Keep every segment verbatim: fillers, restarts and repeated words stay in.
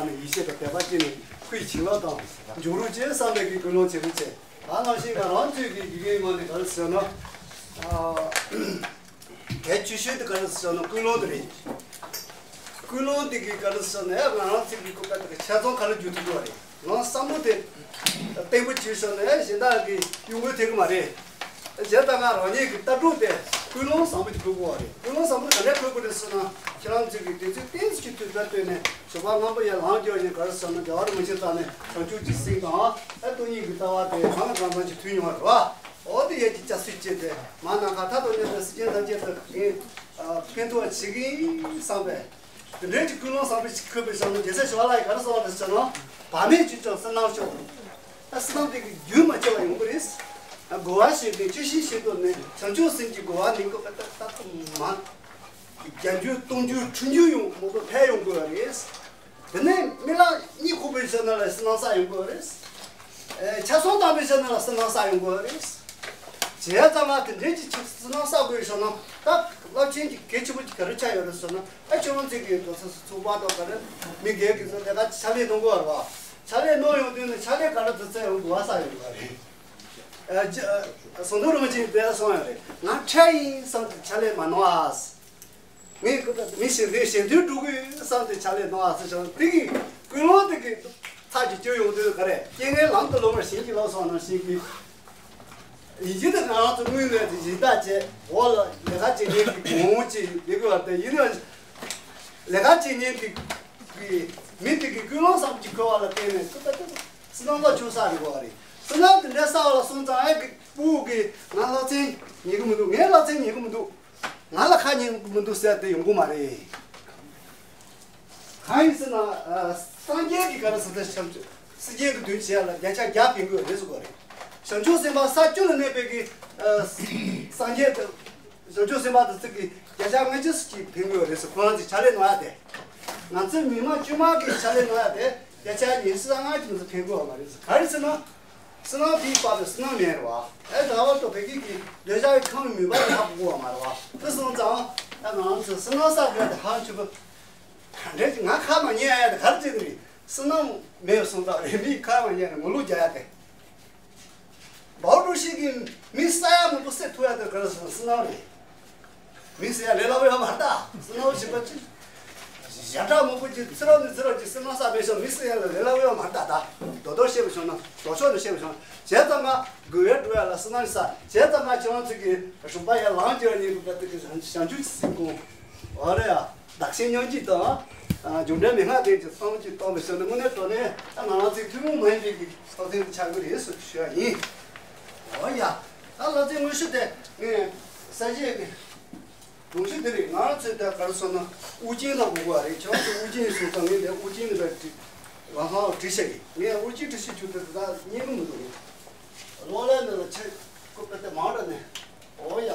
ཡིད་ཆེས་དང་དད་པ་སྐྱེས་ནས་ཁོའི་བྱིན་རླབས་དང་འཇུག་རོགས་བྱེད་བསམ་པའི་གི་ཀུན་སློང་བྱེད་དགོས་ཆེ། ད་ནང་བཞིན་ང་རང་ཚོའི་གི་དགེ་རྒན་ངོས་ནས་ག་རེ་ཟེར་ན། ཨ། གལ་ཆེ་ཤོས་དེ་ག་རེ་ཟེར་ན་ཀུན་སློང་དེ་རེད། ཀུན་སློང་དེ་གི་ག་རེ་ཟེར་ན་ཡང་ང་རང་ཚོའི་གི་ཀུན་དགའ་དེ་གི་ཆ་ཚང་ག་རེ་བརྒྱུད་ཐུབ་ཀྱི་བ་རེད། ང་བསམ་བློ་དེ་བརྟན་པོ་བྱས་སོང་ན་ཡང་གཞན་དག་གི་གཡོ་འགུལ་ཐེབས་ཀྱི་མ་རེད། གཞན་དག་ང་རང་ཉིད་ཀྱི་ལྟ་གྲུབ་དེ་ཀུན་སློང་བཟང་པོ་ཅིག་དགོས་ཀྱི་བ་རེད། ཀུན་སློང་བཟང་པོ་དེ་ག་འདྲ་དགོས་ཀྱི་རེད་ཟེར་ན་ཁྱེད་རང་ཚོའི་གི་དུས་ཚོད་ཏོག་ཙམ་ཅིག་དུས་ཚོད་བཏོན་ནས་ཞོགས་པ་སྔ་པོ་ཡར་ལངས་རྒྱུ་ཡིན་ག་རེ་ཟེར་ན་རྒྱལ་བ་རིན་པོ་ཆེ་རྩ་ནས་བྱང་ཆུབ་ཀྱི་སེམས་དང་ཨ་སྟོང་ཉིད་ཀྱི་ལྟ་བ་དེ་གང་ལ་གང་འཚམ་ཅིག་མཐུན་ཡོང་བ་རེད་བ། འོ་དེ་ཡས་ཀྱི་སྐྱབས་སུ་མཆི་སྟེ་མ་ནམ་མཁའ་མཐའ་དང་མཉམ་པའི་སེམས་ཅན་ཐམས་ཅད་དུ་ཕན་ཨ་ཕན་ཐོགས་བྱེད་ཀྱི་ཡིན་བསམ་པས། དེ་འདྲའི་ཀྱི་ཀུན་སློང་བཟང་པོ་ཞིག་འཁོད་པའི་ཞོར་ན་རྒྱལ་སྲས་ཞི་བ་ལྷ་ཡིས་ག་རེ་གསུངས་པ་རེད་ཟེར་ན། བག་མེད་ཅིག་ཀྱང་བསོད་ནམས་ཤོག་ད་བསོད་ནམས་དེ་གི་རྒྱུན་མ་ཆད་པ་ཡོང་གི་རེད། རྒོལ་བ་བྱེད་མཁན་བཅད་ཤིང་བྱེད་དོ་ནས་བྱང་ཆུབ་སེམས་ཀྱི་རྒོལ་བ་ནི་ཀོ་ད་ད་ད་མ། བརྒྱ་འགྱུར་སྟོང་འགྱུར་ཁྲི་འགྱུར་ཡོང་མང་པོ་འཕེལ་ཡོང་དགོས་པ་རེད། དེ་ནས་རྨི་ལམ་གཉིད་ཁུག་པའི་ཞོར་ན་ལ་བསོད་ནམས་བསགས་ཡོང་དགོས་པ་རེད། ཨེ་ཆབ་གསང་བཏང་པའི་ཞོར་ན་ལ་བསོད་ནམས་བསགས་ཡོང་དགོས་པ་རེད། བྱས་ཙང་ང་དེ་འདྲའི་ཅིག་ཅིག་བསོད་ནམས་བསགས་དགོས་ཞོར་ན་ད་རླབས་ཆེན་གྱི་གལ་ཆེན་པོ་ཅིག་ག་རེ་ཆགས་ཡོད་རེད་ཟེར་ན། ཨ་ཁྱོད་རང་ཚོའི་གི་རྡོ་ས་སུ་ཚུགས་པ་དང་ག་རེ་མི་སྒེར་གྱི་ཚོ་ལས་ཀ་ཕྱག་ལས་གནང་དགོས་པ་རེད་བ། ཕྱག་ལས་གནང་ཡོང་དུས་ནི་ཕྱག་ལས་ག་རེ་དུ་ཚད་ཡོང་དགོས་པ་བསགས་ཡོང་དགོས་པ་རེད། ཨ་ཅི་ཨ་ཟམ་གདོང་རིན་པོ་ཆེས་དེ་གསུངས་ཡོད་རེད། ང་འཕྲལ་ཡིན་བསམ་དུས་ཕྱག་ལས་མ་གནང་ཨ། ངས་ཁོ་ད་མི་གཞན་དོན་གཞན་དོན་སྒྲུབ་དགོས་བསམ་སྟེ་ཕྱག་ལས་གནང་བ་ཟེར་བྱུང་། དེ་གི་ཀུན་སློང་དེ་གི་ཚར་གཅིག་བཅོས་ཡོང་དུས་ག་རེ། རྐྱེན་ངན་ལམ་དུ་ལོག་པར་ཞིང་གི་ལོག་སོང་ནང་བཞིན་གྱི། ཡིན་གཅིག་ཏུ་ང་རང་ཚོ་དངོས་གནས་དེ་སྦྱིན་བདག་བྱས་འོག་ལ་ལས་ཀ་བྱེད་མཁན་གྱི་གོང་བུ་ཅིག་ཡོད་དགོས་པ་དེ་ཡིན་ན། ལས་ཀ་བྱེད་མཁན་གྱི་གི་མི་དེ་གི་ཀུན་སློང་བཟང་པོ་ཅིག་འཁོར་བ་ལ་བརྟེན་ནས་ཀུན་ད་ཀུན་བསོད་ནམས་ལ་ཆུ་བསགས་རེད་གོ་བ་རེད། བསོད་ནམས་དེ་འདྲ་བསགས་པ་ལ་སོང་ཙང་ཨེ་གི་སྤུ་གུ་གི་ང་སློབ་ཚན་ཉན་གི་མི་འདུག་ངའི་སློབ་ཚན་ཉན་གི་མི་འདུག་ང་ལ་ཁ་ཉན་གི་མི་འདུག་ཟེར་དེ་ཡོང་གི་མ་རེད། གང་ཡིན་ཟེར་ན། ཨ། སངས་རྒྱས་ཀྱི་ག་རེ་ཟེར་ན་བྱང་ཆུབ་སེམས་བསྐྱེད་ཀྱི་དོན་བྱེད་ཡ་ལ་བརྒྱ་ཆ་བརྒྱ་ཕན་གྱི་ཡོད་རེད་ཟེར་གོ་རེད། བྱང་ཆུབ་སེམས་དཔའ་ས་བཅུ་ལ་གནས་པའི་གི། ཨ། སངས་རྒྱས་དེ། བྱང་ཆུབ་སེམས་དཔའ་དེ་ཚོ་གི་བརྒྱ་ཆ་ལྔ་བཅུ་ཞིག་ཕན་གྱི་ཡོད་རེད་ཟེར། ཁོ་རང་ཚོས་ཕྱག་ལས་གནང་ཡ་དེ། ང་ཚོའི་མི་མང་དཀྱུས་མ་གི་ཕྱག་ལས་གནང་ཡ་དེ་བརྒྱ་ཆ་ཉི་ཤུ་རྩ་ལྔ་ཅིག་ང་ཚོ་ཕན་གྱི་ཡོད་མ་རེད་ཟེར། ག་རེ་ཟེར་ན། བསོད་ནམས་དེའི་དཔག་པའི་བསོད་ནམས་མེད་རེད་བ། ཨེ་ད་བར་དུ་བོད་སྐད་ཀྱི་འདོད་ཆགས་ཀྱི་ཁམས་མུན་པ་ལ་ཧ་གོ་གོ་བ་མ་རེད་བ། དེ་སོང་ཙང་ཨ་ང་རང་ཚོ་བསོད་ནམས་བསགས་དགོས་དེ་ཧ་ཅིག་ག་འདྲ་ཅིག་ང་ཁ་མ་ཉན་ཡ་དེ་ག་རེ་བྱེད་དེ་རེད། བསོད་ནམས་མེད་སོང་ཙང་རེད། མིའི་ཁ་མ་ཉན་ནས་ངོ་ལོག་རྒྱག་ཡ་དེ། འབའ་བོ་བཀྲ་ཤིས་ཀྱིས་མི་ས་ཡ་མང་པོ་བསད་ཐུབ་ཡ་དེ་ག་རེ་ཟེར་ན་བསོད་ནམས་རེད། མི་ཟེར་ཡ་ལས་སླ་པོ་ཡོད་མ་རེད་ད། བསོད་ནམས་ཞེས་པ་ཅི། ཞེ་དྲག་མང་པོ་ཅིག་ཚེ་རབས་ནས་ཚེ་རབས་ཀྱི་བསོད་ནམས་བསགས་པའི་ཕྱིར་མི་ཟེར་ཡ་ལ་ལས་སླ་པོ་ཡོད་མ་རེད་ད། ད་རྡོག་རྡོག་བཤད་པ་བྱུང་ན་ལྡོག་ཕྱོགས་ནས་བཤད་པ་བྱུང་ན་བྱས་ཙང་ང་དགོས་ཡ་འགྲོ་ཡ་ལ་བསོད་ནམས་བསགས། བྱས་ཙང་ང་ཁྱེད་རང་ཚོ་གི་ཞོགས་པ་ཡར་ལངས་ཀྱི་ཡ་ཉིན་གུང་ད་དེ་གི་བྱང་ཆུབ་ཀྱི་སེམས་ཁོང་། འོ་རེད་ཡ། བདག་གཞན་མཉམ་བརྗེ་དང་། རྒྱུ་འབྲས་མན་ངག་ལྡན་གྱི་བསམ་བློ་ཅིག་གཏོང་བའི་ཕྱིར་ནི་དངོས་གནས་དྲང་གནས་ད་ང་རང་ཚོའི་ཐུན་མོང་མ་ཡིན་པའི་གི་ཕྱག་འཚལ་དུ་ཆགས་ཀྱི་རེད་ཟེར་ཞུ་ཡ་ཡིན། འོ་ཡ། ད་ལྷ་རྫས་དངོས་གཞི་དེ་ངས་ས་གཞི་གི་གོང་གཞི་དེ་རེད། ང་རང་ཚོས་ད་ག་རེ་ཟེར་ན་དབུ་ཅན་ལ་གོ་དགོས་པ་རེད། ཁྱེད་རང་ཚོས་དབུ་ཅན་ཡིན་སོང་ཙང་ངས་དེ་དབུ་ཅན་ནི་བས་བྲིས་ལམ་སང་བྲིས་བཞག་གི། ངས་དབུ་ཅན་བྲིས་ཤེས་རྒྱུ་དེ་ད་རྙེད་གི་མི་འདུག་གློག་ཀླད་ནང་ལ་ཆེད་བཀོད་པ་དེ་མང་དྲགས་ནས། འོ་ཡ།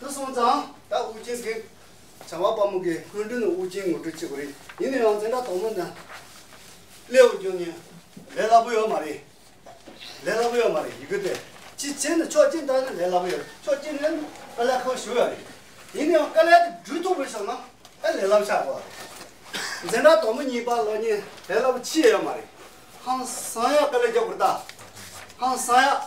དེ་སོང་ཙང་ད་དབུ་ཅན་གྱི་བྱ་བ་དཔའ་མོ་གི་སྔོན་འགྲོ་ནས་དབུ་ཅན་ངོ་སྤྲོད་བྱེད་དགོས་རེད། ཡིན་ན་ཡང་འཛིན་གྲྭ་དང་པོ་ནས་སླེབས་རྒྱུ་ནི་ལས་སླ་པོ་ཡོད་མ་རེད། ལས་སླ་པོ་ཡོད་མ་རེད། ཡི་གེ་དེ་ཅི་བྱས་ནས་ཕྱོགས་གཅིག་ནས་ལས་སླ་པོ་ཡོད། ཕྱོགས་གཅིག་ནས་དཀའ་ལས་ཁག་པོ་ཞེ་པོ་ཡོད་རེད། ཡིན་ན་ཡང་དཀའ་ལས་དེ་འགྲུབ་ཐུབ་པ་བྱུང་ན་ཨ་ལས་སླ་པོ་ཆགས་དགོས་རེད། འཛིན་གྲྭ་དང་པོ་གཉིས་པ་སློབ་གཉེར་ལས་སླ་པོ་ཅི་ཡང་ཡོད་མ་རེད། ཧང་སང་ཡ་དཀའ་ལས་རྒྱག་དགོས་རེད་ད། ཧང་སང་ཡ།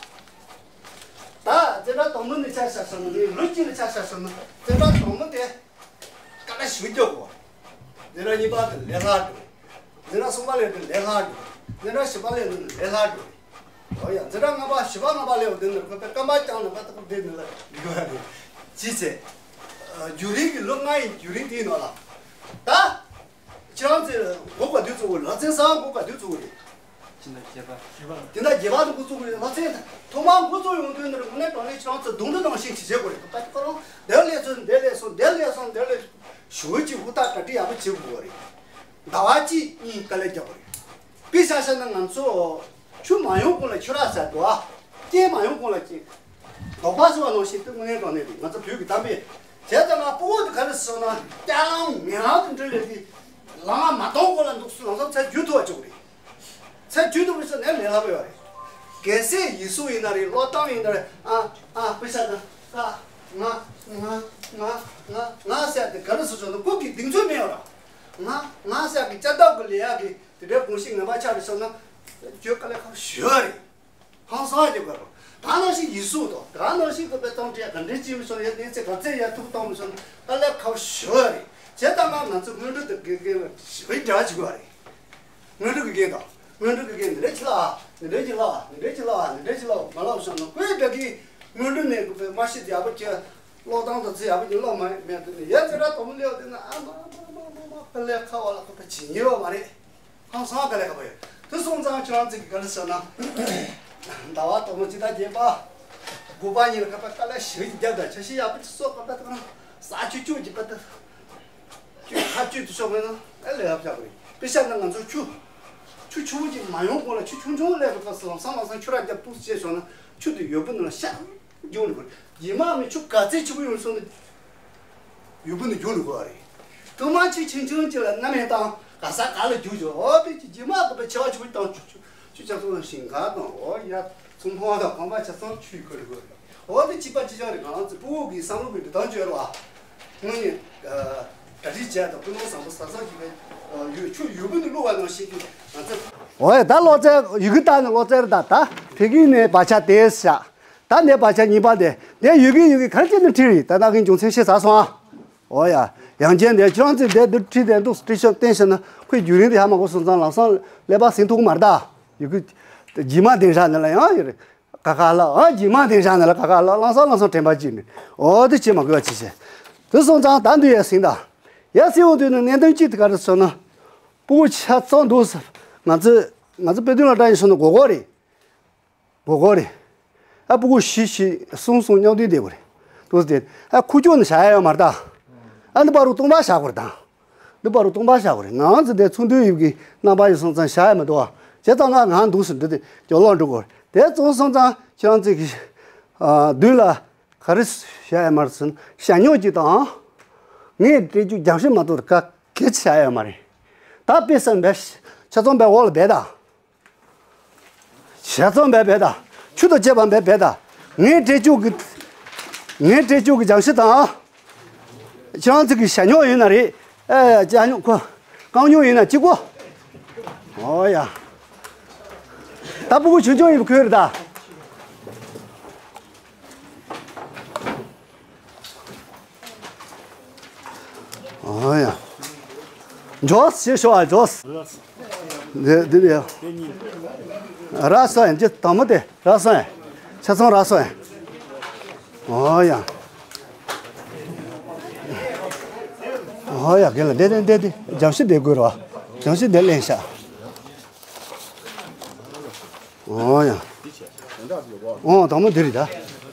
ད་འཛིན་གྲྭ་དང་པོ་ནས་ཆ་བཞག་སོང་ན། ངས་ལོ་གཅིག་ལ་ཆ་བཞག་སོང་ན་འཛིན་གྲྭ་དང་པོ་དེ་དཀའ་ལས་ཞེ་པོ་རྒྱག་དགོས། འཛིན་གྲྭ་གཉིས་པ་དེ་ལས་སླ་འགྲོ། འཛིན་གྲྭ་གསུམ་པ་སླེབས་དུས་ལས་སླ་འགྲོ། འཛིན་གྲྭ་བཞི་པ་སླེབས་དུས་ལས་སླ་འགྲོ། འོ་ཡ། འཛིན་གྲྭ་ལྔ་པ་བཞི་པ་ལྔ་པ་སླེབས་དུས་ནས་ཁོ་པའི་རྐང་པ་བརྐྱངས་ནས་པ་ཏག་ཏག་བསྡད་ནས་ལ་འགྲིག་གི་རེད། ཅི་བྱས། རྒྱུན་རིང་གི་ལོ་ལྔ་ཡི་རྒྱུན་རིང་དེའི་ནང་ལ། ད། ཁྱེད་རང་ཚོས་འགོ་ག་དུས་བཙུགས་དགོས་རེད། ལྷ་ཚན་གསར་འགོ་ག་དུས་བཙུགས་དགོས་རེད། སྤྱི་ཟླ་བརྒྱད་པ། དེ་ཟླ་བརྒྱད་པ་དུ་འགོ་བཙུགས་དགོས་རེད། ལྷ་ཚན་ཐོག་མར་འགོ་བཙུགས་ཡོང་དུས་ནས་དངོས་གནས་དྲང་གནས་ཁྱེད་རང་ཚོས་གདོང་ཐུག་ནང་བཞིན་བྱེད་བྱེད་དགོས་རེད། ད་ཁོ་རང་འདིར་སླེབས་སོང་། འདིར་སླེབས་སོང་། འདིར་སླེབས་སོང་། འདིར་སླེབས། ཞེ་པོ་ཅིག་ཧུར་ཐག་གྲ་སྒྲིག་ཡག་པོ་བྱེད་དགོས་རེད། ཟླ་བ་གཅིག་གཉིས་དཀའ་ལས་རྒྱག་དགོས་རེད། དཔེ་ཆ་བཞག་ན་ང་ཚོ་ཆུ་མ་ཡོང་གོང་ལ་ཆུ་རགས་ཟེར་འདུག་ཨ། རྐྱེན་མ་ཡོང་གོང་ལ་རྐྱེན། དོགས་པ་བཟོ་བ་ནང་བཞིན་དུ་དངོས་གནས་དྲང་གནས་རེད། ང་ཚོ་བོད་ཀྱི་གཏམ་དཔེ། བྱས་ཙང་ང་སྤུ་གུ་དེ་ག་རེ་ཟེར་ན་སྐྱག་ལམ་ངན་ལམ་དུ་འགྲིལ་ལས་དེ་ལམ་མ་གཏོང་གོང་ལ་འདུག་སེ་ལམ་སང་ཚད་རྒྱུ་ཐུབ་པ་བྱུང་རེད། ཚད་རྒྱུ་ཐུབ་པ་ཟེར་ནས་ལས་སླ་པོ་ཡོད་རེད། གལ་སྲིད་ཡིག་གཟུགས་ཡིན་ན་རེད། ཀློག་སྟངས་ཡིན་ན་རེད། ཨ་ཨ་དཔེ་ཆ་དང་ཀ་ང་ང་ང་ང་ང་ཟེར་དེ་ག་རེ་ཟེར་ཆོག་ན་ཁོ་གི་གདེང་ཚོད་མེད་ཡོད་ར། ང་ང་ཟེར་གི་ལྕགས་ཐག་གི་ལས་ཡག་གི་དེ་འདྲའི་གོམས་གཤིས་ངན་པ་ཆགས་ཏེ་སོང་ན་བརྗོད་དཀའ་ལས་ཁག་ཞེ་པོ་རེད། ཧང་སང་རྒྱག་དགོས་རེད། ད་ནང་བཞིན་ཡིག་གཟུགས་དང་ད་ནང་བཞིན་གྱི་དཔེ་སྟོང་འབྲས་ག་འདྲའི་ཅིག་མི་སོང་ཡ་གནས་ཚད་ག་ཚད་ཡ་ཐུག་གཏོང་མི་སོང་ན་དཀའ་ལས་ཁག་ཞེ་པོ་རེད། བྱས་ཙང་ང་ང་ཚོ་སྔོན་འགྲོ་དེ་དགེ་རྒན་ལ་ཞེ་པོའི་འབྲེལ་བ་བྱེད་དགོས་རེད། སྔོན་འགྲོ་གི་རྒན་དང་། སྔོན་འགྲོ་གི་རྒན་འདི་འདྲ་ཅིག་ལ་ཨ། འདི་འདྲ་ཅིག་ལ་ཨ། འདི་འདྲ་ཅིག་ལ་ཨ། འདི་འདྲ་ཅིག་ལ་ཨ། མ་ལབ་སོང་ན་ཁོའི་འདྲ་གི་སྔོན་འགྲོ་ནས་ཁོ་པའི་མ་ཤེས་ཡག་པོ་ཅིག་ཀློག་སྟངས་དང་ཚེ་ཡག་པོ་ཅིག་ཀློག་མ་མེད་དུ་ནས་ཡ་ཚེ་ར་དོ་མོ་ལེའོ་དེ་ན་ཨ་མ་མ་མ་མ་མ་དཀའ་ལས་ཁག་པ་ལ་ཁོ་པ་བྱེད་ཉེས་པ་མ་རེད། ཧང་སང་དཀའ་ལས་ཁག་པ་ཡོད། དེ་སོང་ཙང་ཁྱོད་རང་ཚོ་གི་ག་རེ་ཟེར་ན། ཟླ་བ་དོ་མོ་ཅིག་ད་བརྒྱད་པ། དགུ་པ་གཉིས་ལ་ཁ་པ་དཀའ་ལས་ཞེ་པོ་ཅིག་བརྒྱབ་ད་ཆ་ཤས་ཡག་པོ་ཅིག་གསོག་ག་པ་དང་ས་ཆུ་ཆུ་ཅིག་པ་དང་། ཁ་གཅོད་དུ་ཤོག་མེད་ན་ཨེ་ལས་ཧབ་བཞག་པ་རེད། དཔེ་བཞག་ན་ང་ཚོ་ཆུ། ཆུ་ཆུ་བོ་ཅིག་མ་ཡོང་གོང་ལ་ཆུ་ཆུང་ཆུང་སླེབས་པའི་སྐབས་སུ་ལམ་སང་ལམ་སང་ཆུ་རགས་རྒྱབ་ཏུ་བྱས་སོང་ན་ཆུ་དེ་ཡོད་པོ་ནང་ལ་ཤག་རྒྱུག་འགྲོ་གི་རེད། རྗེས་མ་མི་ཆུ་ག་ཚད་ཆེ་པོ་ཡོང་སོང་ན་ཡོད་པོ་ནང་རྒྱུག་འགྲོ་གི་རེད། ཐོག་མ་ཆུ་ཆུང་ཆུང་ཅིག་ལ་སྣ་མེད་བཏང་ག་ས་ག་ལ་རྒྱུག་ཆོག་འོ་དེ་ཅིག་རྗེས་མ་གི་པའི་ཆེ་བ་ཆེ་པོ་བཏང་ཆུ་ཆུ་ཆུ་ཆ་ཚང་ལ་ཞིང་ཁ་དང་འོ་ཡ་ཚོང་ཁང་དང་ཁང་པ་ཆ་ཚང་ཆུ་ཡི་ཁུར་དགོས་རེད། འོ་དེ་གཅིག་པ་གཅིག་རྐྱང་རེད། ང་རང་ཚོ་ཕྲུ་གུ་གི་བསམ་བློ་གི་འབྲི་སྟངས་བཅོས་རོགས་ཨ། དངོས་གནས་གྲ་སྒྲིག་བྱས་དང་ཀུན་སློང་བཟང་པོ་བཟང་བཟང་ཞིག་གི་ཡོད་ཆུ་ཡོད་པོ་ནི་བླུགས་པ་ནང་བཞིན་གྱི་ང་ཚོ། འོ་ཡ་ད་ཀློག་རྩལ་ཡི་གེ་ལྟ་ནས་ཀློག་རྩལ་རེད་ད། ད་ཕ་གི་ནས་བག་ཆགས་དེ་བཞག་ད་ནས་བག་ཆགས་གཉིས་པ་དེ་ནས་ཡི་གེ་ཡི་གེ་ག་རེ་བྱས་ནས་བྲིས་རེད། ད་ད་གིན་རྒྱུ་མཚན་ཤེས་ཚར་སོང་ཨ། འོ་ཡ། ཡང་ཅན་དེ་ཁྱོད་རང་ཚོས་དེ་འདིར་ཁྲིད་དེ་འདུག་སྤྲི་ཤོག་བསྟན་ཤེ་ན་ཁོས་བརྒྱུད་རིམ་དེ་ཧ་མ་གོ་སོང་ཙང་ལམ་སང་ཀླད་པ་ཟིན་ཐུབ་ཀྱི་མ་རེད་ད། ཡི་གེ་རྗེས་མ་དེ་བཞག་ནས་ལ་ཡང་ཡོད་རེད། ཀ་ཁ་ལ་ཨ་རྗེས་མ་དེ་བཞག་ནས་ལ་ཀ་ཁ་ལ་ལམ་སང་ལམ་སང་དྲན་པ་སྐྱེས་ནས་འོ་དེ་བྱེད་མ་དགོས་པ་བྱེད་བྱེད། དེ་སོང་ཙང་ད་འདི་ཡ་ཟིན་ད། ཡ་ཟིན་འོང་དུས་ནི་གནད་དོན་གཅིག་དེ་ག་རེ་ཟེར་ན། ཕྲུ་གུ་ཆ་ཚང་འདུག་ཟེར། ང་ཚོས་ང་ཚོ་དཔེ་སྟོན་ལ་བཀྲ་ཡིན་སོང་ན་མགོ་སྐོར་རེད། མགོ་སྐོར་རེད། ཨ་ཕྲུ་གུ་བཞི་བཞི་གསུམ་གསུམ་མཉམ་དུ་བསྡད་དགོས་རེད། འདུག་སྟེ་ཨ་ཁུག་ཀྱོག་ནི་བཞག་ཡ་ཡོད་མ་རེད་ད། ཨ་འདི་པར་རུ་སྟོང་པ་བཞག་དགོས་རེད་ད། འདི་པར་རུ་སྟོང་པ་བཞག་དགོས་རེད། ང་རང་ཚོ་འདི་ཚོགས་འདུའི་ཡུལ་གྱི་རྣམ་པ་ཡིན་སོང་ཙང་བཞག་ཡ་མི་འདུག་བ། བྱས་ཙང་ང་ང་འདུག་སེ་འདི་དེ་ཀྱོག་ལོག་འགྲོ་དགོས་རེད། དེ་ཙང་སོང་ཙང་ཁྱེད་རང་ཚོས་ཀྱི་མདུན་ལ་ག་རེ་བཞག་ཡ་མ་རེད་ཟེར་ན་ཞྭ་སྨྱུག་ཅིག་དང་། ངས་སྤྲད་རྒྱུ་རྒྱང་ཤེལ་མ་གཏོགས་ག་གེ་བྱ་ཡོད་མ་རེད། ད་དཔེ་བསམ་པས་ཆ་ཚང་པའི་འོག་ལ་སྦས་དང་། ཆ་ཚང་པའི་སྦས་དང་། ཆུ་དང་བཅས་པ་སྦས་སྦས་དང་། ངས་སྤྲད་རྒྱུ་གི་ངས་སྤྲད་རྒྱུ་གི་རྒྱང་ཤེལ་དང་། ཁྱེད་རང་ཚོ་གི་ཞྭ་སྨྱུག་ཡིན་ན་རེད། ཨེ་ཅ་སྨྱུག་ཁོ། རྐང་སྨྱུག་ཡིན་ན་གཅིག་པོ། ཨོ་ཡ། ད་ཕྲུ་གུ་ཆུང་ཆུང་ཡིན་པ་ཁོས་རེད་ད། ཨོ་ཡ། ཇོས་ཞེས་ཤོག་ཨ་ཇོས། འདི་འདི་འདི་ཡ། ར་སོ་ཡ་འདི་དང་མོ་དེ་ར་སོ་ཡ། ཆ་ཚང་ར་སོ་ཡ། ཨོ་ཡ། ཨོ་ཡ་གན་ལ་འདི་འདི་འདི་འདི་རྒྱང་ཤེལ་འདི་དགོས་ར། རྒྱང་ཤེལ་འདི་ལེན་ཤག་ཨོ་ཡ། ཨོ་དང་མོ་འདི་རེད་ད།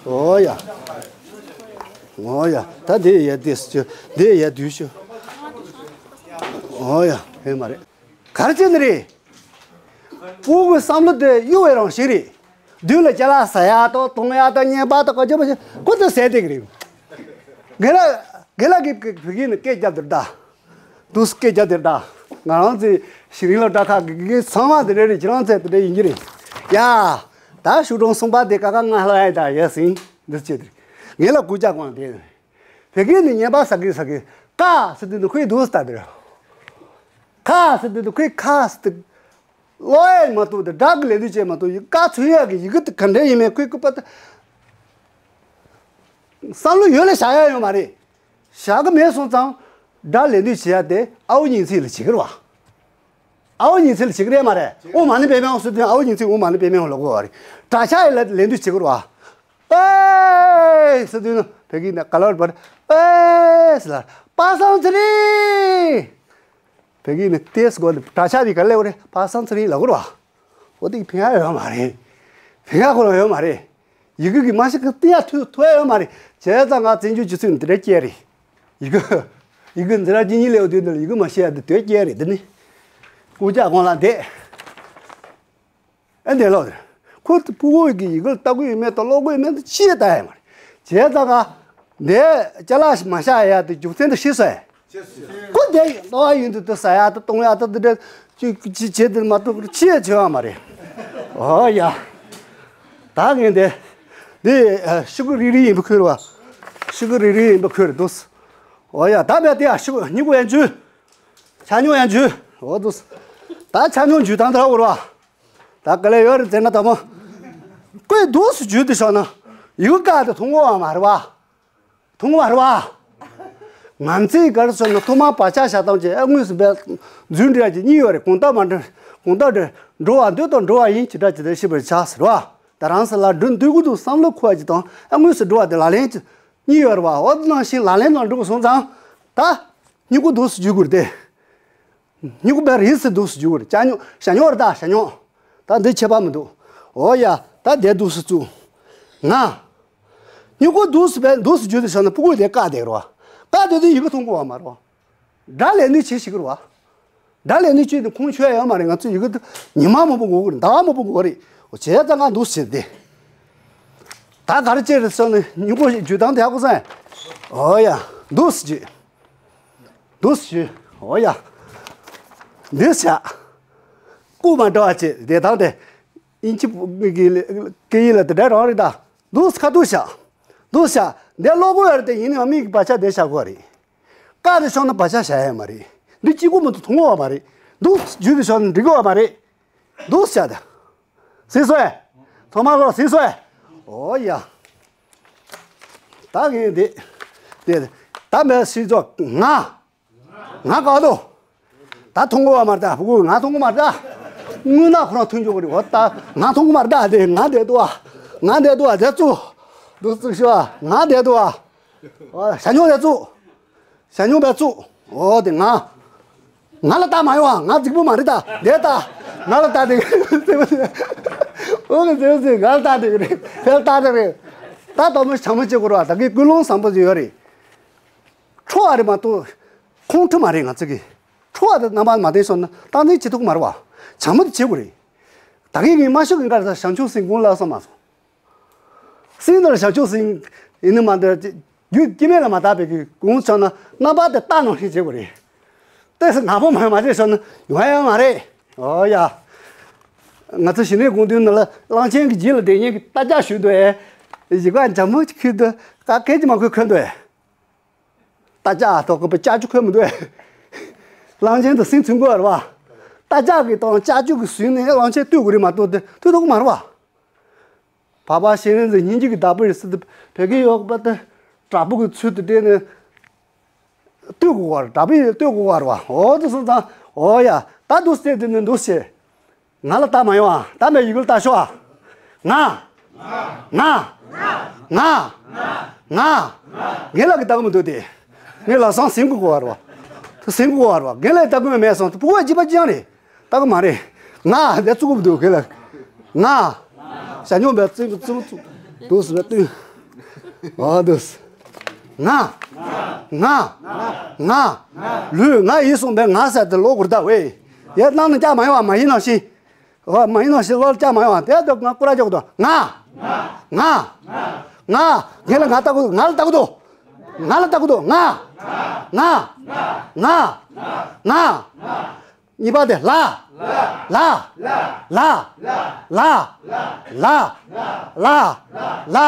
ཨོ་ཡ། ཨོ་ཡ། ད་འདི་ཡ་འདི་ཤོ། འདི་ཡ་འདི་ཤོ། ཨོ་ཡ། ཧེ་མ་རེད། ག་རེ་བྱས་ནི་རེད། ཕྲུ་གུའི་བསམ་བློ་དེ་གཡོ་བའི་རང་བཞིན་རེད། མདུན་ལ་ཅ་ལག་ཟ་ཡ་དང་འཐུང་ཡ་དང་བརྙན་པར་དང་ག་ཅི་མ་ཅི་ཁོ་ཚོ་ཟས་བསྡད་ཀྱི་རེད། རྒན་ལགས་རྒན་ལགས་ཀྱིས་བོད་སྐད་ནས་སྐད་རྒྱབ་དེར་ད། འདུག་སེ་སྐད་རྒྱབ་དེར་ད། ང་རང་ཚོའི་ཞིང་རིག་སློབ་གྲྭ་ཁག་གི་དགེ་རྒན་ཚང་མ་དེ་འདྲ་རེད། ཁྱེད་རང་ཚོ་དེ་འདྲ་ཡིན་གྱི་རེད། ཡ། ད་ཤུག་གྲངས་གསུམ་པ་དེ་ཀ་ཁ་ང་ལ་ཡ་ད་ཡ་ཟིན་འདི་བྱེད་དེ། ངེད་ལ་སྐུ་ཅག་དགོངས་དེ། བོད་སྐད་ནི་བརྙན་པར་ཟ་གི་ཟ་གི་ཀ་ཟེར་དུས་ནི་ཁོའི་འདུག་སྟ་དེར། ཁ་ཟེར་དུས་ནི་ཁོའི་ཁ་ཟེར་དུས། ཀློག་ཡ་མ་གཏོགས་དེ་སྒྲ་གི་ལེན་དུས་བྱས་མ་གཏོགས་ཡི་ཀ་ཚུན་ཡ་གི་ཡི་གེ་དེ་ག་འདྲ་ཡིན་མིན་ཁོའི་སྐུ་པ་དེ། བསམ་བློ་ཡོད་ལ་བཞག་ཡ་ཡོད་མ་རེད། བཞག་གི་མེད་སོང་ཙང་སྒྲ་ལེན་དུས་བྱེད་ཡ་དེ་ཨའུ་གཉིས་ཚིག་ལ་བྱེད་ཀྱི་རེད་བ། ཨའུ་གཉིས་ཚིག་ལ་བྱེད་ཀྱི་རེད་མ་རེད། ཨོ་མ་ནི་པའི་མེ་ཧོ་ཟེར་དུས་ཨའུ་གཉིས་ཚིག་ཨོ་མ་ནི་པའི་མེ་ཧོ་ལ་གོ་བ་རེད། དྲག་ཆ་ཡི་ལ་ལེན་དུས་བྱེད་ཀྱི་རེད་བ། ཨེ་ཟེར་དུས་ན་བོད་སྐད་ནས་ག་ལ་བར་ཨེ་ཟེར་ལ་པ་སངས་ཚེ་རིང་། བོད་སྐད་ནས་ཏེས་གོ་ནས་དྲག་ཆ་དེ་ག་ལ་བར་པ་སངས་ཚེ་རིང་ལ་གོ་ར། འོ་དེ་ཕན་ཡ་ཡོད་མ་རེད། ཕན་ཡ་ཁོ་རང་ཡོད་མ་རེད། ཡི་གེ་གི་མ་ཤེས་ཀི་ཏི་ཡ་ཐུ་ཐུ་ཡ་ཡོད་མ་རེད། བྱས་ཙང་ང་བཙན་བྱོལ་སྤྱི་ཚོགས་ནས་དེ་འདྲ་སྐྱེས་རེད། ཡི་གེ་ཡི་གེ་འཛིན་གྲྭ་གཅིག་གཉིས་སླེབས་དུས་འདི་ལ་ཡི་གེ་མ་ཤེས་ཡ་དེ་དོན་སྐྱེས་རེད་འདི་ནི། སྐུ་ཅག་དགོངས་ལ་འདེགས། ཨེ་འདས་ལོག་རེད། ཁོ་ཕྲུ་གུ་ཡི་གེ་ཡི་གེ་ལ་ལྟ་གི་ཡོད་མེད་དང་ཀློག་གི་ཡོད་མེད་དང་ཅི་ཡང་ལྟ་ཡ་མ་རེད། བྱས་ཙང་ང་འདས་ཅ་ལག་མ་བཞག་ཡ་དེ་རྒྱུ་མཚན་དེ་ཤེས་སོང་ཡ། ཁོ་འདས་ལྟ་བ་ཡིན་དུས་དེ་ཟ་ཡ་དེ་བཏུང་ཡ་དེ་འདི་འདྲ་ཅི་ཅི་བྱེད་དེ་མ་གཏོགས་ཅི་ཡང་བྱེད་ཡ་མ་རེད། ཨོ་ཡ། ད་ངས་འདི་འདི་ཤུ་གུ་རི་རི་ཡིན་པ་ཁུར་བ། ཤུ་གུ་རི་རི་ཡིན་པ་ཁུར་འདུག་ཨོ་ཡ་ད་བས་དེ་ཡ་ཤུ་གུ་སྨྱུ་གུ་ཡང་འཇུ། ཆ་སྨྱུག་ཡང་འཇུ། འོ་དུ། ད་ཆ་སྙོམས་འཇུག་སྟངས་དེ་འདྲ་བོ་རེད་བ། ད་ག་ལེ་ཡོད་རེད་ཟེར་ན་ད་མོ། ཀོས་འདུག་སེ་འཇུས་ཏེ་བཞག་ན་ཡི་གེ་ཀ་དེ་མཐོང་གི་ཡོད་མ་རེད་བ། མཐོང་གི་མ་རེད་བ། ང་ཚོས་ག་རེ་ཟེར་ན་ཐོག་མར་བག་ཆགས་བཞག་སྟངས་ཀྱི་ཨ་དངོས་སུ་བས་རྫུན་འདྲ་གྱི་གཉིས་ཡོད་རེད། གང་ལྟར་མ་འགྲོ། གང་ལྟར་འགྲོ། འགྲོ་བར་འདོད་དང་འགྲོ་བ་ཡིན་གྱི་སྒྲ་ཇི་ལྟར་ཤེས་པར་བྱ་ཟེར་བ། ད་རང་ས་ལ་འགྲོ་འདོད་ཀྱི་འདུག་བསམ་བློ་འཁོར་བ་ཅིག་དང་ཨ་དངོས་སུ་འགྲོ་བ་དེ་ལག་ལེན་གྱི་གཉིས་ཡོད་རེད་བ། འོ་དེ་ནང་བཞིན་ལག་ལེན་དང་འགྲོ་དགོས་སོང་ཙང་། ད་མྱུ་གུ་འདུག་སེ་འཇུ་དགོས་རེད་དེ། མྱུ་གུ་བས་རིང་སེ་འདུག་སེ་འཇུ་དགོས་རེད། ཅ་སྙོམས་ཞ་སྙོམས་རེད། ད་ཞ་སྙོམས། ད་འདི་ཁྱད་པར་མི་འདུག་འོ་ཡ། ད་དེ་འདུག་སེ་བཙུགས། ང་། མྱུ་གུ་འདུག་སེ་བས་འདུག་སེ་འཇུ་དེ་བཞག་ན་ཕྲུ་གུ་དེ་ཀ་དེ་རེད་བ། ཀ་དེ་དུས་ཡི་གེ་མཐོང་གི་ཡོད་མ་རེད་བ། སྒྲ་ལས་ནི་བྱེད་ཤེས་ཀྱི་རེད་བ། སྒྲ་ལས་ནི་བྱེད་དེ་ཁུངས་འཁྱོལ་ཡོད་མ་རེད། ང་ཚོ་ཡི་གེ་དེ་ཉི་མ་མང་པོ་འགོར་གི་རེད། ཟླ་བ་མང་པོ་འགོར་གི་རེད། འོ་བྱས་ཙང་ང་འདུག་སེ་བྱས་ཏེ། ད་ག་རེ་བྱས་རེད་ཟེར་ན་མྱུ་གུ་འཇུ་སྟངས་དེ་ཧ་གོ་སོང་ངས། འོ་ཡ། འདུག་སེ་བྱས། འདུག་སེ་བྱས། འོ་ཡ། འདི་བྱ། རྐུ་མ་འདྲ་བ་བྱས་བསྡད་སྟངས་དེ། དབྱིན་ཇི་གི་སྐད་ཡིག་ལ་དེ་འདྲ་རང་རེད་ད། འདུག་སེ་ཁ་ཐུག་བྱ། འདུག་སེ་བྱ། འདི་ཀློག་གི་ཡོད་རེད་དེ། ཡིན་ནའང་མིག་གི་བག་ཆགས་དེ་བཞག་དགོས་རེད། ཀ་དེ་བཞག་ན་བག་ཆགས་བཞག་ཡ་མ་རེད། འདི་གཅིག་པོ་མ་གཏོགས་མཐོང་གི་ཡོད་མ་རེད། འདུག་སེ་འཇུ་དེ་བཞག་ན་འགྲིག་གི་ཡོད་མ་རེད། འདུག་སེ་བྱ་ད། གཟིགས་སོང་ངས། ཐོག་མར་ཀློག་གཟིགས་སོང་ངས། འོ་ཡ། ད་ངས་འདི། འདི། ད་མེད་སྲིད་ཚོགས་ང་། ང་ག་དོ། ད་མཐོང་གི་ཡོད་མ་རེད་ད། ཕྲུ་གུ་ང་མཐོང་གི་མ་རེད་ད། དངོས་གནས་ཁོ་རང་མཐོང་འཇོག་གི་རེད། འོ་ད་ང་མཐོང་གི་མ་རེད་ད། དེ་ང་བསྡད་འདུག་ཨ། ང་བསྡད་འདུག་ཨ། དེ་བཙུགས། འདུག་བཙུགས་ཤོག་ཨ། ང་བསྡད་འདུག་ཨ། འོ་ཞ་སྙོམས་དེ་བཙུགས། ཞ་སྙོམས་དེ་བཙུགས། འོ་དེ་ང་། ང་ལ་ལྟ་མ་ཡོང་ཨ། ང་རྫིག་པོ་མ་རེད་ད། དེ་ལྟ། ང་ལ་ལྟ་དེ། འོ་གི་ཟེར་ཟེར་ང་ལ་ལྟ་དེ་རེད། དེ་ལ་ལྟ་དེ་རེད། ད་ལྟ་མོ་བྱ་མོ་བྱེད་དགོས་རེད་བ། ད་གི་ཀུན་སློང་བཟང་པོ་ཞིག་ཡོད་རེད། འཕྲོ་བ་རེད་མ་གཏོགས། ཁོང་ཁྲོ་མ་རེད། ང་ཚོ་གི་འཕྲོ་བ་དེ་རྣམ་པ་མ་བསྟན་སོང་ན་སྟངས་འཛིན་བྱེད་ཐུབ་ཀྱི་མ་རེད་བ། བྱ་མོ་དེ་བྱེད་དགོས་རེད། ད་གིན་ངས་མ་ཤོད་གི་འགའ་རེ་ད་བྱང་ཆུབ་སེམས་དགུང་ལ་སོང་མ་སོང་། སེམས་ནང་བྱང་ཆུབ་སེམས་ཡིན་ནི་མ་འདི་རྒྱུད་སྐྱེ་མེད་ལ་མ་བཏགས་པའི་གི་གོང་ཆགས་ན་རྣམ་པ་དེ་རྟ་ནང་བཞིན་བྱེད་དགོས་རེད། ཏོག་ཙམ་ནག་པོ་མ་མ་བྱས་སོང་ན་ཡོང་ཡ་ཡོད་མ་རེད། ཨོ་ཡ། ང་ཚོ་ཞི་གནས་དགོངས་དོན་ནང་ལ་གླང་ཆེན་གྱི་རྗེས་ལ་འདེད་མཁན་གྱི་རྟ་ལྕག་ཞུས་འདུག་ཨེ། གཞི་ཀ་འཇམ་མོ་ཅིག་ཁུར་འདུག་ཀ་ཁད་ཀྱི་མ་ཁུར་ཁུར་འདུག་ཨེ། རྟ་ལྕག་ཐོག་གི་པ་ལྕག་ཅུ་ཁོལ་མི་འདུག་ཨེ། གླང་ཆེན་དུ་སེམས་ཚུན་དགོས་རེད་བ། རྟ་ལྕག་གི་སྟེང་ལྕག་ཅུ་གི་ཟུར་ནས་གླང་ཆེན་བཏུལ་དགོས་རེད་མ་གཏོགས་དེ་བཏུལ་ཐུབ་ཀྱི་མ་རེད་བ། འཕགས་པ་སྤྱན་རས་གཟིགས་སྙིང་རྗེ་གི་བདག་པོ་རེད་ཟེར་དུས་བོད་སྐད་ཡོད་པ་དེ་དྲག་པོ་གི་ཚུལ་དུ་བསྟན་ནས་བཏུལ་དགོས་པ་རེད། དྲག་པོས་བཏུལ་དགོས་པ་རེད་བ། འོ་དེ་སོང་ཙང་འོ་ཡ་ད་འདུག་སེ་དེ་ནས་འདུག་སེ། ང་ལ་ལྟ་མ་ཡོང་ཨ། ད་མེད་ཡི་གེ་ལ་ལྟ་ཤོག་ཨ། ང་། ང་། ང་། ང་། ངས་ལབ་གི་ལྟ་གི་མི་འདུག་དེ། ངས་ལབ་སོང་ཟིན་དགོས་པ་རེད་བ། ཟིན་དགོས་པ་རེད་བ། ངས་ལབ་ལྟ་གི་མེད་སོང་དེ་ཕྲུ་གུ་བ་སྐྱིད་པ་ཅི་ཡང་རེད། ལྟ་གི་མ་རེད། ང་དེ་བཙུགས་གི་མི་འདུག་གི་ལ། ང་། ཞ་སྨྱུག་བས་བཙུགས་བཙུགས་བཙུགས་འདུག་སེ་བས་བཏུལ། འོ་འདུག་སེ། ང་། ང་། ང་། ལུས་ང་ཡིན་གསུངས་པས་ང་ཟེར་དེ་ལོག་དགོས་རེད་ད་ཝེ། ཡར་ནང་ནས་བཀྱག་མ་ཡོང་བ་མ་ཡིན་ནང་བཞིན། འོ་མ་ཡིན་ནང་བཞིན་ལོག་བཀྱག་མ་ཡོང་བ་དེ་ད་ང་སྐུ་ར་འཇོག་དང་ང་། ང་། ང་། ངས་ལ་ང་ལྟ་གི་འདུག་ང་ལ་ལྟ་གི་འདུག་ང་ལ་ལྟ་གི་འདུག་ང་། ང་། ང་། ང་། གཉིས་པ་དེ་ལ། ལ། ལ། ལ། ལ། ལ། ལ།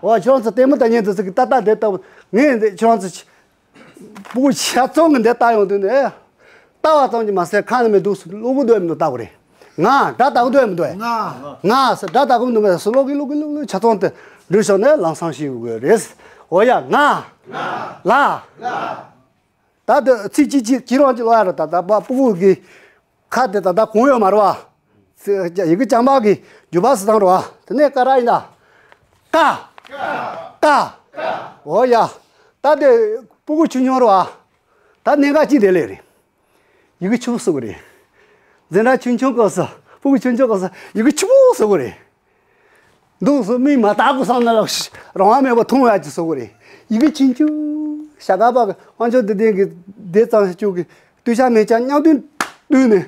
འོ་ཁྱོད་ཚོ་ལྟད་མོ་ལྟ་མཁན་དེ་ཚོ་གི་ཏག་ཏག་དེ་ལྟ་བུ་ངས་འདི་ཁྱོད་ཚོ་ཕྲུ་གུ་ཆ་ཚང་གི་འདི་ལྟ་ཡོང་དུས་ནས་ལྟ་བ་ཙམ་གྱིས་མ་ཟད་ཁ་ནས་མི་འདུག་སེ་ཀློག་གི་འདུག་མི་འདུག་ལྟ་དགོས་རེད། ང་སྒྲ་ལྟ་གི་འདུག་མི་འདུག་ང་། ང་ཟེར་སྒྲ་ལྟ་གི་མི་འདུག་ཟེར་ཀློག་གི་ཀློག་གི་ཀློག་གི་ཆ་ཚང་དེ་འགྲུལ་བཞག་ནས་ལམ་སང་ཤེས་དགོས་རེད། འོ་ཡ་ང་། ལ། ད་དེ་ཚིག་གཅིག་གཅིག་ཁྱེད་རང་གཅིག་ཀློག་ཡ་རེད། ད་ད་པ་ཕྲུ་གུ་གི་ཁ་དེ་ད་ད་གོང་ཡོད་མ་རེད་བ། ཡི་གེ་རྐྱང་པ་གི་རྒྱུད་པ་སུ་དང་རེད་བ། དེ་ནས་ཀ་ར་ཡིན་ད། ཀ། ཀ། འོ་ཡ། ད་དེ་ཕྲུ་གུ་ཆུང་ཆུང་རེད་བ། ད་གནད་འགག་གཅིག་དེ་ལས་རེད། ཡི་གེ་ཆུ་བོ་ཟེར་དགོས་རེད། འཛིན་གྲྭ་ཆུང་ཆུང་སྐབས་སུ་ཕྲུ་གུ་ཆུང་ཆུང་སྐབས་སུ་ཡི་གེ་ཆུ་བོ་ཟེར་དགོས་རེད། འདུག་སེ་མིག་མ་བལྟ་དགོས་བསམ་ན་ལ་རང་དབང་མེད་པར་མཐོང་ཡག་ཅིག་བཟོ་དགོས་རེད། ཡི་གེ་ཆུང་ཆུང་ཤ་ཁ་པ་གི་དབང་ཕྱུག་འདི་ལྡན་གྱི་སྡེ་གཙང་ཤ་ཆུ་གི་ལྟོས་ཆ་མེད་ཆ་མཉམ་དུ་བཏུས་ནས་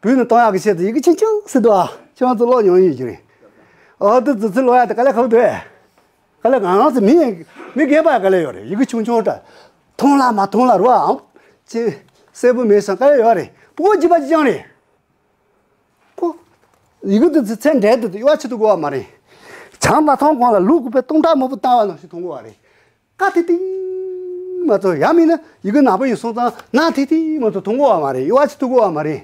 བུད་ནས་གཏོང་ཡག་གི་ཆེད་དུ་ཡི་གེ་ཆུང་ཆུང་ཟེར་འདུག་ཨ། ཁྱེད་རང་ཚོ་ཀློག་མྱོང་ཡོད་ཀྱི་རེད། ཨ་དེ་ཙི་ཙི་ཀློག་ཡག་དེ་དཀའ་ལས་ཁག་པོ་འདུག་ཨེ། དཀའ་ལས་ང་རང་ཚོ་མི་མི་རྒན་པ་ཡང་དཀའ་ལས་ཡོད་རེད། ཡི་གེ་ཆུང་ཆུང་འདྲ་མཐོང་ལ་མ་མཐོང་ལ་རུ་བའམ་ཅི་གསལ་པོ་མེད་ཙང་དཀའ་ལས་ཡོད་རེད། ཕྲུ་གུ་སྐྱིད་པ་ཅི་ཡང་རེད། ཁོ། ཡི་གེ་དེ་ཚེ་འབྲས་དེ་དབྱེ་བ་ཕྱེ་ཐུབ་དགོས་པ་མ་རེད། བྱང་མ་མཐོང་གོང་ལ་ལུག་གུ་པའི་སྟོང་ཕྲག་མང་པོ་བཏང་བ་ནང་བཞིན་མཐོང་དགོས་པ་རེད། ཀ་ཐི་ཐི་མ་གཏོགས་ཡང་མིན་ན་ཡི་གེ་ནག་པོ་ཡིན་སོང་ཙང་ན་ཐི་ཐི་མ་གཏོགས་མཐོང་དགོས་པ་མ་རེད། དབྱེ་བ་ཕྱེ་ཐུབ་དགོས་པ་མ་རེད།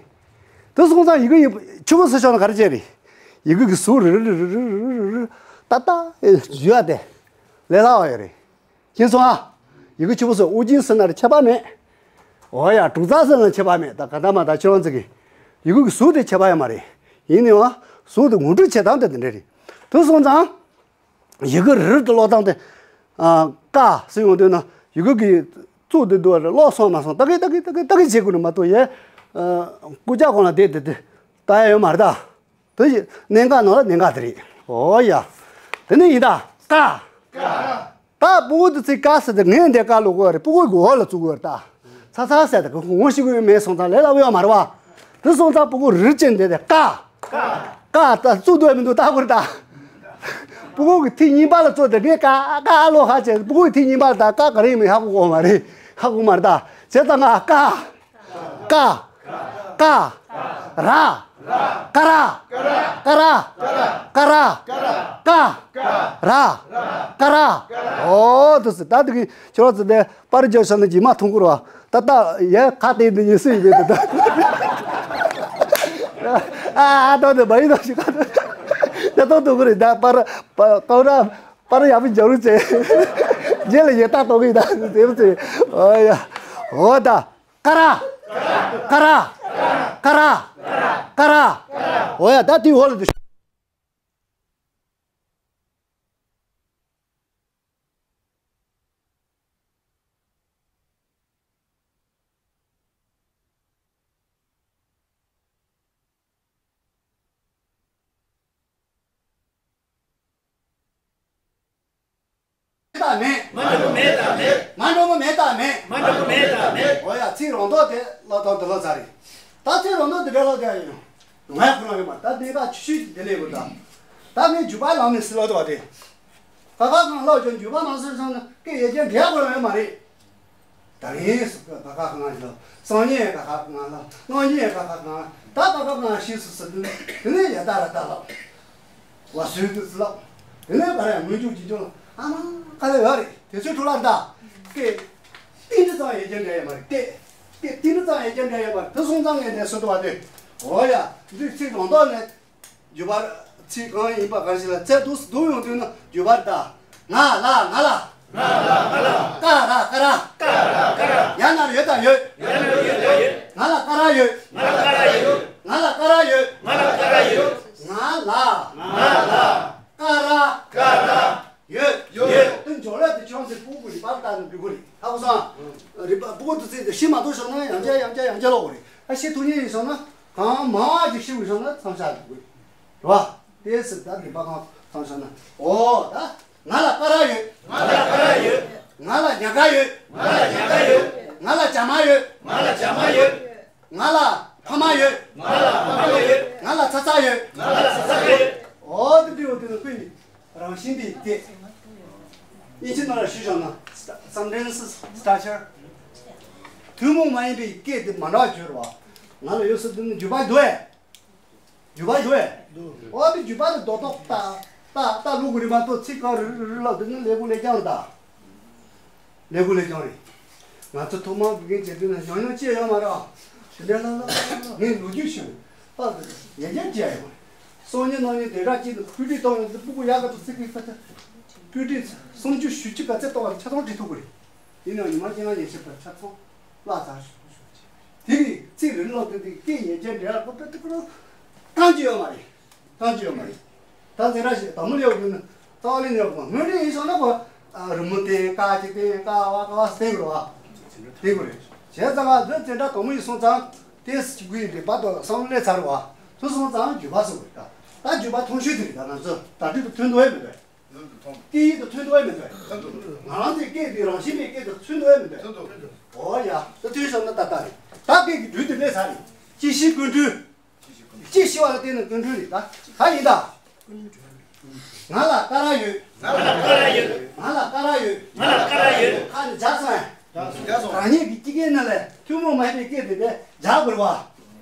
དེ་སོང་ཙང་ཡི་གེ་ཡི་ཆུ་བོ་ཟེར་ཆོག་ན་ག་རེ་བྱས་རེད། ཡི་གེ་གི་ཟུར་རི་རི་རི་རི་རི་རི་ཏག་ཏག་འཇུ་ཡ་དེ་ལས་སླ་བ་ཡོད་རེད། མཁྱེན་སོང་ཨ། ཡི་གེ་ཆུ་བོ་ཟེར་ཨོ་རྒྱན་ཟེར་ན་རེ་ཁྱད་པར་མེད། འོ་ཡ་དྲུག་རྩ་ཟེར་ན་ཁྱད་པར་མེད། ད་ག་ད་མ་ད་ཁྱེད་རང་ཚོ་གི་ཡི་གེ་གི་ཟུར་དེ་ཁྱད་པར་ཡོད་མ་རེད། ཡིན་ནའང་ཟུར་དེ་ངོ་སྤྲོད་བྱེད་སྟངས་དེ་དེ་འདྲ་རེད། དེ་སོང་ཙང་། ཡི་གེ་རི་རི་དུ་ཀློག་སྟངས་དེ། ཨ། ཀ་ཟེར་ཡོང་དུས་ན་ཡི་གེ་གི་གཙུག་དེ་འདུག་བ་རེད། ཀློག་སོང་མ་སོང་ད་གི་ད་གི་ད་གི་ད་གི་བྱེད་དགོས་ནི་མ་གཏོགས་ཡེ། ཨ། རྐུབ་བཀྱག་གོང་ལ་བསྡད་དེ་དེ་ལྟ་ཡ་ཡོད་མ་རེད་ད། དེ་ཡི་གནད་འགག་ནང་ལ་གནད་འགག་དེ་རེད། འོ་ཡ། དེ་ནས་ཡིན་ད་ཀ། ཀ། ད་སྤུ་གུ་དེ་ཚོས་ཀ་ཟེར་དེ་ངས་འདི་ཀ་ཀློག་དགོས་རེད། སྤུ་གུ་གི་འོག་ལ་བཙུགས་དགོས་རེད་ད། ཚ་ཚ་ཟེར་དེ་གི་ངོ་ཤེས་ཀྱི་མེད་སོང་ཙང་ལས་སླ་བོ་ཡོད་མ་རེད་བ། དེ་སོང་ཙང་སྤུ་གུ་རིར་ཅན་འདི་དེ་ཀ། ཀ་ད་བཙུགས་འདུག་མི་འདུག་ལྟ་དགོས་རེད་ད། སྤུ་གུ་གི་ཐིག་གཉིས་པ་ལ་བཙུགས་དེ་ངས་ཀ་ཀ་ཀློག་ཧ་ཅེ། སྤུ་གུ་གི་ཐིག་གཉིས་པ་ལ་ད་ཀ་ག་རེ་ཡིན་མིན་ཧ་གོ་གོ་མ་རེད། ཧ་གོ་མ་རེད་ད། བྱས་ཙང་ང་ཀ། ཀ། ཀ། ར། ཀ་ར། ཀ་ར། ཀ་ར། ཀ་ར། ཀ་ར། ཀ་ར། ཀ་ར། ཀ་ར། ཀ་ར། ཀ་ར། ཨོ་དེ་སི་ད་དེ་གི་ཁྱོད་ཚོ་དེ་པར་རྒྱག་ཤ་ནི་ཇི་མ་མཐོང་གི་རོ། ད་ད་ཡ་ཁ་དེ་འདི་ཡིན་སུ་ཡིན་པའི་དེ་ད། ཨ་ཨ་ད་དེ་མ་ཡིན་ད་ཞིག་ཁ་དེ་ད་མཐོང་གི་རེད། ད་པར་པར་པར་ར་པར་ཡག་པོ་རྒྱག་རོགས་བྱེད། རྗེས་ལ་ཡེ་ད་གཏོང་གི་ད་དེ་མི་ཚེ། ཨོ་ཡ། ཨོ་ད། ཀ་ར། ཀ་ར། ཀ་ར། ཀ་ར། འོ་ཡ་ད་དེའི་འོག་ལ་འདུག་དང་མེད། མ་འགྲོ་གི་མེད་དང་མེད། མ་འགྲོ་གི་མེད་དང་མེད། མ་འགྲོ་གི་མེད་དང་མེད། འོ་ཡ་ཚིག་རང་མདོག་དེ་ཀློག་སྟངས་དེ་ལོ་ཚར་རེད། ད་ཚིག་རང་མདོག་དེ་འདྲ་ལོ་དེ་ཡང་ཡོང་ཡ་ཁོ་རང་ཡོད་མ་ད་དེ་ག་ཆུ་ཆུ་དེ་ལས་དགོས་ད། ད་ངས་རྒྱུ་པ་ལང་ནས་སི་ལོ་དེ་བ་དེ། ཀ་ཁ་གང་ཀློག་ཀྱང་རྒྱུ་པ་མ་སོན་སོང་ན་སྐད་ཡེ་རྒྱ་འདྲེ་ཁོ་རང་ཡོད་མ་རེད། ད་ངས་སུ་ཀ་ཁ་གང་ལ་སང་ཉིན་ཀ་ཁ་གང་ལ་གནངས་ཉིན་ཀ་ཁ་གང་ད་ཀ་ཁ་གང་ཤེས་སུ་སི་དུ་དེ་ནས་ཡ་ད་ར་ད་ལོ། བ་སུའི་དུས་སུ་ལགས། དེ་ནས་ག་རེ་ཡང་མི་འཇུག་ཅི་འཇུག་ལ་ཨ་མ་ག་ལ་ཡོད་རེད། དེ་ཚོའི་ཁྲོད་ལ་ད་སྐད་ཏིང་ཏི་ཙང་ཡེ་རྒྱ་འདྲ་ཡོད་མ་རེད། སྐད་སྐད་ཏིང་ཏི་ཙང་ཡེ་རྒྱ་འདྲ་ཡོད་མ་རེད། དེ་སོང་ཙང་ངས་འདས་སུ་དུ་བ་དེ་འོ་ཡ་འདི་ཚིག་རང་མདོག་ནས་རྒྱུ་བར་ཚིག་གང་ཡིན་པ་གང་ཞིག་ལ་ཚད་དུ་སུ་དུ་ཡོང་དུས་ན་རྒྱུ་བར་ད་ང་ལ་ང་ལ་ང་ལ་ང་ལ་ཀ་ར་ཀ་ར་ཀ་ར་ཀ་ར་ཡ་ན་ཡོད་དང་ཡོད། ཡ་ན་ཡོད་དང་ཡོད། ང་ལ་ཀ་ར་ཡོད། ང་ལ་ཀ་ར་ཡོད། ང་ལ་ཀ་ར་ཡོད། ང་ལ་ཀ་ར་ཡོད། ང་ལ། ང་ལ། ཀ་ར། ཀ་ར། ཡོད། ཡོད། དེ་འཇོག་ལས་དེ་ཆུང་ཚེ་སྤུ་གུ་རིག་པ་ལྟ་ནས་འབྲི་གོ་རེད། ཧ་གོ་སོང་། རིག་པ་སྤུ་གུ་དུ་ཚེ་དེ་ཤི་མ་ཐུབ་སོང་ན་ཡང་བསྐྱར་ཡང་བསྐྱར་ཡང་བསྐྱར་ཀློག་གོ་རེད། ཨ་ཤི་ཐུབ་ཉེན་ཡིན་སོང་ན་གང་མང་ཅིག་ཤི་དགོས་སོང་ན་མཚམས་བཞག་འགྲོ་གོ་རེད། རེད་བ། དེ་སྲིད་ད་རིག་པ་གང་མཚམས་བཞག་ན་ཨོ་ད། ང་ལ་ཀ་ར་ཡོད། ང་ལ་ཀ་ར་ཡོད། ང་ལ་ཉ་ག་ཡོད། ང་ལ་ཉ་ག་ཡོད། ང་ལ་བྱ་མ་ཡོད། ང་ལ་བྱ་མ་ཡོད། ང་ལ་ཕ་མ་ཡོད། ང་ལ་ཕ་མ་ཡོད། ང་ལ་ཚ་ཚ་ཡོད། ང་ལ་ཚ་ཚ་ཡོད། འོ་དེ་འདྲ་ཡོད་དུས་ན་ཁོས་རང་བཞིན་པའི་སྐད། དབྱིན་ཇི་ནང་ལ་ཞུས་བཞག་ན་sentence structure། ཐུན་མོང་མ་ཡིན་པའི་སྐད་དེ་མ་འདྲ་བ་བརྗོད་རོགས། ང་ལ་ཡོད་སྲིད་དུས་ན་རྒྱུ་བ་འདུག་ཨེ། རྒྱུ་བ་ཡོད། འོ་དེ་རྒྱུ་བ་དེ་རྡོག་རྡོག་ལྟ་ལྟ་ལྟ་ལུག་གི་རིགས་མ་གཏོགས་ཚིག་གང་རི་རི་རི་ལབ་དེ་ནི་ལས་ཁུངས་ལས་རྐྱང་རེད་ད། ལས་ཁུངས་ལས་རྐྱང་རེད། ང་ཚོ་ཐོག་མར་དགེ་རྒན་བྱེད་དུས་ན་ཡང་ཡང་ཅི་ཡང་ཡོད་མ་རེད། དེ་འདྲ་ལ་ལ་ལ་ངས་ལོ་རྒྱུས་ཞུ། ཨ་ཡང་ཡང་ཅི་ཡང་ཡོད་མ་རེད། སང་ཉིན་གནངས་ཉིན་དེ་འདྲ་ཅིག་ཏུ་བཀོད་སྒྲིག་བཏང་ཡོད་དེ་སྤུ་གུ་ཡག་ག་ཏུ་ཚིག་གི་ཁ་ཐུག་བཀོད་སྒྲིག་གསུམ་བཅུ་བཞི་བཅུ་ག་ཚད་གཏོང་བ་ཆ་ཚང་བྲིས་ཐུབ་ཀྱི་རེད། ཡིན་ནའང་ཉི་མ་གཅིག་ལ་ཉན་ཤེས་པ་ཆ་ཚང་བརླག་ཚར། དེ་གི་ཚིག་རིང་ལོག་དེ་དེ་སྐད་ཡན་ཆད་འབྲེལ་བ་པོ་པེ་ཏི་ཀུ་རུ་གཏང་རྒྱུ་ཡོད་མ་རེད། གཏང་རྒྱུ་ཡོད་མ་རེད། ད་འཛིན་གྲྭ་ཞིག་དང་མོ་ལེའུ་ཡིན་ན་རྩ་བ་ལེན་ཡོད་མ་སྔོན་འགྲོ་ཡིན་སོང་ན་གོ། རི་མོ་བསྟན་ཀ་གཅིག་བསྟན་ཀ་བ་ཀ་བ་བསྟན་དགོས་རེད་བ། བསྟན་དགོས་རེད། བྱས་ཙང་ང་ཚོའི་འཛིན་གྲྭ་དང་མོ་ཡིན་སོང་ཙང་དེ་སྒུག་ཡིན་རེད་པ་དོ་བསམ་བློ་སླེབས་ཚར་བ། དུ་སོང་ཙང་རྒྱུ་བ་སོང་རེད་ད། ད་རྒྱུ་བ་ཐོང་ཤོས་དེ་རེད་ད། ང་ཚོ་ད་དུས་དུ་ཐོན་འདོད་ཡོད་མི་འདུག་སྐད་ཡིག་དང་མཐུན་འདུག་ཨེ་མི་འདུག་ང་རང་ཚོའི་སྐད་འདི་རང་བཞིན་པའི་སྐད་དང་མཐུན་འདུག་ཨེ་མི་འདུག་འོ་ཡ། ད་མཐུན་སོང་ན་ད་ལྟ་རེད། ད་སྐད་ཀྱི་འགྲོས་དེ་སླེབས་ཚར་རེད། གཅིག་ཤེས་ཀུན་འགྲོས། གཅིག་ཤེས་པ་ལ་བརྟེན་ནས་ཀུན་འགྲོས་རེད་ད། ད་ཡིན་ད། ང་ལ་ཀ་ར་ཡོད། ང་ལ་ཀ་ར་ཡོད། ང་ལ་ཀ་ར་ཡོད། ང་ལ་ཀ་ར་ཡོད། ཁ་ནས་རྒྱག་སོང་ཨེ། རང་ཉིད་ཀྱི་སྤྱི་སྐད་ནང་ལས་ཐུན་མོང་མ་ཡིན་པའི་སྐད་དེ་དེ་རྒྱག་དགོས་རེད་བ།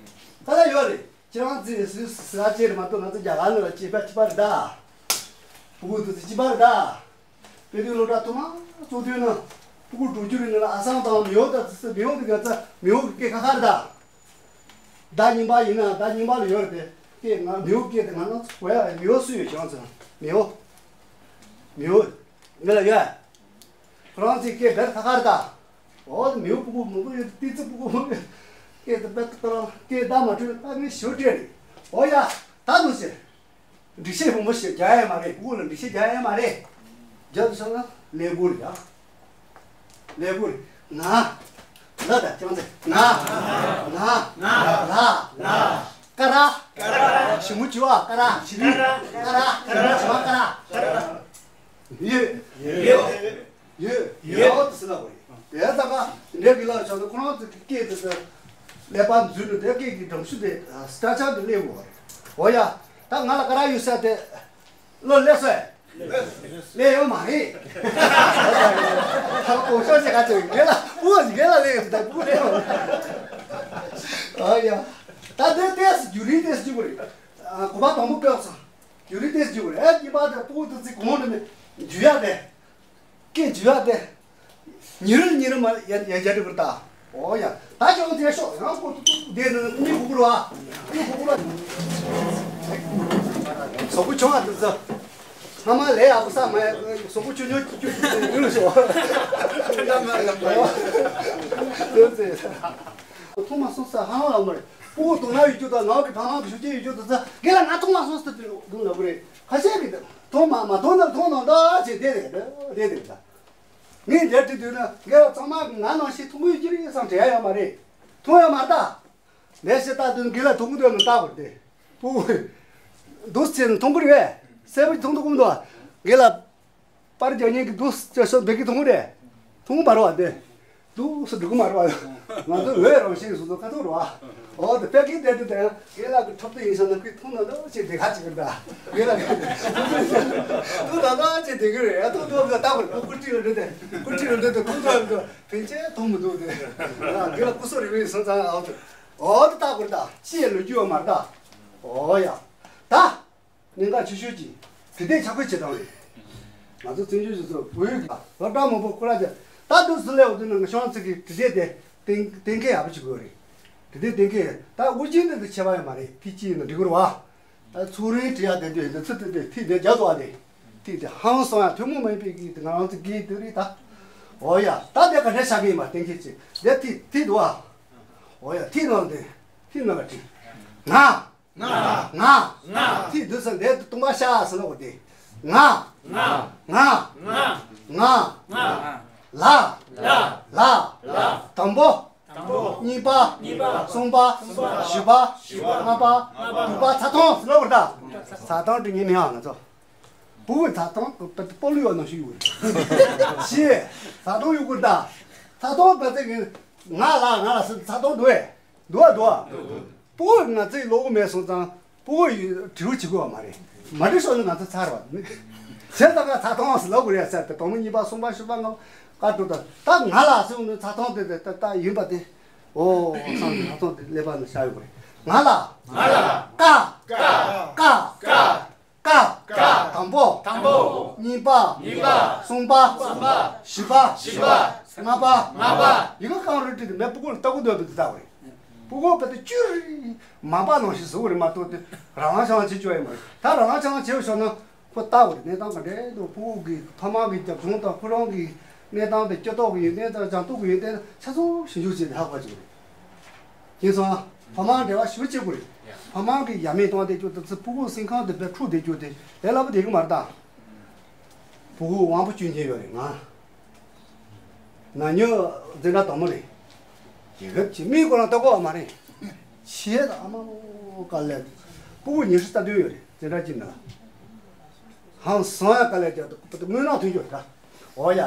ད་ལྟ་ཡོད་རེད། ཁྱེད་རང་ཚོས་སུས་སུ་ཟ་ཅེར་མ་གཏོགས་ང་ཚོ་རྒྱ་གར་ནང་ལ་སྐྱེས་པ་གཅིག་པ་རེད་ད། ཕྲུ་གུ་དེ་ཚོ་གཅིག་པ་རེད་ད། དཔེ་དེབ་སློབ་གྲྭ་ཐོག་མ་བཙུགས་དུས་ན་ཕྲུ་གུ་དྲུག་ཅུ་རེ་ནང་ལ་ཨ་སང་དང་མེའོ་དང་ཙི་ཙི་མེའོ་དེ་ག་ཚ་མེའོ་གི་སྐད་ཁ་ཁ་རེད་ད། ཟླ་རྙིང་པ་ཡིན་ན་ཟླ་རྙིང་པ་ལ་ཡོད་རེད་དེ། སྐད་ང་མེའུ་སྐད་དེ་ང་རང་ཚོ་གོ་ཡ་མེའུ་སུ་ཡོད་ཀྱང་ཚོ་མེའུ། མེའུ། ངེད་ལ་ཡོད། ཁོ་རང་ཚོའི་སྐད་བེར་ཁ་ཁར་ད། འོ་དེ་མེའུ་སྤུ་གུ་མང་པོ་ཡོད་དེ་ཏི་ཙི་སྤུ་གུ་མང་པོ་ཡོད། སྐད་དེ་བེར་ཁ་ཁར་སྐད་བརྡ་མ་འཕྲོད་ད་ངས་ཞོ་སྤྲད་རེད། འོ་ཡ། ད་དུ་ཟེར། འགྲིག་ཤེས་བུ་མོ་ཞིག་རྒྱག་ཡ་མ་རེད། སྤུ་གུ་ལ་འགྲིག་ཤེས་རྒྱག་ཡ་མ་རེད། རྒྱབ་ཏུ་སོང་ན་ཀླད་ཀོར་རེད་ཡ། ཀླད་ཀོར་རེད། ང་། ལ་ད་ཅང་ཚེ་ང་། ང་། ང་། ལ། ལ། ཀ་ར། ཀ་ར། ཞི་མོ་བྱི་བ་ཀ་ར། ཞི་མོ་ཀ་ར། ཀ་ར། ཞི་མོ་བྱི་བ་ཀ་ར། ཡོད། ཡོད། ཡོད། ཡོད། ཡོད་ཟེར་ལབ་པ་རེད། དེ་ལྟ་ག་འདྲེ་གི་ལ་ཆགས་ན་ཁོ་རང་ཚོ་གི་སྐད་དེ་ཚོ་ཀླད་པ་འཛུལ་ནས་དེ་སྐད་ཀྱི་སྒྲོམ་གཞི་དེ་སྟ་ཆག་ཏུ་སླེབས་ཡོད་རེད། འོ་ཡ། ད་ང་ལ་ཀ་ར་ཡོད་ས་དེ་བློ་སླེབས་སོང་། སླེབས་ཡོད་མ་རེད། ད་གོང་ཤོག་ཅིག་ག་ཚོད་ངེད་ལ་སྤུ་གུ་ངེད་ལ་སླེབས་ཡོད་ད་སྤུ་གུ་སླེབས་ཡོད། འོ་ཡ། ད་དེ་ཏེས་རྒྱུ་རིན་ཏེས་རྒྱུ་རེད། གོ་བ་དང་པོ་སྤེལ་སོང་། རྒྱུ་རིན་ཏེས་རྒྱུ་རེད། ཨེ་གཉིས་པ་དེ་སྤུ་གུ་དེ་ཚོ་གོང་ནས་རྒྱུ་ཡ་དེ། སྐད་འཇུ་ཡག་དེ། ཉི་རུ་ཉི་རུ་མ་ཡ་ཡ་རྒྱ་འགྲིག་པར་ལྟ། འོ་ཡ། ད་ཅོག་དེ་ཤོག་ཡང་ཁོ་ཏུ་ཏུ་དེ་ནི་མི་གུ་གུ་ར། མི་གུ་གུ་ར། གཟུགས་པོ་ཆུང་བ་དེ་ཚོ། སྔ་མ་ལས་ཡག་པོ་ས་མ་ཡ་གཟུགས་པོ་ཆུང་ཆུང་ཅུ་ཅུ་ཡུལ་ལ་ཤོག་ཐུགས་མ་སོང་ས་ཧང་ལ་མ་རེད། སྤུ་གུ་དུང་ན་ཡོད་རྒྱུ་དང་ནང་གི་ཕ་མ་གི་ཤུགས་རྐྱེན་ཡོད་རྒྱུ་དེ་ཚོ་དགེ་ལ་ང་ཐུགས་མ་སོང་ས་དུ་དུ་ལ་གུ་རེད། ཁ་ཤས་ཀྱི་དུང་མ་མ་དུང་ན་དུང་ནང་ད་ཅེ་དེ་རེད་དེ་རེད་དེ་རེད། ངས་འདིར་བྲིས་དུས་ན་རྒན་ལགས་ཚང་མ་གི་ང་ནང་བཞིན་མཐོང་གི་ཡོད་ཀྱི་རེད་བསམ་དྲན་ཡ་ཡོད་མ་རེད། མཐོང་ཡ་མ་རེད་ད། ལས་བྱེད་ལྟ་དུས་རྒན་ལགས་མཐོང་གི་འདུག་ན་ལྟ་དགོས་རེད་དེ། སྤུ་གུ་འདུག་ཟེར་ནས་མཐོང་གི་རེད། གསལ་པོ་མཐོང་འདུག་གོ་མི་འདུག་རྒན་ལགས་པར་རྒྱག་མཁན་གྱི་འདུག་ཅེས་སོགས་འདི་གི་མཐོང་གི་རེད། མཐོང་གི་མ་རེད་བ་དེ། འདུག་སེ་འགྲོ་གི་མ་རེད་བ། ང་ཚོ་འོས་རང་བཞིན་སོ་སོ་ཁ་ཐུག་རེད་བ། འོ་དེ་དཔེ་སྐད་བསྡད་དུས་དེ་ཡང་རྒན་ལགས་ཀྱི་འཁྲབ་སྟོན་ཡིན་ས་ན་ཁོས་མཐོང་ན་འདུག་ཅེས་དེ་ག་ཅིག་རེད་ད། རྒན་ལགས་ཀྱིས་འདུག་ད་འདུག་ཅེས་དེ་གི་རེད་ཡ། མཐོང་འདུག་ལ་ལྟ་བར་ཁོ་སྐུ་ཁྲིད་ལ་འགྲོ་དེ་སྐུ་ཁྲིད་ལ་འགྲོ་དེ་ཁོང་ཚོ་ལ་འགྲོ་ཕན་ཆད་མཐོང་མི་འདུག་དེ། རྒན་ལགས་སྐུ་གཟུགས་རིང་བའི་སོང་ཙང་འོ་དེ། འོ་དེ་ལྟ་དགོས་རེད་ད། ཅི་ཡང་ལོ་རྒྱུས་ཡོད་མ་རེད་ད། འོ་ཡ། ད། གནད་འགག་ཆེ་ཤོས་ཀྱི་དྲི་དེབ་ཁྱབ་སྤེལ་བྱེད་སྟངས་རེད། ང་ཚོ་བཙན་བྱོལ་སྤྱི་ཚོགས་བོད་ཡིག་གི་སློབ་གྲྭ་མང་པོ་ཁོ་ར་ཅན་ད་དུ་ཟི་ལས་འོ་དུ་ནང་གི་ཤོང་ཚིག་གི་དྲི་དེབ་དེ་གཏན་གཏན་འཁེལ་ཡག་པོ་བྱེད་དགོས་རེད། དྲི་དེབ་གཏན་འཁེལ་ད་དབུ་ཅན་དེ་འདི་ཁྱད་པར་ཡོད་མ་རེད། ཐིག་གཅིག་ཡིན་ན་འགྲིག་གི་རེད་བ། ད་ཚུགས་རིང་བྲི་ཡག་དེ་འདི་ཡིན་ད་ཚུལ་དེ་དེ་ཐིག་དེ་རྒྱག་དགོས་བ་དེ། ཐིག་དེ་ཧང་སང་ཡག་ཐུན་མོང་མ་ཡིན་པའི་གི་དེ་ང་རང་ཚོ་གི་དེ་རེད་ད། འོ་ཡ་ད་དེ་ག་འདྲ་བྱ་གི་ཡིན་པ་གཏན་འཁེལ་བྱེད་དེ་ཐིག་ཐིག་འདུག་བ། འོ་ཡ་ཐིག་ནང་དེ་ཐིག་ནང་ལ་བྲིས། ང་། ང་། ང་། ང་། ཐིག་བསྡུས་ས་འདས་དུ་སྟོང་པ་ཤ་ཟེར་ལ་འོ་དེ། ང་། ང་། ང་། ང་། ང་། ང་། ང་། ལ། ལ། ལ། ལ། དང་པོ། དང་པོ། གཉིས་པ། གཉིས་པ། གསུམ་པ། གསུམ་པ། བཞི་པ། བཞི་པ། ལྔ་པ། ལྔ་པ། དྲུག་པ། ཚ་ཐོང་ཟེར་ལ་འོ་ད། ཚ་ཐོང་དེ་ཉིད་མི་ཡང་ང་ཚོ། བུ་བུ་ཚ་ཐོང་དཔོན་སློབ་ཡོད་ནང་ཞིག་ཡོད་རེད། ཞེས་ཚ་ཐོང་ཡོད་དགོས་ད། ཚ་ཐོང་ད་ཚེ་ང་ལ་ང་ལ་ཟེར་ཚ་ཐོང་འདུག་ཨེ། འདུག་ཨ་འདུག་ཨ། སྤུ་གུ་ང་ཚོའི་ལོ་གོ་མེད་སོང་ཙང་སྤུ་གུ་ཡི་དྲི་བ་བྱེད་དགོས་པ་མ་རེད། མ་དྲི་སོང་ན་ང་ཚོ་ཚར་བ་མེད། བྱས་ཙང་ང་ཚ་ཐོང་ཟེར་ལབ་དགོས་རེད་ཟེར་ཏེ་དང་པོ་གཉིས་པ་གསུམ་པ་བཞི་པ་ལྔ་པ་བཀའ་འགྲོ་དང་ད་ང་ལ་སོང་ནས་ཚ་ཐོང་དེ་དེ་ད་ད་ཡིན་པ་དེ། ཨོ་བསམ་ནས་ཚ་ཐོང་དེ་ཀླད་པ་ནས་བཞག་ཡོད་དགོས་རེད། ང་ལ། ང་ལ། ཀ། ཀ། ཀ། ཀ། ཀ། ཀ། དང་པོ། དང་པོ། གཉིས་པ། གཉིས་པ། གསུམ་པ། གསུམ་པ། བཞི་པ། བཞི་པ། ལྔ་པ། ལྔ་པ། ཡི་གེ་གང་རུ་བྲིས་ཏེ་མེད་སྤུ་གུ་ལ་ལྟ་སྐུ་འདོད་པའི་འདི་ལྟ་བ་རེད། སྤུ་གུ་བལ་ཏེ་བཅུ་རེ་མ་པ་ནང་བཞིན་བཟོ་བ་རེད་མ་གཏོགས་ཏེ་རང་དབང་ཆང་བྱེད་ཆོག་ཡ་མ་རེད། ད་རང་དབང་ཆང་བྱེད་ཤོག་ན་ཁོ་ལྟ་བ་རེད། གནས་སྟངས་ག་འདྲས་འདུག་སྤུ་གུ་གི་ཕ་མ་གི་རྒྱབ་ལྗོངས་དང་ཁོ་རང་གི་གནས་སྟངས་དེ་སྐྱོ་ཐོག་གི་ཡོན་ཏན་དང་སྦྱང་ཐོག་གི་ཡོན་ཏན་ཆ་ཚང་ཞིབ་འཇུག་བྱས་ཏེ་ལྷག་པ་ཅིག་རེད། ཡིན་སོང་ཨ། ཕ་མ་འབྲེལ་བ་ཞིབ་བྱེད་དགོས་རེད། ཕ་མ་གི་ཡ་མེད་གཏོང་བསྡད་རྒྱུ་དེ་ཚོ་སྤུ་གུ་སེམས་ཁམས་དེ་བས་འཁྲུག་བསྡད་རྒྱུ་དེ་ལས་སླ་པོ་བསྡད་གི་མ་རེད་ད། སྤུ་གུ་དབང་པོ་སྐྱོན་ཅན་ཡོད་རེད་ང་། ན་ཉོ་འཛིན་གྲྭ་དང་པོ་རེད། རྒྱལ་ཁབ་ཀྱི་མིའི་སྐོར་ལ་ལྟ་གོ་བ་མ་རེད། ཆེ་ད་ཨ་མ་ལོ་དཀའ་ལས། སྤུ་གུ་ཉི་ཤུ་རྩ་བདུན་ཡོད་རེད་འཛིན་གྲྭ་གཅིག་ནང་། ཧང་སང་ཡ་དཀའ་ལས་རྒྱག་ཏུ་དངོས་གནས་མཐུན་འགྱུར་ད། འོ་ཡ།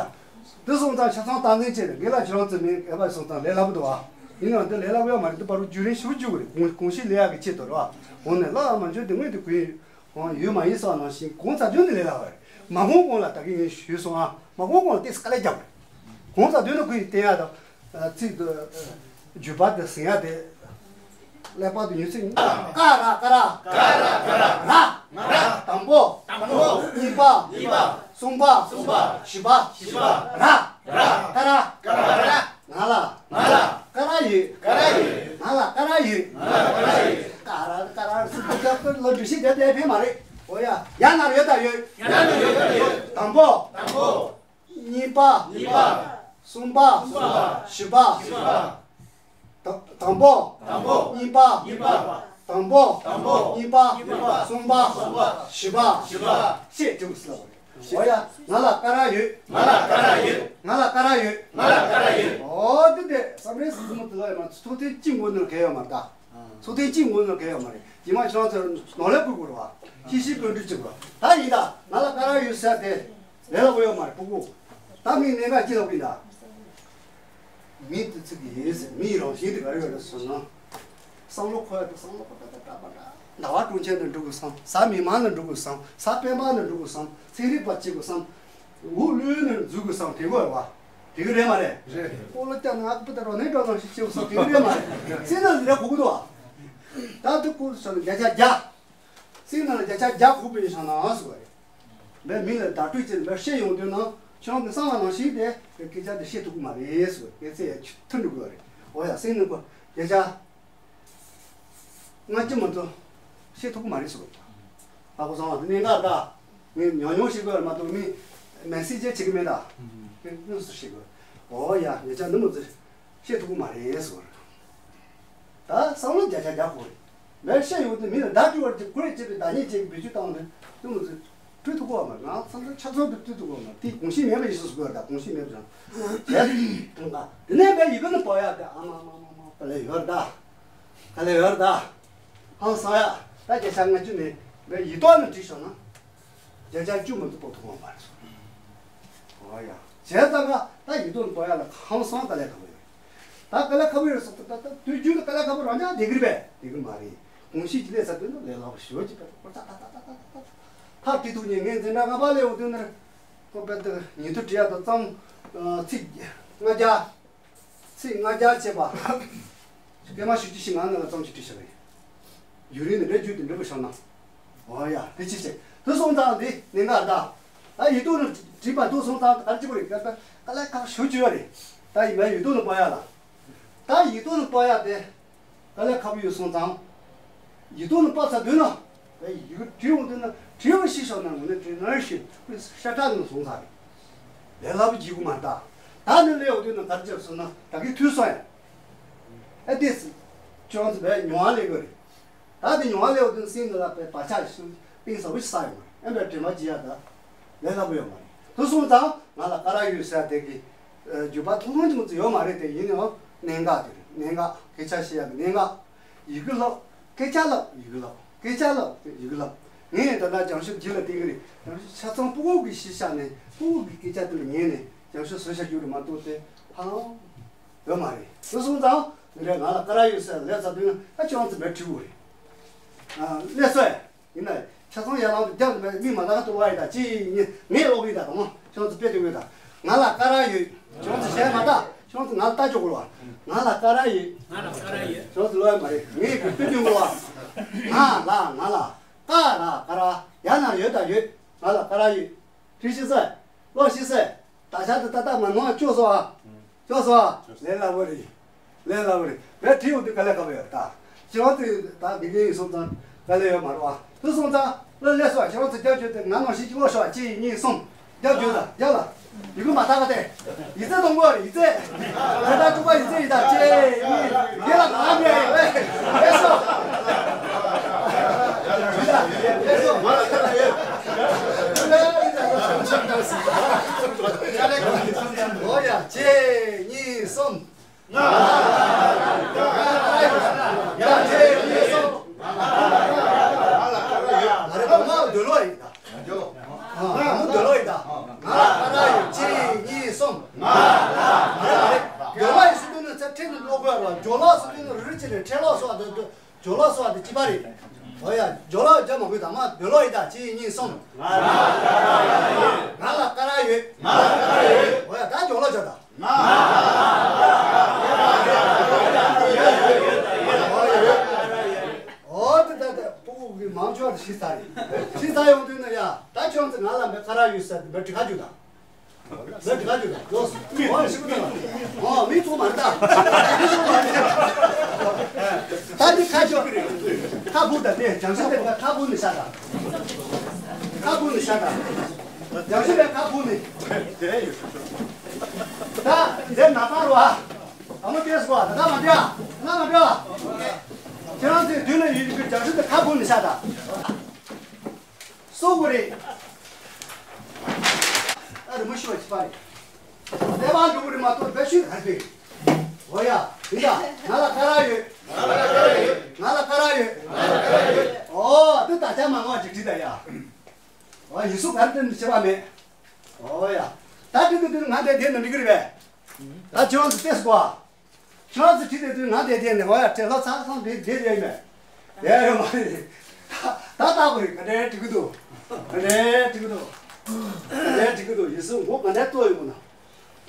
དེ་སོང་ཙང་ཆ་ཚང་སྟངས་འཛིན་བྱས་ནས་ངེད་ལ་ཁྱེད་རང་ཚོ་མིན་ཨེ་བ་སོང་ཙང་ལས་སླ་པོ་འདུག་ཨ། ཡིན་ནའང་འདི་ལས་སླ་པོ་ཡོད་མ་རེད། འདི་བར་དུ་རྒྱུན་རིང་ཞིབ་འཇུག་རེད། གོང་གོང་ཞིག་ལས་ཡག་གི་ཆེད་དུ་རེད་བ། འོ་ནས་བླ་མ་འཇོན་དེ་དངོས་དེ་གུ་ཡིན། འོ་ཡོད་མ་ཡིན་སོགས་ནང་བཞིན་གོང་ཚ་དོན་དུ་ལས་སླ་བ་རེད། མ་གོང་གོང་ལ་ད་གིན་ངས་ཞུས་སོང་ཨ། མ་གོང་གོང་ལ་ཏེས་དཀའ་ལས་རྒྱབ་རེད། གོང་ཚ་དོན་དུ་གུ་ཡིན་བསྟན་ཡག་དང་། ཚིག་ཏུ། བརྗོད་པ་དེ་ཟིན་ཡ་དེ། ཀླད་པ་དེ་ཉོན་ཚིག་ཀ་ར་ཀ་ར། ཀ་ར་ཀ་ར། ར། ང་ར། དང་པོ། དང་པོ། གཉིས་པ། གཉིས་པ། གསུམ་པ། གསུམ་པ། བཞི་པ། བཞི་པ། ར། ར། ཀ་ར། ཀ་ར། ང་ལ། ང་ལ། ཀ་ར་ཡོད། ཀ་ར་ཡོད། ང་ ང་ལ་ཀ་ར་ཡོད། ང་ལ་ཀ་ར་ཡོད། ཀ་ར་ཀ་ར་སུ་སུ་རྒྱབ་ཏུ་ལོ་འདྲི་ཤེས་རྒྱབ་དེ་ཕན་མ་རེད། འོ་ཡ། ཡ་ན་ཡོད་ད་ཡོད། ཡ་ན་ཡོད་ད་ཡོད། དང་པོ། དང་པོ། གཉིས་པ། གཉིས་པ། གསུམ་པ། གསུམ་པ། བཞི་པ། བཞི་པ། དང་དང་པོ། དང་པོ། གཉིས་པ། གཉིས་པ། དང་པོ། དང་པོ། གཉིས་པ། གཉིས་པ། གསུམ་པ། གསུམ་པ། བཞི་པ། བཞི་པ། ཤེས་ཐུབ་སོང་། འོ་ཡ། ང་ལ་ཀ་ར་ཡོད། ང་ལ་ཀ་ར་ཡོད། ང་ལ་ཀ་ར་ཡོད། ང་ལ་ཀ་ར་ཡོད། འོ་དེ་དེ་བསམ་རེས་སུ་མོ་དེ་ལ་ཡ་མ་ཚོ་ཐོག་ཐེངས་གཅིག་ངོ་ནོར་གལ་ཡོད་མ་རེད་ད། ཚོ་ཐེངས་གཅིག་ངོ་ནོར་གལ་ཡོད་མ་རེད། རྗེས་མ་ཁྱོད་ཚོ་ནོར་ལས་བསྐུར་དགོས་རེད་བ། ཤི་ཤི་བསྐུར་འདྲི་བྱེད་དགོས། ད་ཡིན་ད་ང་ལ་ཀ་ར་ཡོད་ཟེར་དེ་ལས་ལ་གོ་ཡོད་མ་རེད་ཕྲུ་གུ། ད་མི་གནད་འགག་ཅི་ལོག་གི་ད། མི་དེ་ཚིག་གི་ཡིན་ཟེར་མིའི་རང་བཞིན་དེ་ག་རེ་ཡོད་རེད་ཟེར་ན། བསམ་བློ་འཁོར་ཡ་དེ་བསམ་བློ་འཁོར་ད་ད་ད་པ་ད། ཟླ་བ་གྲོང་ཁྱེར་དུ་འགྲོ་དགོས་བསམ། གཟའ་མིག་དམར་ནས་འགྲོ་དགོས་བསམ། གཟའ་སྤེན་པ་ནས་འགྲོ་དགོས་བསམ། ཚན་རིག་པ་བྱེད་དགོས་བསམ། འུ་ལུས་ནས་འཛུལ་དགོས་བསམ་དེ་གོ་རེད་བ། དེ་གི་རེད་མ་རེད། རེད། སྤོ་ལོ་བསྐྱལ་ནས་ཨ་ཁུ་ད་རོ་ནས་འགྲོ་ནང་ཞིག་བྱེད་དགོས་བསམ་དེ་གི་རེད་མ་རེད། སེམས་ནང་ལ་རེ་གོ་གི་འདུག་བ། ད་དུ་ཀུ་ཤོ་ལ་བརྒྱ་ཆ་བརྒྱ། སེམས་ནང་ལ་བརྒྱ་ཆ་བརྒྱ་གོ་བའི་ཤང་ན་ཟེར་བ་རེད། འབའི་མི་ལ་བརྡ་སྤྲོད་ཅིག་འབའི་བཤད་ཡོང་དུས་ན་ཁྱོད་རང་གི་བསམ་པ་ནང་བཞིན་དེ་སྐད་ཆ་དེ་བཤད་ཐུབ་ཀྱི་མ་རེད་ཟེར་བ་སྐད་ཆ་ཡ་ཐུར་འགྲོ་དགོས་རེད། འོ་ཡ་སེམས་ནང་གོ་བརྒྱ་ཆ། ང་ཅི་མ་གཏོགས་བཤད་ཐུབ་ཀྱི་མ་རེད་ཟེར་བ། ཨ་ཁུ་ཚང་བ་དེ་གནད་འགག་ད། ངས་ཉོ་ཉོ་བྱེད་དགོས་མ་གཏོགས་མི་མེ་སི་ཇི་བྱེད་ཀྱི་མེད་ད། ངས་དངོས་སུ་བཤད་དགོས། འོ་ཡ་ཉེ་ཆར་འདི་མོ་ཚོས་བཤད་ཐུབ་ཀྱི་མ་རེད་ཟེར་བ། ད་བསམ་བློ་བརྒྱ་ཆ་བརྒྱ་དགོས་རེད། མེད་བཤད་ཡོང་དུས་མི་ལ་བརྡ་སྤྲོད་པར་གྱི་ཁོ་རེ་བྱེད་པའི་བརྡ་རྙེད་བྱེད་ཀྱི་བེད་སྤྱོད་བཏང་ནས་འདི་མོ་ཚོས་སྤྲོད་ཐུབ་ཀྱི་མ་རེད། ང་ཚང་ཚང་ཆ་ཚང་དུ་སྤྲོད་ཐུབ་ཀྱི་མ་རེད། དེ་གོང་ཞིག་མེད་པ་ཡིན་ཟེར་ཟེར་དགོས་རེད། ད་གོང་ཞིག་མེད་པ་ཡིན་ཟེར་ན། དེ་ནས་བས་ཡི་གེ་ནི་པོ་ཡ་དེ་ཨ་མ་མ་མ་མ་པ་ལས་ཡོད་རེད་ད། ག་ལེ་ཡོད་རེད་ད། ཧང་སང་ཡ། ད་བརྒྱ་ཆ་ལྔ་བཅུ་ནས་ངས་ཡིག་ཐོག་ནས་བྲིས་ཤོག་ན། བརྒྱ་ཆ་བཅུ་མ་གཏོགས་པོ་ཐུབ་པ་མ་རེད་སོ། ཨོ་ཡ། བྱས་ཙང་ཀ་ད་ཡིག་ཐོག་ནས་པོ་ཡ་ལ་ཧང་སང་དཀའ་ལས་ཁག་པོ་ཡོད། ད་དཀའ་ལས་ཁག་པོ་ཡོད་སོ་ད་ད་དུས་རྒྱུན་དུ་དཀའ་ལས་ཁག་པོ་རང་ཅག་བསྡད་ཀྱི་རེད་པས། བསྡད་ཀྱི་མ་རེད། གོང་ཞིག་གི་ལས་ས་དོན་དུ་ལས་སླ་པོ་ཞོ་གཅིག་པས་ཁོ་ད་ད་ད་ད་ད་ད་ད་ཐག་བྲིས་ཐུབ་ཉེ་ངས་འཛིན་གྲྭ་ལྔ་པ་ལས་འོང་དུས་ནར་ཁོ་པད་དུ་ཉིན་ཐོ་བྲིས་ཡ་དང་ཙམ་ཚིག་ལྔ་བརྒྱ། ཚིག་ལྔ་བརྒྱ་བྱས་པ། སྐད་མ་ཤོད་ཅི་ཞིག་ང་ནང་ལ་ཙམ་ཞིག་བྲིས་བཞག་རེད། ཡུན་རིང་ནས་འདྲ་རྒྱུད་དུ་འདྲ་པོ་བཞག་ན། འོ་ཡ། དེ་ཅི་བྱེད། དུ་སོང་ཙང་འདི་ནི་ང་ད། ད་ཡིད་དུ་ནི་བྲིས་པ་དུ་སོང་ཙང་ག་རེ་བྱེད་པ་རེད། ད་ད་ལས་ཀ་ཞུ་བཅུག་ཡོད་རེད། ད་ཡིན་པའི་ཡིད་དུ་ནི་པོ་ཡ་ལ། ད་ཡིད་དུ་ནི་པོ་ཡ་དེ། དཀའ་ལས་ཁག་པོ་ཡོད་སོང་ཙང་། ཡིད་དུ་ནི་པ་ཚ་འདོད་ན། ཡིག་བྲིས་འོང་དུས་ན་བྲིས་པ་ཤི་ཤོར་ན་ངོ་ནས་བྲིས་ནར་ཤི་ཤ་ཁྲག་ནང་སོང་ཚར་རེད། ལས་སླ་པོ་བགྱིད་དགོས་མ་རེད་ད། ད་ནི་སླེབས་འོང་དུས་ན་ག་རེ་བྱས་སོང་ན་ད་གིན་ཐུལ་སོང་ཡ། ཨེ་ཏེས། ཅོང་ཙི་བས་མྱོང་བ་སླེབས་དགོས་རེད། ད་དེ་མྱོང་བ་སླེབས་འོང་དུས་ན་སེམས་ནང་ལ་བས་བག་ཆགས་ཤིག་གཏིང་ཟབ་པོ་ཞིག་བསགས་ཡོང་བ་རེད། ཨེ་བས་དྲན་པ་བགྱིད་ཡ་ད། ལས་སླ་པོ་ཡོད་མ་རེད། དུ་སོང་ཙང་ང་ལ་ཀ་ར་ཡོད་ཟེར་དེ་གི། བརྗོད་པ་ཐུང་ཐུང་ཅིག་མ་ཚོ་ཡོད་མ་རེད་དེ་ཡིན་ཡང་གནད་འགག་དེ་རེད། གནད་འགག་སྐད་ཆ་བཤད་ཡག་གི་གནད་འགག་ཡི་གེ་ལབ། སྐད་ཆ་ལབ་ཡི་གེ་ལབ། སྐད་ཆ་ལབ་ཡི་གེ་ལབ། ངས་ད་ལྟ་རྒྱང་ཤོད་རྒྱུད་ལ་བསྟན་གི་རེད། རྒྱང་ཤོད་ཆ་ཚང་ཕྲུ་གུ་གི་གཞི་བཞག་ནས་ཕྲུ་གུ་གི་སྐད་ཆ་དེ་ལ་ཉན་ནས་རྒྱང་ཤོད་བཟོ་བྱ་རྒྱུ་རེད་མ་གཏོགས་དེ་ཧ་ལམ་ཡོད་མ་རེད། དེ་སོང་ཙང་ངས་ང་ལ་ཀ་ར་ཡོད་ཟེར་ལས་ཚ་དུས་ན་ད་ཅོང་ཙི་མེད་བྲིས་དགོས་རེད། ཨ་ལས་སོ་ཡ། ཡིན་ན་ཆ་ཚང་ཡར་ལངས་དུ་རྒྱབ་ནས་མི་མ་ལག་ཏུ་ལོག་ཡིན་ད་ཅི་ཡིན་ངས་ལོག་ཡིན་ད་དང་ཅོང་ཙི་དཔེ་དེ་དགོས་ད། ང་ལ་ཀ་ར་ཡོད། ཅོང་ཙི་གཞན་མ་ད་ཅོང་ཙི་ང་ལ་ལྟ་ཅོག་གོ་ལ། ང་ལ་ཀ་ར་ཡོད། ང་ལ་ཀ་ར་ཡོད། ཅོང་ཙི་ལོག་ཡ་མ་རེད། ངས་དཔེ་དེ་དགོས་ལ། ང་ལ་ང་ལ་ཀ་ར་ཀ་ར་ཡ་ན་ཡོད་ད་ཡོད། ང་ལ་ཀ་ར་ཡོད། ཁྲིད་ཤི་ས། ལོག་ཤི་ས། ད་ཆ་དུ་ཏག་ཏག་མ་ནོར་ཅོག་སོ་ཨ། ཅོག་སོ་ཨ། ལས་སླ་པོ་རེད། ལས་སླ་པོ་རེད། ངས་བྲིས་ཡོང་དུས་དཀའ་ལས་ཁག་པོ་ཡོད་ད། ཅི་བ་དུས་ད་དགེ་རྒན་ཡིན་སོང་ཙང་དཀའ་ལས་ཡོད་མ་རེད་བ། དུ་སོང་ཙང་ལོ་ལས་སོ་ཨ་ཅི་བ་དུ་རྒྱབ་བྱོས་ཏེ་ང་ནང་བཞིན་ཅིག་ལོག་ཤོག་ཨ་གཅིག་གཉིས་གསུམ། རྒྱབ་བྱོས་ད་རྒྱབ་ལ། ཡི་གུ་མ་དག་ག་དེ། ཡི་ཚེ་གཏོང་དགོས་རེད་ཡི་ཚེ། ད་ལྟ་བཅུ་པ་ཡི་ཚེ་ཡི་ད་ཅེ་ཡི། རྒན་ལ་ང་མི་ཡ་ཡི་བས། ལས་སོ། ལས་སོ། ལོ་ཡ་གཅིག་གཉིས་གསུམ། ཡ་གཅིག་གཉིས་གསུམ། ང་རེ་བུ་མ་འདོད་ལོ་ཡིན་ད། ང་མོ་འདོད་ལོ་ཡིན་ད། ང་ལ་ཀ་ར་ཡོད་གཅིག་གཉིས་གསུམ། ང་ལ་ཀ་ར་ཡོད། འདོད་ལོ་ཡིན་སུ་འདོད་ནི་ཚེ་ཁྲིད་ནི་ལོ་དགོས་ར་འཇོ་ལོ་སུ་འདོད་ནི་རི་ཅི་རེད་ཁྲེ་ལོ་སོགས་འདོད་འདོད། ཇོ་ལོ་སོགས་དེ་ཅི་པ་རེད། འོ་ཡ། ཇོ་ལོ་རྒྱ་མ་དགོས་དང་མ་འདོད་ལོ་ཡིན་ད་གཅིག་གཉིས་གསུམ། ང་ལ་ཀ་ར་ཡོད། ང་ལ་ཀ་ར་ཡོད། འོ་ཡ་ད་ཇོ་ལོ་བྱ་ད། ང་ལ་ཀ་ར་ཡོད། འོ་དེ་ད་ད་ཕྲུ་གུ་གི་མང་ཆོག་ཏུ་ཤི་ཚར་རེད། ཤི་ཚར་ཡོང་དུས་ན་ཡ་ད་ཁྱོད་ཚོ་ང་ལ་མེད་ཀ་ར་ཡོད་ཟེར་དེ་མེད་འབྲི་ཁ་རྒྱུག་དང་། ཟེར་ག་རེ་ཡོད་ལོ། ཨོ་ཞིག་ཨོ་མི་ཚོ་མ་རེད་ད། ད་འདི་ཁ་ཤོ། ཁ་བུ་ད་དེ་བྱང་ཤ་དེ་ཁ་བུ་ནི་ཤ་ད། ཁ་བུ་ནི་ཤ་ད། བྱང་ཤ་དེ་ཁ་བུ་ནི། ད་དེ་ན་པ་རུ་ཨ། ཨ་མ་ཏེས་གོ་ད་ད་མ་འདྲ། ད་མ་འདྲ། ཁྱེད་རང་ཚོའི་མདུན་ལ་ཡོད་ཀྱི་བྱང་ཤ་དེ་ཁ་བུ་ནི་ཤ་ད། སོ་གོ་རེད། ཨ་རི་མོ་ཤི་བ་ཅི་པ་རེད། ལས་པ་འགྲོ་གི་རེད་མ་གཏོགས་བེད་སྤྱོད་ག་རེ་ཕེ། འོ་ཡ། མི་ད། ང་ལ་ཀ་ར་ཡོད། ང་ལ་ཀ་ར་ཡོད། ང་ལ་ཀ་ར་ཡོད། ང་ལ་ཀ་ར་ཡོད། ཨོ་དེ་ད་ཆ་མ་ང་ཅིག་བྲིས་ད་ཡ། ཨོ་ཡིན་སུ་ག་རེ་དེ་འདི་བྱེད་པ་མེད། ཨོ་ཡ། ད་དེ་དེ་དེ་ང་དེ་དེ་ནི་འགྲིག་གི་རེད་པས། ད་ཁྱོད་རང་ཚོ་ལྟས་སུ་གོ་ཨ། ཁྱོད་རང་ཚོ་ཁྲིད་དེ་དུས་ང་དེ་དེ་ནས་ཨོ་ཡ་དྲན་ལྷ་ཚང་ཚང་དེ་དེ་དེ་མེད། དེ་ཡོད་མ་རེད། ད་ད་ལྟ་བུ་རེད། ག་འདྲའི་འགྲིག་གི་འདུག་ག་འདྲའི་འགྲིག་གི་འདུག་ག་འདྲའི་འགྲིག་གི་འདུག་ཡིན་སྲིད་མགོ་ག་འདྲའི་ལྟོས་ཡོང་གི་ན།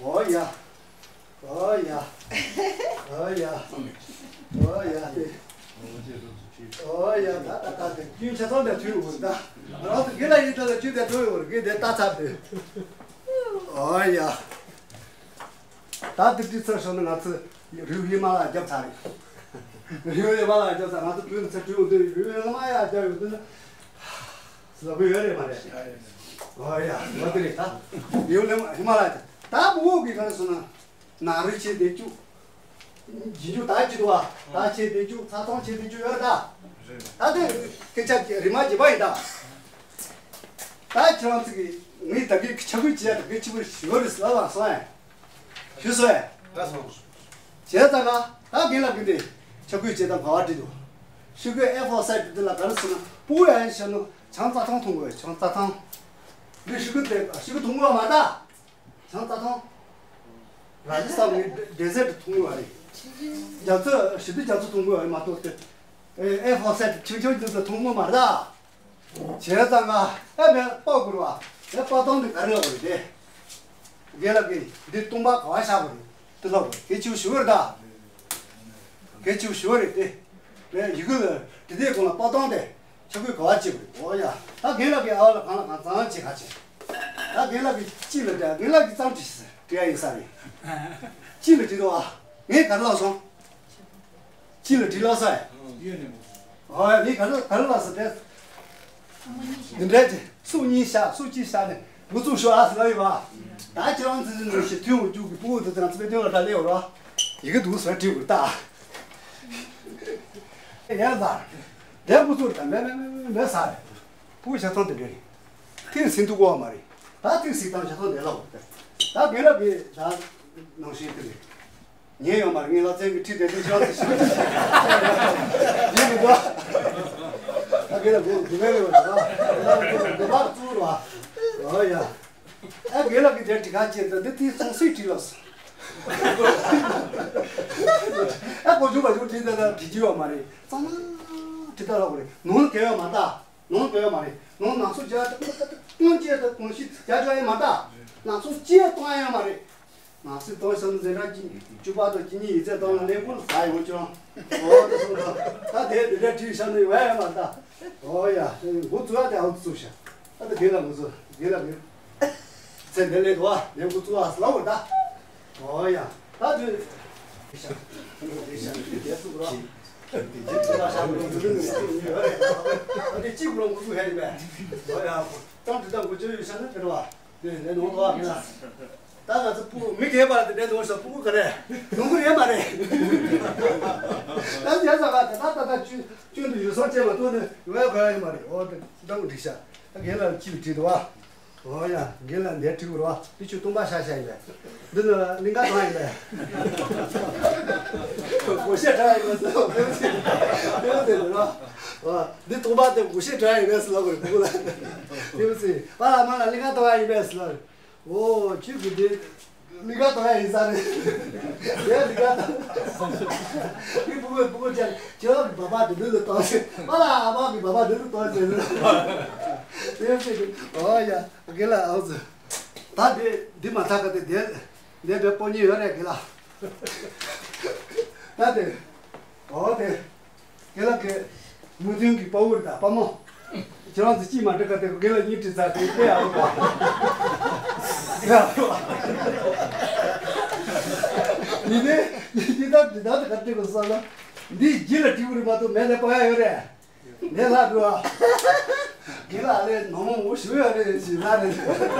ཨོ་ཡ། ཨོ་ཡ། ཨོ་ཡ། ཨོ་ཡ་དེ། ཨོ་ཡ་ད་ད་ད་དེ་རྒྱུན་ཆ་ཚང་དེ་ཐུལ་ཡོང་གི་ད། ང་ཚོ་དགེ་ལ་ཡིན་ད་ལ་རྒྱུན་དེ་ཐུལ་ཡོང་གི་རེད། དེ་ལྟ་ཚར་དེ། ཨོ་ཡ། ད་དེ་དུས་ཚར་སོང་ན་ང་ཚོ་རིའུ་ཧི་མ་ལ་རྒྱབ་ཚར་རེད། རིའུ་ཧི་མ་ལ་རྒྱབ་ཚར། ང་ཚོ་བོད་ནས་ཚུར་བྲོས་ཡོང་དུས་རིའུ་ཧི་མ་ལ་རྒྱབ་ཡོང་དུས་ན་ཟ་གི་ཡོད་རེད་མ་རེད། ཨོ་ཡ་ང་དེ་རེད་ད། རིའུ་ཧི་མ་ལ་ད་བུ་བོ་གི་ག་རེ་སོང་ན་ནང་རི་ཆེ་བསྡད་བཅུག་རྗེས་འཇུག་ད་ཅི་འདུག་བ། ད་ཆེ་བསྡད་བཅུག་ཚ་ཚང་ཆེ་བསྡད་བཅུག་ཡོད་རེད་ད། ད་དེ་སྐད་ཆ་རིམ་པ་བརྒྱད་པ་ཡིན་ད། ད་ཁྱེད་རང་ཚོ་གིས་ངས་ད་གིན་ཕྱག་ཕུལ་བྱས་ད་གིན་ཕྱི་པོ་ཞུ་བ་རེད་ཟེར་ལབ་སོང་ཨེ། ཞུས་སོང་ཨེ། ང་སོང་། བྱས་ཙང་ང་ད་རྒན་ལགས་ཀྱིས་འདི་ཕྱག་ཕུལ་བྱས་ད་ག་བ་བྲིས་འདུག་ཤི་གི་ཨེ་ཕོར་སའེ་ཊི་འདི་ལ་ག་རེ་ཟེར་ན་སྤུ་གུ་ཡང་ཤི་ནོ་ཆང་རྩ་ཐང་འཐུང་དགོས། ཆང་རྩ་ཐང་། འདི་ཤི་གི་དེ་ཤི་གི་འཐུང་དགོས་མ་ད། ཆང་རྩ་ཐང་། ར་ཇི་སི་ཐན་གྱི་ཌེ་ཟར་ཊི་འཐུང་གི་ཡོད་རེད། རྒྱ་མཚོ་ཞི་བདེ་རྒྱ་མཚོ་འཐུང་གི་ཡོད་རེད་མ་གཏོགས་དེ། ཨེ་ཕོར་སའེ་ཊི་ཆུང་ཆུང་ཅིག་ལ་འཐུང་གི་མ་རེད་ད། བྱས་ཙང་ང་ཨེ་མེད་པགས་དགོས་རེད་བ། ཨེ་པགས་དོང་དེ་ག་རེ་ལབ་དགོས་རེད་དེ། རྒན་ལགས་ཀྱིས་འདི་སྟོང་པ་ག་བ་བཞག་དགོས་རེད་དེ་ལབ་དགོས་རེད། དེ་ཅིག་ཞུ་གི་རེད་ད། དེ་ཅིག་ཞུ་གི་རེད་དེ། ངས་ཡི་གེ་ལ་འབྲི་དེབ་གོང་ལ་པགས་དོང་དེ་ཕྱག་ཕུལ་ག་བ་བྱེད་དགོས་རེད། ཨོ་ཡ། ད་རྒན་ལགས་ཀྱིས་ཨ་བ་ལ་གང་ལ་གང་ཚང་བྱེད་ག་བྱེད། ད་རྒན་ལགས་ཀྱིས་ཅི་ལ་བྲིས། རྒན་ལགས་ཀྱིས་གཙང་བྲིས་ཟེར་བྲིས་ཡ་ཡིན་ས་རེད། ཅི་ལ་བྲིས་འདུག་ཨ། ངས་ག་རེ་ལབ་སོང་། ཅི་ལ་བྲིས་ལབ་ས་ཡ། ཨོ་ཡ་ངས་ག་རེ་ག་རེ་ལབ་སོང་དེ། འདི་འདྲ་ཅི་སུ་གཉིས་བཞག་སུ་གཅིག་བཞག་ནས་འགོ་བཙུགས་ཤོག་ཨ་ཟེར་ལབ་ཡོད་པ། ད་ཁྱེད་རང་ཚོ་ཚོ་ནས་ཞིག་ཐུན་འུ་ཅུག་གི་ཕྲུ་གུ་དེ་ཚོ་རང་ཚོ་དཔེ་སྟོན་ལ་འདྲ་སླེབས་ཡོད་རོགས། ཡི་གེ་འདུག་ཟེར་བྲིས་དགོས་ད། ཡར་ཟ། དེ་འགོ་བཙུགས་རེད་ད། མེད་མེད་མེད་མེད་མེད་ཟ་རེད། ཕྲུ་གུ་ཆ་ཚང་དེ་འདྲ་རེད། ཐེངས་ཟིན་འདུག་གོ་བ་མ་རེད། ད་ཐེངས་ཟིན་དང་ཆ་ཚང་དེ་ལ་འོ་དེ། ད་རྒན་ལགས་ཀྱིས་ད་ནང་བཞིན་དེ་རེད། ཉན་ཡོད་མ་རེད། ངས་ལབ་ཚན་གྱི་ཁྲིད་དེ་དུས་ཤོག་ཚེ་ཤོག་ཚེ་ཉན་མི་འདུག་ད་རྒན་ལགས་དགོས་དགོས་མེད་རེད་བ། ད་ལྟ་དགོས་པ་བཙུགས་རེད་བ། ཨོ་ཡ། ཨ་རྒན་ལགས་ཀྱིས་དེ་འདྲ་བྲིས་ག་བྱས་ད་འདི་དེའི་ཚོང་སྲིད་བྲིས་ལ་སོང་། ཨ་གོ་བྱུང་མ་བྱུང་བྲིས་ད་ད་བྲིས་རྒྱུ་ཡོད་མ་རེད། གཙང་མ་བྲིས་ད་ལ་གོ་རེད། ནང་ལ་གལ་ཡོད་མ་ད། ནང་གལ་ཡོད་མ་རེད། ནང་ནང་སོ་བརྒྱ་ད་ད་ད་ཀུན་སྐྱེ་ད་ཀུན་ཤི་བརྒྱ་བརྒྱ་ཡོད་མ་ད། ནང་སོ་སྐྱེ་གཏོང་ཡ་ཡོད་མ་རེད། ནང་སོ་གཏོང་བསམ་ཟེར་ན་གཅིག་བཅུ་པ་དང་གཅིག་གཉིས་ཡིག་ཚད་གཏོང་ན་ལས་ཁུངས་ཟ་ཡོང་ཅོང་། ཨོ་ད་སོང་ད་ད་དེ་འདི་འདྲ་བྲིས་བཞག་ན་ཡོད་ཡ་མ་ད། ཨོ་ཡ་འགོ་བཙུགས་ཡ་དེ་ཨོ་བཙུགས་ཤག་ད་ད་དེ་ལ་འགོ་བཙུགས་དེ་ལ་འགོ་ཚེ་འདི་ལས་དོ་བ་ལས་འགོ་བཙུགས་ཨ་ལ་འོ་ད། ཨོ་ཡ། ད་དུས། ཨ་དེ་གཅིག་པུ་རང་འགོ་ཚུགས་ཧེ་རེད་པས། ཨོ་ཡ། ཀྲང་ཀྲི་ཏང་གོ་ཅོ་ཡོད་ཤ་ན་ཕེ་ར་བ། དེ་ནས་ནོར་དོ་བ་ཕེ་ན། ད་ང་ཚོ་སྤུ་གུ་མི་སྒེར་པ་དེ་འདྲའི་ནོར་ཤ་སྤུ་གུ་ག་རེ་ནོར་གི་རེད་མ་རེད། ད་དེ་ས་བ་ད་ད་ད་ད་ཅུ་ཅུན་དུ་ཡོད་སོང་ཅེས་མ་གཏོགས་ནི་ཡོད་ཡ་ག་ར་ཡོད་མ་རེད། ཨོ་དེ་ཏང་གོ་འགྲིག་ཤ། ད་རྒན་ལགས་ལ་ཅི་ལ་བྲིས་འདུག་བ། ཨོ་ཡ། རྒན་ལགས་འདིར་བྲིས་དགོས་རེད་བ། འདི་ཆུ་སྟོང་པ་ཤ་ཤ་ཡིན་པས། འདི་ནི་གླིང་ག་དང་ཡིན་པས། སྒོར་གཞས་འདྲ་ཡིན་པས་ཟེར་བ་དེ་མི་ཚེ་དེ་མི་ཚེ་རེད་བ། འདི་སྟོང་པ་དེ་སྒོར་གཞས་འདྲ་ཡིན་པས་ཟེར་ལབ་དགོས་རེད་ཕྲུ་གུ་ལ། དེ་མི་ཚེ་པཱ་ལགས་མ་ལགས་གླིང་ག་དང་ཡིན་པས་ཟེར་ལབ་རེད། ཨོ་ཁྱོད་ཀྱིས་འདི། གླིང་ག་དང་ཡིན་ས་རེད། དེ་གླིང་ག་དང་། ངའི་ཕྲུ་གུ་ཕྲུ་གུ་ཅག་ཁྱོད་ཀྱི་བ་པ་དེ་འདྲ་ལ་གཏོང་ཟེར། པཱ་ལགས་ཨ་མ་གི་བ་པ་འདྲ་ལ་གཏོང་ཟེར། དེ་ཟེར་གི་ཨོ་ཡ། རྒན་ལགས་ཨོ་ཙི། ད་འདི་འདི་མ་ཐག་ག་དེ་འདི་འདི་འདྲ་སྤོ་ཉེན་ཡོད་རེད་རྒན་ལགས། ད་དེ་ཨོ་དེ་རྒན་ལགས་ཀྱི་མུ་མཐུད་ཀྱི་དཔའ་བོ་རེད་ད་དཔའ་མོ། ཁྱེད་རང་ཚོ་ཅིས་མ་འགྲིག་ག་དེ་རྒན་ལགས་གཉིས་བྲིས་ཚར་དེ་དཔེ་ཡག་པོ་པ། ཡིན་ནའི་ཡིན་ད་འདི་ད་ག་འདྲི་དགོས་བསམ་ན། འདི་རྒྱུད་ལ་འགྲིག་གི་རེད་མ་གཏོགས་མེད་ལ་སྤང་ཡ་ཡོད་རེད། ངས་ལྷག་དགོས་ཨ། རྒན་ལགས་ལས་ནོར་མོངས་པོ་ཞུ་ཡ་རེད་ཞུ་ལ་རེད།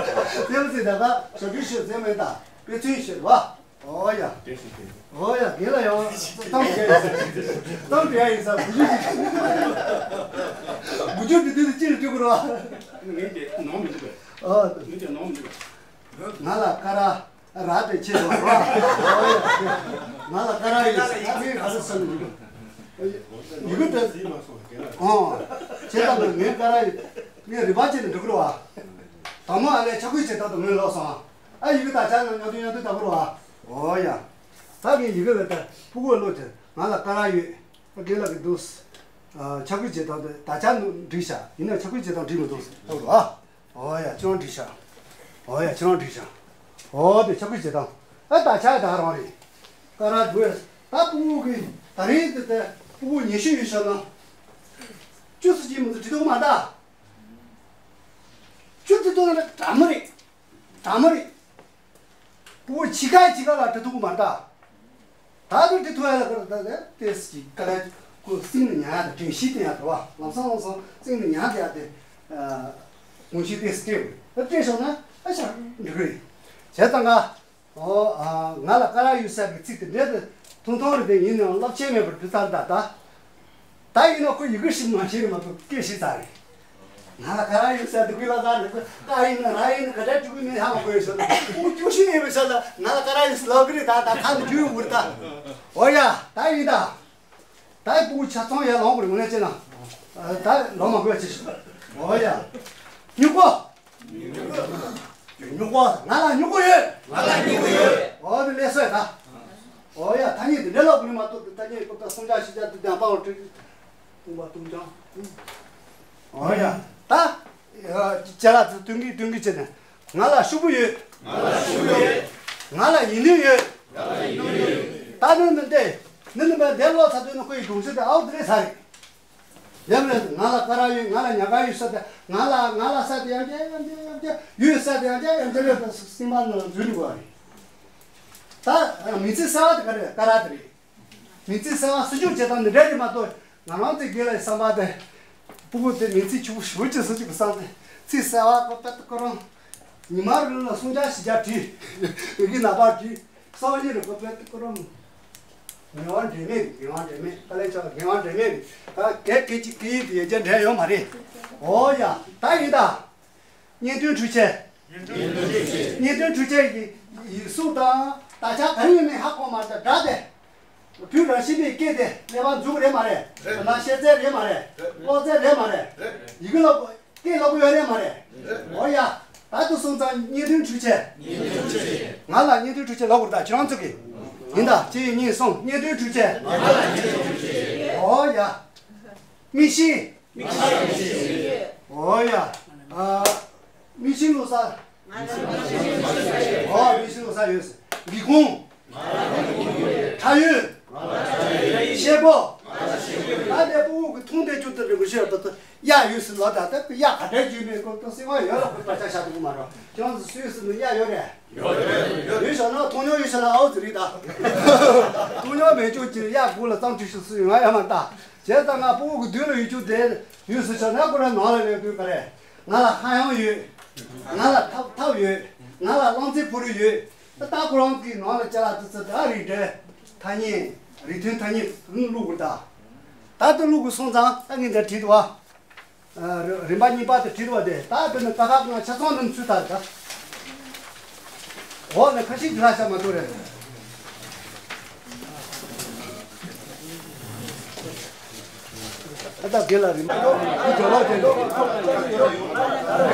དེ་མ་ཟད་ད་ལྟ་ཞབས་ཞུ་ཞུ་ཟེར་མེད་ད་དཔེ་མཚོན་ཞུ་བ། ཨོ་ཡ། ཨོ་ཡ་རྒན་ལགས་ཡང་གཏམ་དྲི་ཡ་ཡིན་ས། གཏམ་དྲི་ཡ་ཡིན་ས་འབུ་རྒྱུད་ཀྱི་འབུ་རྒྱུད་ཀྱི་དུས་སུ་ཅི་ལ་འགྲིག་གི་རེད་བ། ངས་དེ་ནོར་མི་འདུག་གས། ཨོ། ངས་དེ་ནོར་མི་འདུག་གས། ང་ལ་ཀ་ར། རག་པའི་ཆེད་དུ་རོ། ང་ལ་ཀ་ར་ཡིན་ཟེར་ཨ་ནི་ག་རེ་ཟེར་ནས་ཡིན། ཡི་གེ་དེ། ཨོ། བྱས་ཙང་ན་ངའི་ཀ་ར་ཡིན། ངས་རིན་པ་བྱས་ནས་འགྲོ་གི་རེད་བ། དང་མོ་ཨ་ལས་ཕྱག་ཁུལ་བྱེད་སྟངས་དུ་ངོས་ལོག་སོང་ཨ། ཡི་གེ་དག་ཆ་ན་ཉོ་དུས་ཉོ་དུས་ལྟ་བུ་རེད་བ། ཨོ་ཡ། ད་ངས་ཡི་གེ་ལ་ལྟ་ཕྲུ་གུ་ལོ་དེ་ང་ལ་ཀ་ར་ཡོད། ཨ་རྒན་ལགས་ཀྱི་འདུག་ཕྱག་ཁུལ་བྱེད་སྟངས་དེ་དག་ཆ་འགྲིག་ཤག་ཡིན་ན་ཕྱག་ཁུལ་བྱེད་སྟངས་འགྲིག་མི་འདུག་ལྟ་བུ་རེད་བ། ཨོ་ཡ་ཁྱེད་རང་འགྲིག་ཤག་ཨོ་ཡ་ཁྱེད་རང་འགྲིག་ཤག་ཨོ་དེ་ཕྱག་ཕུད་བྱེད་སྟངས་ཨ་ད་ཆ་ད་རང་རེད། ཀ་ར་དགོས། ད་ཕྲུ་གུ་གི་ད་རིང་དེ་དེ་ཕྲུ་གུ་ཉི་ཤུ་ཡོད་ཤག་ན། བཅུ་ཙམ་ཅིག་མི་འདུག་བྲིས་ཐུབ་མ་ད། བཅུ་དེ་ཐུབ་ན་དྲ་མི་རེད། དྲ་མི་རེད། ཕྲུ་གུ་ཕྱི་ཁ་ཕྱི་ཁ་ལ་བྲིས་ཐུབ་མ་ད། ད་དུང་དེ་ཐུག་ཡ་ལ་ཀ་ར་ད་དེ་ཏེས་ཀྱི་ཀ་ལ་ཁོ་སེམས་ནས་ཉར་ཡ་དང་དྲན་ཤེས་བསྟེན་ཡ་དང་བ་ལམ་སང་ལམ་སང་སེམས་ནས་ཉར་བསྡད་ཡ་དེ། ཨ། དགོངས་གཞི་ཏེས་སྤྲད་དགོས་ད་སྤྲད་སོང་ན་ཨ་ཤ་འགྲིག་གི་རེད། བྱས་ཙང་ང་། ཨོ། ཨ། ང་ལ་ཀ་ར་ཡོད་ཟེར་བའི་ཚིག་དེ་འདྲ་དེ་ཐུང་ཐུང་རེད་དེ་ཡིན་ནའང་རླབས་ཆེན་མེད་པར་འབྲི་ཚར་ད་ད། ད་ཡིན་ན་ཁོ་ཡི་གེ་ཤེས་མ་ཤེས་རེད་མ་གཏོགས་སྐད་ཤེས་ཚར་རེད། ང་ལ་ཀ་ར་ཡོད་ཟེར་དུས་ཀུན་ལ་ཟ་རེད། ཀ་ཡིན་ན་ར་ཡིན་ན་ག་འདྲ་འགྲིག་གི་མིན་ཧ་མ་གོ་ཡོད་ཤག་ད་ཁོ་སྐྱོ་ཤོས་ཡིན་པའི་ཤག་ད་ང་ལ་ཀ་ར་ཡོད་ཟེར་ལབ་གི་རེད། ད་ད་ཁ་ནས་རྒྱུན་འུར་ད། ཨོ་ཡ་ད་ཡིན་ད། ད་ཕྲུ་གུ་ཆ་ཚང་ཡར་ལོངས་དགོས་རེད། ངོ་ནས་བྱས་ན། ད་ལོངས་མ་དགོས་ཅི་ཞིག་ཨོ་ཡ། སྨྱུ་གུ། སྨྱུ་གུ། ང་ལ་སྨྱུ་གུ་ཡོད། ང་ལ་སྨྱུ་གུ་ཡོད། ཨོ་དེ་ལས་སོ་ད། ཨོ་ཡ་ཐ་སྙད་དེ་འདྲ་ལབ་དགོས་རེད་མ་གཏོགས་ཐ་སྙད་ཀོ་ད་སུམ་ཆ་བཞི་ཆ་དུ་ལྡན་པའོ་དྲུག་སྟོང་པ་སྟོང་ཆང་། ཨོ་ཡ། ད། ཅ་ལག་ཚོ་སྟོན་གི་སྟོན་གི་བྱས་ནས། ང་ལ་ཤོག་བུ་ཡོད། ང་ལ་ཤོག་བུ་ཡོད། ང་ལ་ཡིག་སྣོད་ཡོད། ང་ལ་ཡིག་སྣོད་ཡོད། ད་ནི་ནི་འདི། ནི་ནི་མ་འདས་ལོ་ཚ་དོན་ནི་ཁོ་ཡི་སྒྲུང་ཆེ་དེ་ཨའུ་དེ་རེད་ཚ་རེད། ཡང་རེད་ང་ལ་ཀ་ར་ཡོད། ང་ལ་ཉ་ག་ཡོད་ས་དེ་ང་ལ་ང་ལ་ས་དེ་ཡང་བྱས་ཡང་བྱས་ཡང་བྱས་ཡོད་ས་དེ་ཡང་བྱས་ཡང་བྱས་ཡོད་པ་སེམས་པ་ནང་འཛུལ་འགྲོ་བ་རེད། ད་མིང་ཚིག་གསར་བ་དེ་ག་རེད། ཀ་ར་དེ་རེད། མིང་ཚིག་གསར་བ་སྲིད་སྐྱོང་བྱེད་སྟངས་འདི་འདྲ་རེད་མ་གཏོགས་ང་རང་ཚོའི་སྒེར་ལ་བསམ་པ་དེ། ཕྲུ་གུ་དེ་མིང་ཚིག་ཕྱུག་པོ་ཞེ་པོ་ཅིག་བཟོ་རྒྱུ་གི་བསམ་སྟེ་ཚིག་གསར་བ་ཀོ་པད་ཀོ་རོང་། ཉི་མ་རེ་ལ་སུམ་ཆ་བཞི་ཆ་བྲིས། ཡི་གེ་ནག་པར་བྲིས། སང་ཉིན་རེ་ཀོ་པད་ཀོ་རོང་། ངལ་བ་འབྲས་མེད་རེད། ངལ་བ་འབྲས་མེད་ད་ལས་ཆགས་ངལ་བ་འབྲས་མེད་རེད། ད་གལ་སྐད་ཅིག་སྐད་ཡིག་དེ་ཡོད་ཀྱང་འབྲས་ཡོད་མ་རེད། ཨོ་ཡ་ད་ཡིན་ད། བརྙན་ཐུང་འཕྲུལ་ཆས། བརྙན་ཐུང་འཕྲུལ་ཆས་ཀྱི་ཡིག་གཟུགས་དང་དག་ཆ་ག་རེ་ཡོད་མེད་ཧ་གོ་མ་ཐག་སྒྲ་དེ། བོད་རང་བཞིན་པའི་སྐད་དེ་ཀླད་པ་འཛུགས་རེད་མ་རེད། ན་བཤད་ཚད་རེད་མ་རེད། ཀློག་ཚད་རེད་མ་རེད། ཡི་གེ་ཀློག་སྐད་ཀློག་གི་ཡོད་རེད་མ་རེད། འོ་ཡ། ད་དུ་སོང་ཙང་བརྙན་ཐུང་འཕྲུལ་ཆས། ང་ལ་བརྙན་ཐུང་འཕྲུལ་ཆས་ལབ་དགོས་རེད་ད་ཁྱེད་རང་ཚོ་གིས། ཡིན་ད་གཅིག་གཉིས་གསུམ་བརྙན་ཐུང་འཕྲུལ་ཆས། འོ་ཡ། མིག་ཤེལ། ཨོ་ཡ། ཨ། མིག་ཤེལ་བླུག་ས། ཨོ་མིག་ཤེལ་བླུག་ས་ཡོད། སྒེའུ་ཁུང་། ཁྲ་ཡོལ། ཤེལ་སྒོ། ད་ལྟའི་ཕྲུ་གུ་གི་མཐོང་བསྡད་རྒྱུ་དེ་རེད་མི་ཤེས་པ་ད་གཡག་ཡོད་ཟེར་ལབ་ད་ལྟ་གཡག་ག་འདྲའི་རྒྱུས་མེད་སྐོར་དུ་སེམས་ཁམས་ཡོད་ལ་ཁོ་པར་ཆ་བཞག་འདུག་མ་རེད། ཁྱེད་རང་ཚོ་སུས་ཟེར་ན་གཡག་ཡོད་རེད། ཡོད་ཡོད་ཡོད་ཡོད་བཞག་ན་མཐོང་མྱོང་ཡོད་བཞག་ན་ཨའོ་ཟེར་རེད་ད། མཐོང་མྱོང་མེད་ཆོག་ཅིག་གཡག་མགོ་ལ་གཙང་ཁྲིད་ཤོག་སུས་ང་ཡ་མ་ལྟ། བྱས་ཙང་ང་ཕྲུ་གུ་གི་མདུན་ལ་ཡོད་རྒྱུ་དེ་ཡོད་ཟེར་ཆོག་ན་ཁོ་རང་ནང་ལ་ཡོད་དུས་ག་རེ། ང་ལ་ཧ་ཡང་ཡོད། ང་ལ་ཐབ་ཐབ་ཡོད། ང་ལ་གླང་རྩེ་ཕུ་རུ་ཡོད། ད་ཁོ་རང་གི་ནང་ལ་ཅ་ལག་ཙི་ཙི་ད་རིགས་འདྲ། ཐ་སྙད། རིགས་མཐུན་ཐ་སྙད་ཀུན་བླུག་དགོས་ད། ད་དུ་བླུག་དགོས་སོང་ཙང་ད་ངས་འདིར་བྲིས་འདུག་བ། རིམ་པ་གཉིས་པ་དེ་བྲིས་པ་དེ་ད་དེ་ནི་ཀ་ཁ་ང་ཆ་ཚང་ནང་ཚུད་ཐལ་ད། འོག་ནས་ཁ་ཤས་ཀྱི་ལྷ་ཤ་མ་ཐུག་རེད། ཨ་ད་དགེ་ལ་རིམ་པ་ཡོད་ཁུ་ཇོ་ལོ་དེ་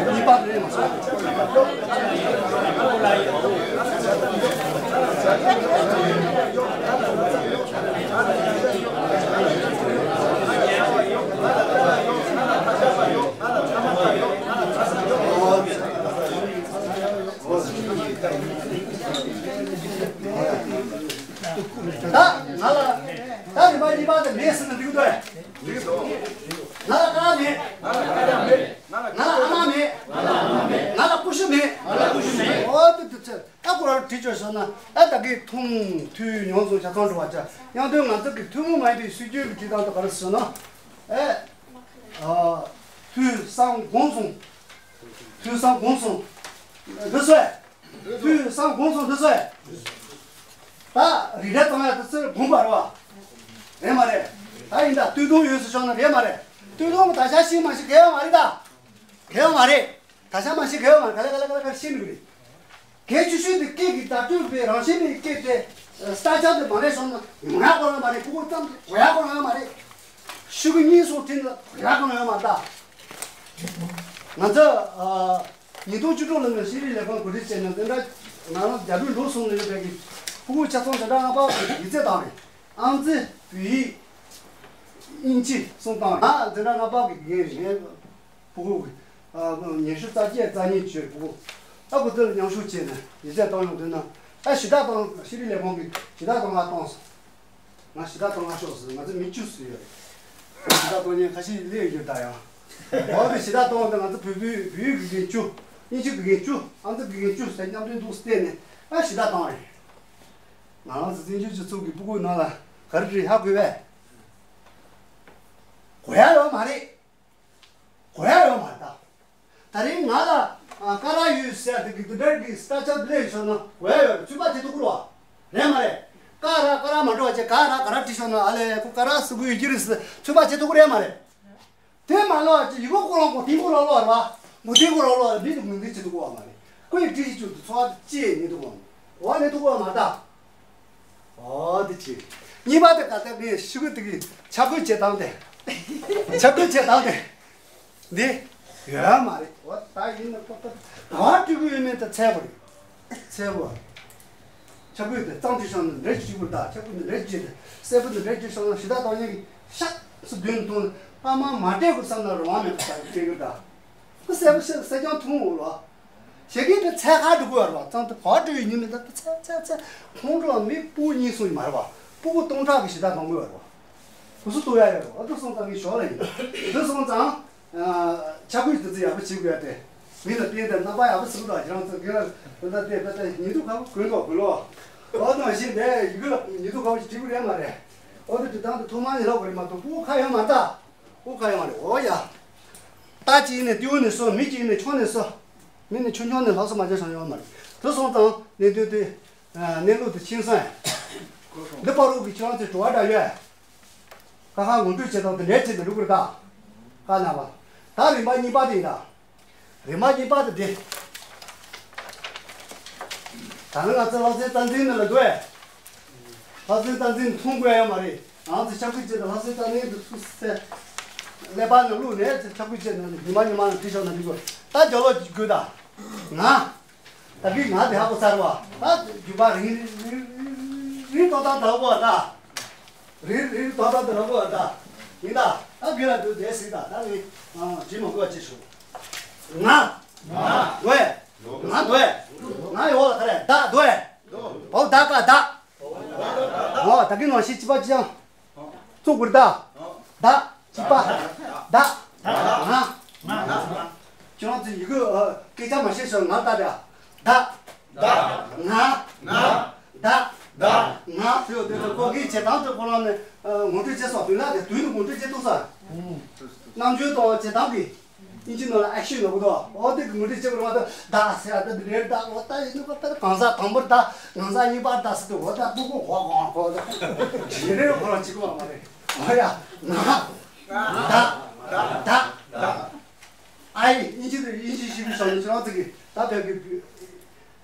གཉིས་པ་རེད་མ་སོང་། ད་ང་ལ་ད་རིམ་པ་གཉིས་པ་དེ་མེད་ཟེར་ན་འགྲིག་གི་འདུག་ཨེ། ང་ལ་ཀ་མེད། ང་ལ་ཨ་མ་མེད། ང་ལ་ཀུ་ཤུ་མེད། ཨོ་དེ་ ན་ཨ་ད་གི་མཐོང་ཐོས་མྱོང་གསུམ་ཆ་ཚང་འགྲོ་བ་ཆ། མཉམ་དུ་ང་ཚོ་གི་ཐུན་མོང་མ་ཡིན་པའི་སྲོལ་རྒྱུན་གྱི་བྱེད་སྟངས་དེ་ག་རེ་ཟེར་ན། ཨེ། ཨ། ཐོས་བསམ་སྒོམ་གསུམ། ཐོས་བསམ་སྒོམ་གསུམ། འདི་ཚོ། ཐོས་བསམ་སྒོམ་གསུམ་འདི་ཚོ། ད་རིགས་འདྲ་བཏང་ཡ་དེ་ཚོ་སྒོམ་པ་རེད་བ། རེད་མ་རེད། ད་ཡིན་ད་སྟོད་ཐུང་ཡོད་ཟེར་ཆོག་ན་རེད་མ་རེད། སྟོད་ཐུང་གི་ད་ཆ་ཤེས་མ་ཤེས་གལ་ཡོད་མ་རེད་ད། གལ་ཡོད་མ་རེད། ད་ཆ་མ་ཤེས་གལ་ཡོད་མ་རེད། ག་ལེ་ག་ལེ་ག་ལེ་ག་ལེ་ཤེས་ནི་རེད། གལ་ཆེ་ཤོས་དེ་སྐད་ཀྱི་བརྡ་སྤྲོད་པའི་རང་བཞིན་པའི་སྐད་དེ། སྟ་ཆ་དེ་མ་རེད་སོང་ན་ཡོང་ཡག་གོ་ལ་མ་རེད། ཕྲུ་གུ་ཙམ་གོ་ཡག་གོ་ལ་མ་རེད། ཤུ་གུ་གཉིས་སོང་དྲིན་ལ་གོ་ཡག་གོ་ལ་མ་རེད་ད། ང་ཚོ་ཨ། ཉིས་སྟོང་བཅུ་དྲུག་ལོ་ནས་ཤེས་རིག་ལས་ཁུངས་གོ་སྒྲིག་བྱས་ནས་འཛིན་གྲྭ་ང་རང་རྒྱ་བོད་འགྲོ་སོང་ནས་ཡོད་པའི་གི་ཕྲུ་གུ་ཆ་ཚང་འཛིན་གྲྭ་ལྔ་པ་ཡིག་ཚད་བཏང་རེད། ཨང་རྩིས། བོད་ཡིག་དབྱིན་ཇི་གསུམ་བཏང་རེད། ང་འཛིན་གྲྭ་ལྔ་པ་གི་དགེ་རྒན་རེད། ཕྲུ་གུ་གི་ཨ། ཉི་ཤུ་རྩ་བརྒྱད་རྩ་གཉིས་བྱས་ཕྲུ་གུ། ཨ་ཁུ་དེ་ལ་མཉམ་ཞུགས་བྱས་ནས་ཡིག་ཚད་བཏང་ཡོང་དུས་ན་ཨ་ཞི་བདེ་ཏང་ཤེས་རིག་ལས་ཁུངས་ཀྱི་ཞི་བདེ་ཏང་ལ་བཏང་སོང་། ང་ཞི་བདེ་ཏང་ང་ཤོག་ཟེར། ང་ཚོ་མི་བཅུ་ཙམ་ཡོད་རེད། ཞི་བདེ་ཏང་ཉན་ཁ་ཤས་སླེབས་ཡོད་ད་ཡང་། འོ་དེ་ཞི་བདེ་ཏང་དེ་ང་ཚོ་བོད་བོད་བོད་ཡིག་དགེ་རྒན་བཅུ། དབྱིན་ཇི་དགེ་རྒན་བཅུ། ཨང་རྩིས་དགེ་རྒན་བཅུ་ཟེར་མཉམ་འབྲེལ་འདུག་བལྟས་ནས་ཨ་ཞི་བདེ་ཏང་རེད། ང་རང་ཚོ་བཙན་བྱོལ་སྤྱི་ཚོགས་ཀྱི་ཕྲུ་གུའི་ནང་ལ་ག་རེ་རེད་ཧ་གོ་བས། གོ་ཡ་ཡོད་མ་རེད། གོ་ཡ་ཡོད་མ་རེད་ད། ད་རིང་ང་ལ་ཨ། ཀ་ར་ཡོད་ཟེར་དེ་གི་དེ་འདྲ་གི་སྟ་ཆ་སླེབས་ཤོར་ན་གོ་ཡ་ཡོད་རེད། ཚུད་པ་བྱེད་ཐུབ་ཀྱི་རེད་བ། རེད་མ་རེད། ཀ་ར་ཀ་ར་མ་འགྲོ་བ་བྱས་ཀ་ར་ག་ར་བྲིས་ཤོར་ན་ཨ་ལས་ཁོ་ཀ་ར་ཟེར་གི་ཡོད་ཀྱི་རེད་ཟེར་ཚུད་པ་བྱེད་ཐུབ་ཀྱི་རེད་མ་རེད། དེ་མ་ལོ་བ་ཅིག་ཡི་གེ་ཀོ་ལོང་གོ་དིང་གོ་ལོ་ལོ་རེད་བ། མུ་དིང་གོ་ལོ་ལོ་རེད། མི་དུ་མུ་དིང་བྱེད་ཐུབ་ཀྱི་བ་མ་རེད། ཁོ་ཡི་བྲིས་ཤིག་བཅུག་ཏུ་ཚོ་བ་ཅི་ནི་ཐུབ་ཀྱི་བ་མ་རེད། འོ་ནི་ཐུབ་ཀྱི་བ་མ་རེད་ད། ཨོ་དེ་ཅི། གཉིས་པ་དེ་ག་ད་ངས་ཤི་གུ་དེ་གི་ཆ་བགོས་བྱེད་སྟངས་དེ། ཆ་བགོས་བྱེད་སྟངས་དེ། འདི། ཡོད་མ་རེད། འོ་ད་ཡིན་ན་ཏོག་ཏོག་ག་བ་སྤྲོད་གི་ཡོད་མེད་ད་འཚལ་བ་རེད། འཚལ་བ། ཆ་བགོས་དེ་གཙང་བྲིས་བྱུང་ན་འདྲེ་གཅིག་པུར་ད་ཆ་བགོས་དེ་འདྲེ་གཅིག་དེ་གསལ་པོ་དེ་འདྲེ་གཅིག་བྱུང་ན་ཞི་བདེ་ཏང་ཉན་གི་ཤག་སུ་བདུན་ཐོང་ཕ་མ་མ་སྤྲད་གི་བསམ་ན་རང་དབང་མེད་པ་ད་སྤྲད་གི་ད། ཁོ་གསལ་པོ་གསལ་གསལ་རྐྱང་མཐོང་འོང་ལོ། ཞེ་གི་དེ་ཚད་ཁ་འགྲོ་གི་ཡོད་རེད་བ། གཙང་དུ་བག་སྤྲོད་ཡོད་ཉིན་མི་འདུག་ཚད་ཚད་ཚད་ཁོང་ཁྲོ་ལ་མི་སྤུ་གུ་གཉིས་གསུམ་ཡིན་མ་རེད་བ། སྤུ་གུ་སྟོང་ཕྲག་གི་ཞེ་དྲག་མང་པོ་ཡོད་རེད་བ། དུ་སུ་ཏོ་ཡ་ཡོད་རེད་བ། དུ་སོང་ཙང་ངའི་ཞོར་ལ་ཡིན། དུ་སོང་ཙང་། ཆ་བགོས་དུ་ཚོད་ཡག་པོ་བྱེད་དགོས་ཡ་དེ། མི་ལ་བརྟེན་ཏེ་རྣམ་པ་ཡག་པོ་ཟིན་དང་ཁྱེད་རང་ཚོ་དགེ་ལ་དོན་དག་དེ་དཔེ་ལྟ་ཉིན་དུ་ཁ་བ་གོན་དགོས་གོན་ལོ། འོ་དང་ཞིག་ནས་ཡི་གེ་ལ་ཉིན་དུ་ཁ་བ་ཞིག་བྲིས་དགོས་རེད་མ་རེད། འོ་དུ་དུ་དང་དུ་ཐོག་མ་ནས་ལོག་གི་རེད་མ་གཏོགས་སྤུ་གུ་ཁ་ཡོད་མ་རེད་ད། ཨོ་ཁ་ཡོང་བ་རེད། ཨོ་ཡ། རྟ་གཅིག་ནས་ཏེའུ་ནས་སོ། མི་གཅིག་ནས་ཆུང་ནས་སོ། མི་ནས་ཆུང་ཆུང་ནས་ལྷག་སོ་མ་བྱས་སོང་ཡོང་བ་མ་རེད། དེ་སོང་ཙང་གནད་དོན་དེ། གནས་ལུགས་དེ་ཕྱིན་སོང་ཡ། འདི་པར་རུ་གི་ཁྱེད་རང་ཚོས་དྲི་བ་འདྲ་ཡོད། ཁ་ཁ་ངོ་སྤྲོད་བྱེད་སྟངས་དེ་ལས་བྱེད་དུ་འགྲོ་དགོས་རེད་ད། ཁ་ན་བ། ད་རིམ་པ་གཉིས་པ་དེ་ཡིན་ད། རིམ་པ་གཉིས་པ་དེ་འདི། ད་ནི་ང་ཚོ་ལྷ་སའི་རྩ་འཛིན་ནང་ལ་འགྲོ་ཡ། ལྷ་སའི་རྩ་འཛིན་མཐོང་དགོས་ཡ་མ་རེད། ང་ཚོ་ཆབ་ཀྱི་ཆེད་དུ་ལྷ་སའི་རྩ་འཛིན་དུ་ཚུགས་སེ། ཀླད་པ་ནང་བླུགས་ནས་ཆབ་ཀྱི་ཆེད་དུ་ཉི་མ་ཉི་མ་ལ་བྲིས་ཆོག་ན་འགྲིག་གོ། ད་རྒྱབ་ལོག་དགོས་ད། ང་། ད་གི་ང་དེ་ཧ་གོ་ཚར་བ། ད་རྒྱུད་པ་རིང་རིང་རིང་རིང་ཏོག་ཏག་འདྲ་བོ་ད། རིལ་རིལ་ཏོག་ཏོག་འདི་ལ་གོ་བ་ད། ཡིན་ད། ད་བུ་ལ་འདུག་དེ་སྲིད་ད་ད་ནི། ཨ། བྲིས་མ་དགོས་པ་བྱེད་ཤོག་ང་། ང་། འདོད། ང་འདོད། ང་ཡོད་ལ་ག་རེ་ད་འདོད། འོ་ད་ཀ་ད། འོ་ད་གི་ནང་བཞིན་གཅིག་པ་གཅིག་ཡང་། བཙུགས་དགོས་ད། ད། གཅིག་པ། ད། ང་། ང་། ཁྱེད་རང་ཚོས་ཡི་གེ་སྐད་ཆ་མ་བཤད་ཤོག་ང་ལྟ་དེ། ད། ད། ང་། ང་། ད། ད། ང་། ཟེར་བ་དེ་ཚོ་ཁོ་གིས་བྱེད་སྟངས་དེ་ཁོ་རང་ནས་ངོ་སྤྲོད་བྱེད་སོང་། དོན་དག་དེ་དོན་དུ་ངོ་སྤྲོད་བྱེད་ཐུབ་སོང་། རྣམ་འགྱུར་དང་བྱེད་སྟངས་ཀྱིས་དབྱིན་ཇི་ནང་ལ་ཨེག་ཤན་ལབ་གི་འདུག་འོ་དེ་གི་ངོ་སྤྲོད་བྱེད་དགོས་རེད་མ་གཏོགས་ད་ཟེར་ཡ་དེ་འདི་རེད། ད་འོ་ད་ཡིན་ནོ་ད་གང་ཟག་དང་པོར་ད་གང་ཟག་གཉིས་པར་ད་ཟེར་དུས་འོ་ད་སྤུ་གུ་གོ་གོ་གོ་ད་ཞེ་རེ་ཁོ་རང་གཅིག་པ་མ་རེད། འོ་ཡ། ང་། ད། ད། ད། ཨ་ཡི་དབྱིན་ཇི་དེ་དབྱིན་ཇི་ཤེས་ཀྱི་བྱུང་ན་ཁྱེད་རང་ཚོ་གི་ད་བོད་ཀྱི་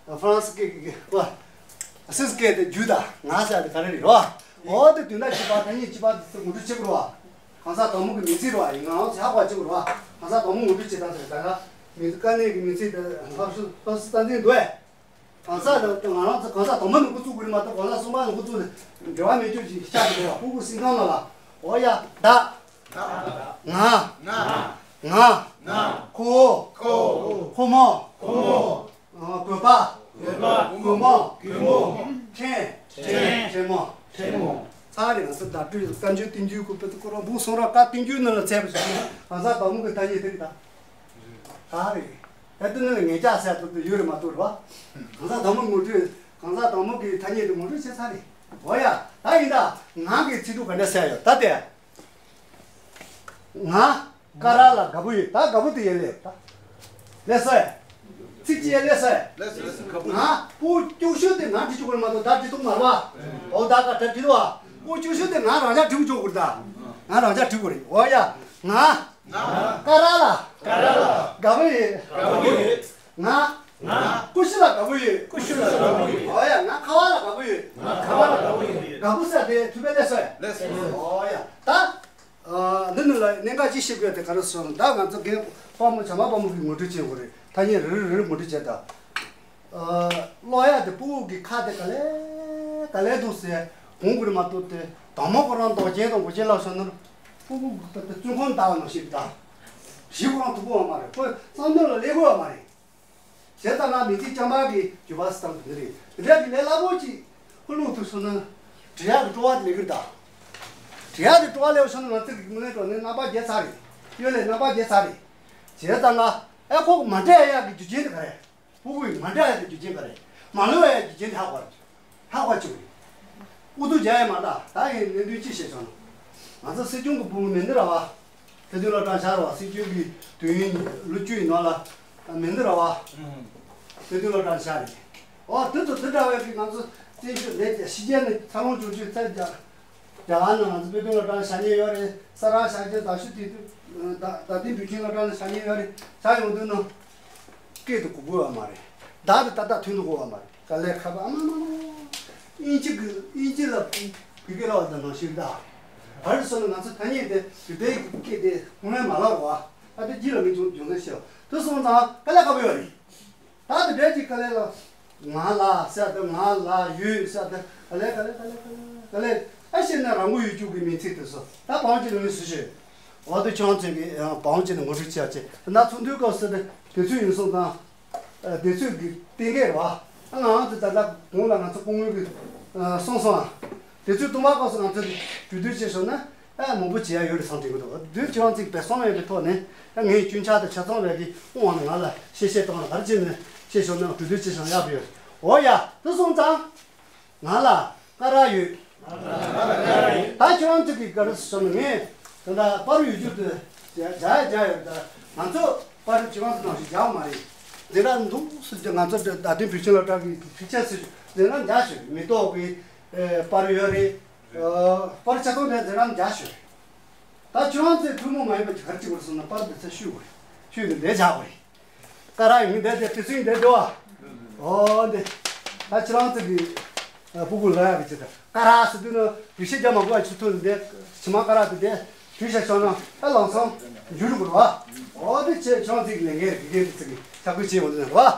ཧྥ་རན་སི་སྐད་ཀྱི་ཀ་སིས་སྐད་དེ་རྒྱུ་ད་ང་ཟེར་དེ་ག་རེ་རེད་རོ། འོ་དེ་དུས་ན་གཅིག་པ་ད་ཉིད་གཅིག་པ་དེ་ངོ་སྤྲོད་བྱེད་དགོས་རོ། གང་ཟག་དང་པོ་གི་མིང་ཚིག་རོ། ཡིན་ང་རང་ཚོ་ཧ་གོ་བྱེད་དགོས་རོ། གང་ཟག་དང་པོ་ངོ་སྤྲོད་བྱེད་སྟངས་དེ་ད་ག་མིང་ཚིག་དཀའ་གནད་ཀྱི་མིང་ཚིག་དེ་ལྷག་བསམ་ལྷག་བསམ་རྩ་འཛིན་འདུག་ཨེ། གང་ཟག་དང་ང་རང་ཚོ་གང་ཟག་དང་པོ་ནས་འགོ་བཙུགས་དགོས་རེད་མ་གཏོགས་གང་ཟག་གསུམ་པ་ནས་འགོ་བཙུགས་ནས་འབྲེལ་བ་མེད་རྒྱུ་ཞིག་ཤར་གི་འདུག་བ། སྤུ་གུ་སེམས་ཁམས་ནང་ལ། འོ་ཡ། ད། ང་། ང་། ང་། ཁོ་བོ། ཁོ་བོ། ཁོ་མོ། ཁོ་མོ། ཨ། བོད་པ། བོད་པ། བོད་མོ། བོད་མོ། ཕྲན། ཕྲན། ཕྲན་མོ། ཕྲན་མོ། ཚར་རེ་ང་ཚོ་བརྡ་སྤྲོད་བཀའ་འགྱུར་བསྟན་འགྱུར་གོ་པེ་ཏི་ཀོ་ར་འབུ་སོང་ར་བཀའ་བསྟན་འགྱུར་ནང་ལ་ཚད་པ་ཞིག་གང་ཟག་དང་པོ་གི་ཐ་སྙད་དེ་རེད་ད། ད་རེད། ད་དེ་ནང་ལ་ངེད་ཅག་ཟེར་ཏོ་ཏོ་ཡོད་རེད་མ་གཏོགས་རེད་བ། གང་ཟག་དང་པོ་ངོ་སྤྲོད། གང་ཟག་དང་པོ་གི་ཐ་སྙད་དེ་ངོ་སྤྲོད་བྱས་ཚར་རེད། འོ་ཡ། ད་ཡིན་ད། ང་གི་ཚིག་གྲུབ་ག་འདྲ་ཟེར་ཡོད་ད་དེ། ང་། ཀ་ར་ལ་ག་བུ་ཡོད། ད་ག་བུ་དེ་ཡན་ལེ་ད། ལེ་སོ་ཡ། ཚིག་ཅི་ཡན་ལེ་སོ་ཡ། ང་། སྤུ་གུ་སྐྱོ་ཤོས་དེ་ང་བྲིས་ཆོག་གི་མ་གཏོགས་ད་བྲིས་ཐུབ་མ་རེད་བ། འོ་ད་ཀ་ད་བྲིས་འདུག་བ། སྤུ་གུ་སྐྱོ་ཤོས་དེ་ང་རང་ཅག་བྲིས་ཆོག་གི་རེད་ད། ང་རང་ཅག་བྲིས་དགོས་རེད། འོ་ཡ། ང་། ང་། ཀ་ར་ལ། ཀ་ར་ལ། ག་བུ་ཡོད། ག་བུ་ཡོད། ང་། ང་། ཀུ་ཤུ་ལ་ག་བུ་ཡོད། ཀུ་ཤུ་ལ་ག་བུ་ཡོད། འོ་ཡ། ང་ཁ་བ་ལ་ག་བུ་ཡོད། ང་ཁ་བ་ལ་ག་བུ་ཡོད། ག་བུ་ཟེར་དེ་ཐུ་བེ་ལེ་སོ་ཡ། ལེ་སོ། འོ་ཡ། ད། ཨ། འདི་ནི་ལ་གནད་འགག་ཅིག་ཤེས་དགོས་དེ་ག་རེ་སོང་ད་ང་ཚོ་རྒན་དཔའ་མོ་བྱམས་པ་དཔའ་མོ་གིས་ངོ་སྤྲོད་བྱེད་དགོས་རེད། ཐ་སྙད་རེ་རེ་རེ་རེ་ངོ་སྤྲོད་བྱས་ད། ཨ། ཀློག་ཡག་དེ་སྤུ་གུ་གི་ཁ་དེ་ག་ལེ་ག་ལེ་འདུག་ཟེར་གོང་གུ་རེ་མ་གཏོགས་དེ་དང་མོ་ཁོ་རང་མདོག་རྒྱན་དང་མགོ་ཅན་ལབ་སོང་ན་སྤུ་གུ་གི་བཙུན་ཁང་བདག་ནང་བཞིན་གདའ། གཞི་ཁོ་རང་མཐུག་པོ་བ་མ་རེད། ཁོ་བསམ་བློ་ལ་སླེབས་དགོས་བ་མ་རེད། བྱས་ཙང་ང་མི་ཚེ་རྐྱང་པ་གི་རྒྱུད་པ་སི་ཏང་དེ་འདྲ་རེད། དེ་འདྲ་གི་ལས་སླ་པོ་ཅིག་ཁོ་བླུག་ཐུབ་སོང་ན་འབྲི་ཡག་གི་སྤྲོ་བ་དེ་ལས་ཀྱི་རེད་ད། འབྲི་ཡག་གི་སྤྲོ་བ་སླེབས་སོང་ན་ང་ཚོ་གི་དངོས་གནས་དྲང་གནས་རྣམ་པ་རྒྱས་ཚར་རེད། གཡོལ་ལས་རྣམ་པ་རྒྱས་ཚར་རེད། བྱས་ཙང་ང་ཨེ་ཁོ་མ་འབྲི་ཡག་གི་རྒྱུ་རྐྱེན་དེ་ག་རེད། སྤུ་གུ་ཡིས་མ་འདྲ་ཡ་དེ་རྒྱུ་རྐྱེན་ག་རེད། མ་ལོས་ཡ་རྒྱུ་རྐྱེན་དེ་ཧ་གོ་རེད། ཧ་གོ་བཅུག་རེད། ཨུ་ཐུག་རྒྱག་ཡ་མ་ད་ད་ཡིན་གནད་དོན་ཅི་བཤད་བྱུང་ན། ང་ཚོ་སྲིད་སྐྱོང་གི་བུ་མོ་མེ་འདི་ར་བ། དཔེ་སྟོན་སློབ་གྲྭ་ཤར་བ་སྲིད་སྐྱོང་གི་དུས་ཡུན་ལོ་བཅུ་ཡི་ནང་ལ་མེ་འདི་ར་བ། དཔེ་སྟོན་སློབ་གྲྭ་ཤར་རེད། ཨོ་དེ་ཚོ་དེ་འདྲ་བས་ཀྱི་ང་ཚོ་བཙན་བྱོལ་ལས་ཀྱི་ཕྱི་རྒྱལ་ནས་འཚར་ལོངས་བྱུང་ཆུ་ཚད་རྒྱ། རྒྱ་གར་ནང་ང་ཚོ་དཔེ་སྟོན་སློབ་གྲྭ་ལ་ཤ་ཉེ་ཡོད་རེད། ས་ར་ཤ་རྒྱལ་ད་ཤུ་དེ་དུས་ད་ད་ཐེངས་བོད་ཁྱིམ་སློབ་གྲྭ་ལ་ཤ་ཉེ་ཡོད་རེད། ཤ་ཡོང་དུས་ན་སྐད་དུ་གོ་དགོས་བ་མ་རེད། བདག་དུ་ཏག་ཏག་ཐོན་དུ་གོ་བ་མ་རེད། དཀའ་ལས་ཁག་པ་ཨ་མ་མ་མ། དབྱིན་ཇི་གི་དབྱིན་ཇི་ལ་བོད་སྐད་ལ་བ་དང་ནང་བཞིན་གདའ། ག་རེ་སོང་ན་ང་ཚོ་ཐ་སྙད་དེ་བོད་པའི་སྐད་དེ་ཁོང་རང་མ་ལབ་རོགས་ཨ། ད་དེ་རྒྱུད་ལ་མི་འཇུག་རྒྱུ་མཚན་ཤེས་དུ་སོང་ཙང་དཀའ་ལས་ཁག་པོ་ཡོད་རེད། ད་དེ་འདྲའི་ཅིག་དཀའ་ལས་ལ། ང་ལ་ཟེར་དེ་ང་ལ་ཡོད་ཟེར་དེ་ག་ལེ་ག་ལེ་ག་ལེ་ག་ལེ་ག་ལེ་ཨ་ཤེས་ན་རང་མགོ་ཡོད་རྒྱུ་གི་མིང་ཚིག་དེ་ཚོ་ད་བང་ཅིག་ནང་ནས་སུ་ཤེས། འོ་དེ་ཁྱོད་ཚོས་གི་བང་ཅིག་ནས་ངོ་སྤྲོད་བྱེད་ཡ་ཆེ་ན་ཚོགས་འདུའི་སྐབས་སུ་དེ་དུས་ཚོད་ཡིན་སོང་ཙང་། དུས་ཚོད་ཀྱི་གཏན་འཁེལ་རེད་བ། ང་ཚོ་ད་ལྟ་གོང་ལ་ང་ཚོ་སྐུ་ངོ་གིས་གསུངས་སོང་ཨ། དུས་ཚོད་སྟོང་པ་སྐབས་སུ་ང་ཚོ་གྲོས་བསྡུར་བྱས་སོང་ན། ཨ་མང་པོ་བྱེད་ཡ་ཡོད་རེད་བསམ་དྲན་གྱི་འདུག་དུས་ཁྱེད་རང་ཚོས་འབད་བརྩོན་ཡོད་པའི་ཐོག་ནས་ཨ་ངས་སྐྱོན་ཆ་དང་ཆ་ཚང་རེད་ཀྱི་དབང་ནས་ང་ལ་བཤད་བཤད་གཏོང་ལ་ག་རེ་བྱས་ནས་བཤད་ཤོག་ནས་གྲོས་བསྡུར་བྱས་ཤིང་ཡག་པོ་ཡོད། འོ་ཡ་དེ་སོང་ཙང་ང་ལ་ཀ་ར་ཡོད། ད་ཁྱེད་རང་ཚོ་གི་ག་རེ་ཟེར་ན་ངས་ད་ལྟ་པར་ཡོད་རྒྱུ་དེ་རྒྱ་རྒྱ་ཡོད་ད་ང་ཚོ་པར་ཁྱེད་རང་ཚོ་ནང་བཞིན་རྒྱག་མ་རེད། འདི་ར་འདུག་སུ་ང་ཚོ་ད་ལྟ་བོད་ཁྱིམ་སློབ་གྲྭ་གི་ཕི་ཆ་སུ་འདི་ར་འཇག་ཞུ་མི་ཏོག་གི་པར་ཡོད་རེད། པར་ཆ་ཚང་ནས་འཛིན་རམ་རྒྱག་ཞུ། ད་ཁྱོད་རང་ཚོས་ཐུན་མོང་མ་ཡིན་པ་ཅིག་ག་རེ་བྱེད་དགོས་སོང་ན་པར་འདི་ཚོ་བཤུས་དགོས་རེད། བཤུས་ནས་འདས་བཞག་དགོས་རེད། ཀ་ར་ཡིན་འདས་དེ་དེ་ཚོ་ཡིན་འདས་འདུག་ཨ། ཨོ་འདི། ད་ཁྱེད་རང་ཚོ་གི་སྤུ་གུ་ལ་ཡག་གི་ཅིག་ད་ཀ་ར་ཟེར་དུས་ན་ཡུལ་ཤེས་རྒྱ་མ་དགོས་ཨ་ཆུ་ཐུག་འདི་ཕྱི་མ་ཀ་ར་དེ་འདི་དུས་ཤ་ཆོག་ན་ཨ་ལང་སང་འཇུ་རུ་དགོས་རེད་བ། ཨོ་འདི་ཁྱེད་ཁྱེད་རང་ཚོ་གི་ལས་འགན་དགེ་རྒན་དེ་ཚོ་གི་ཆ་བགོས་བྱེད་འོང་དུས་ན་རེད་བ།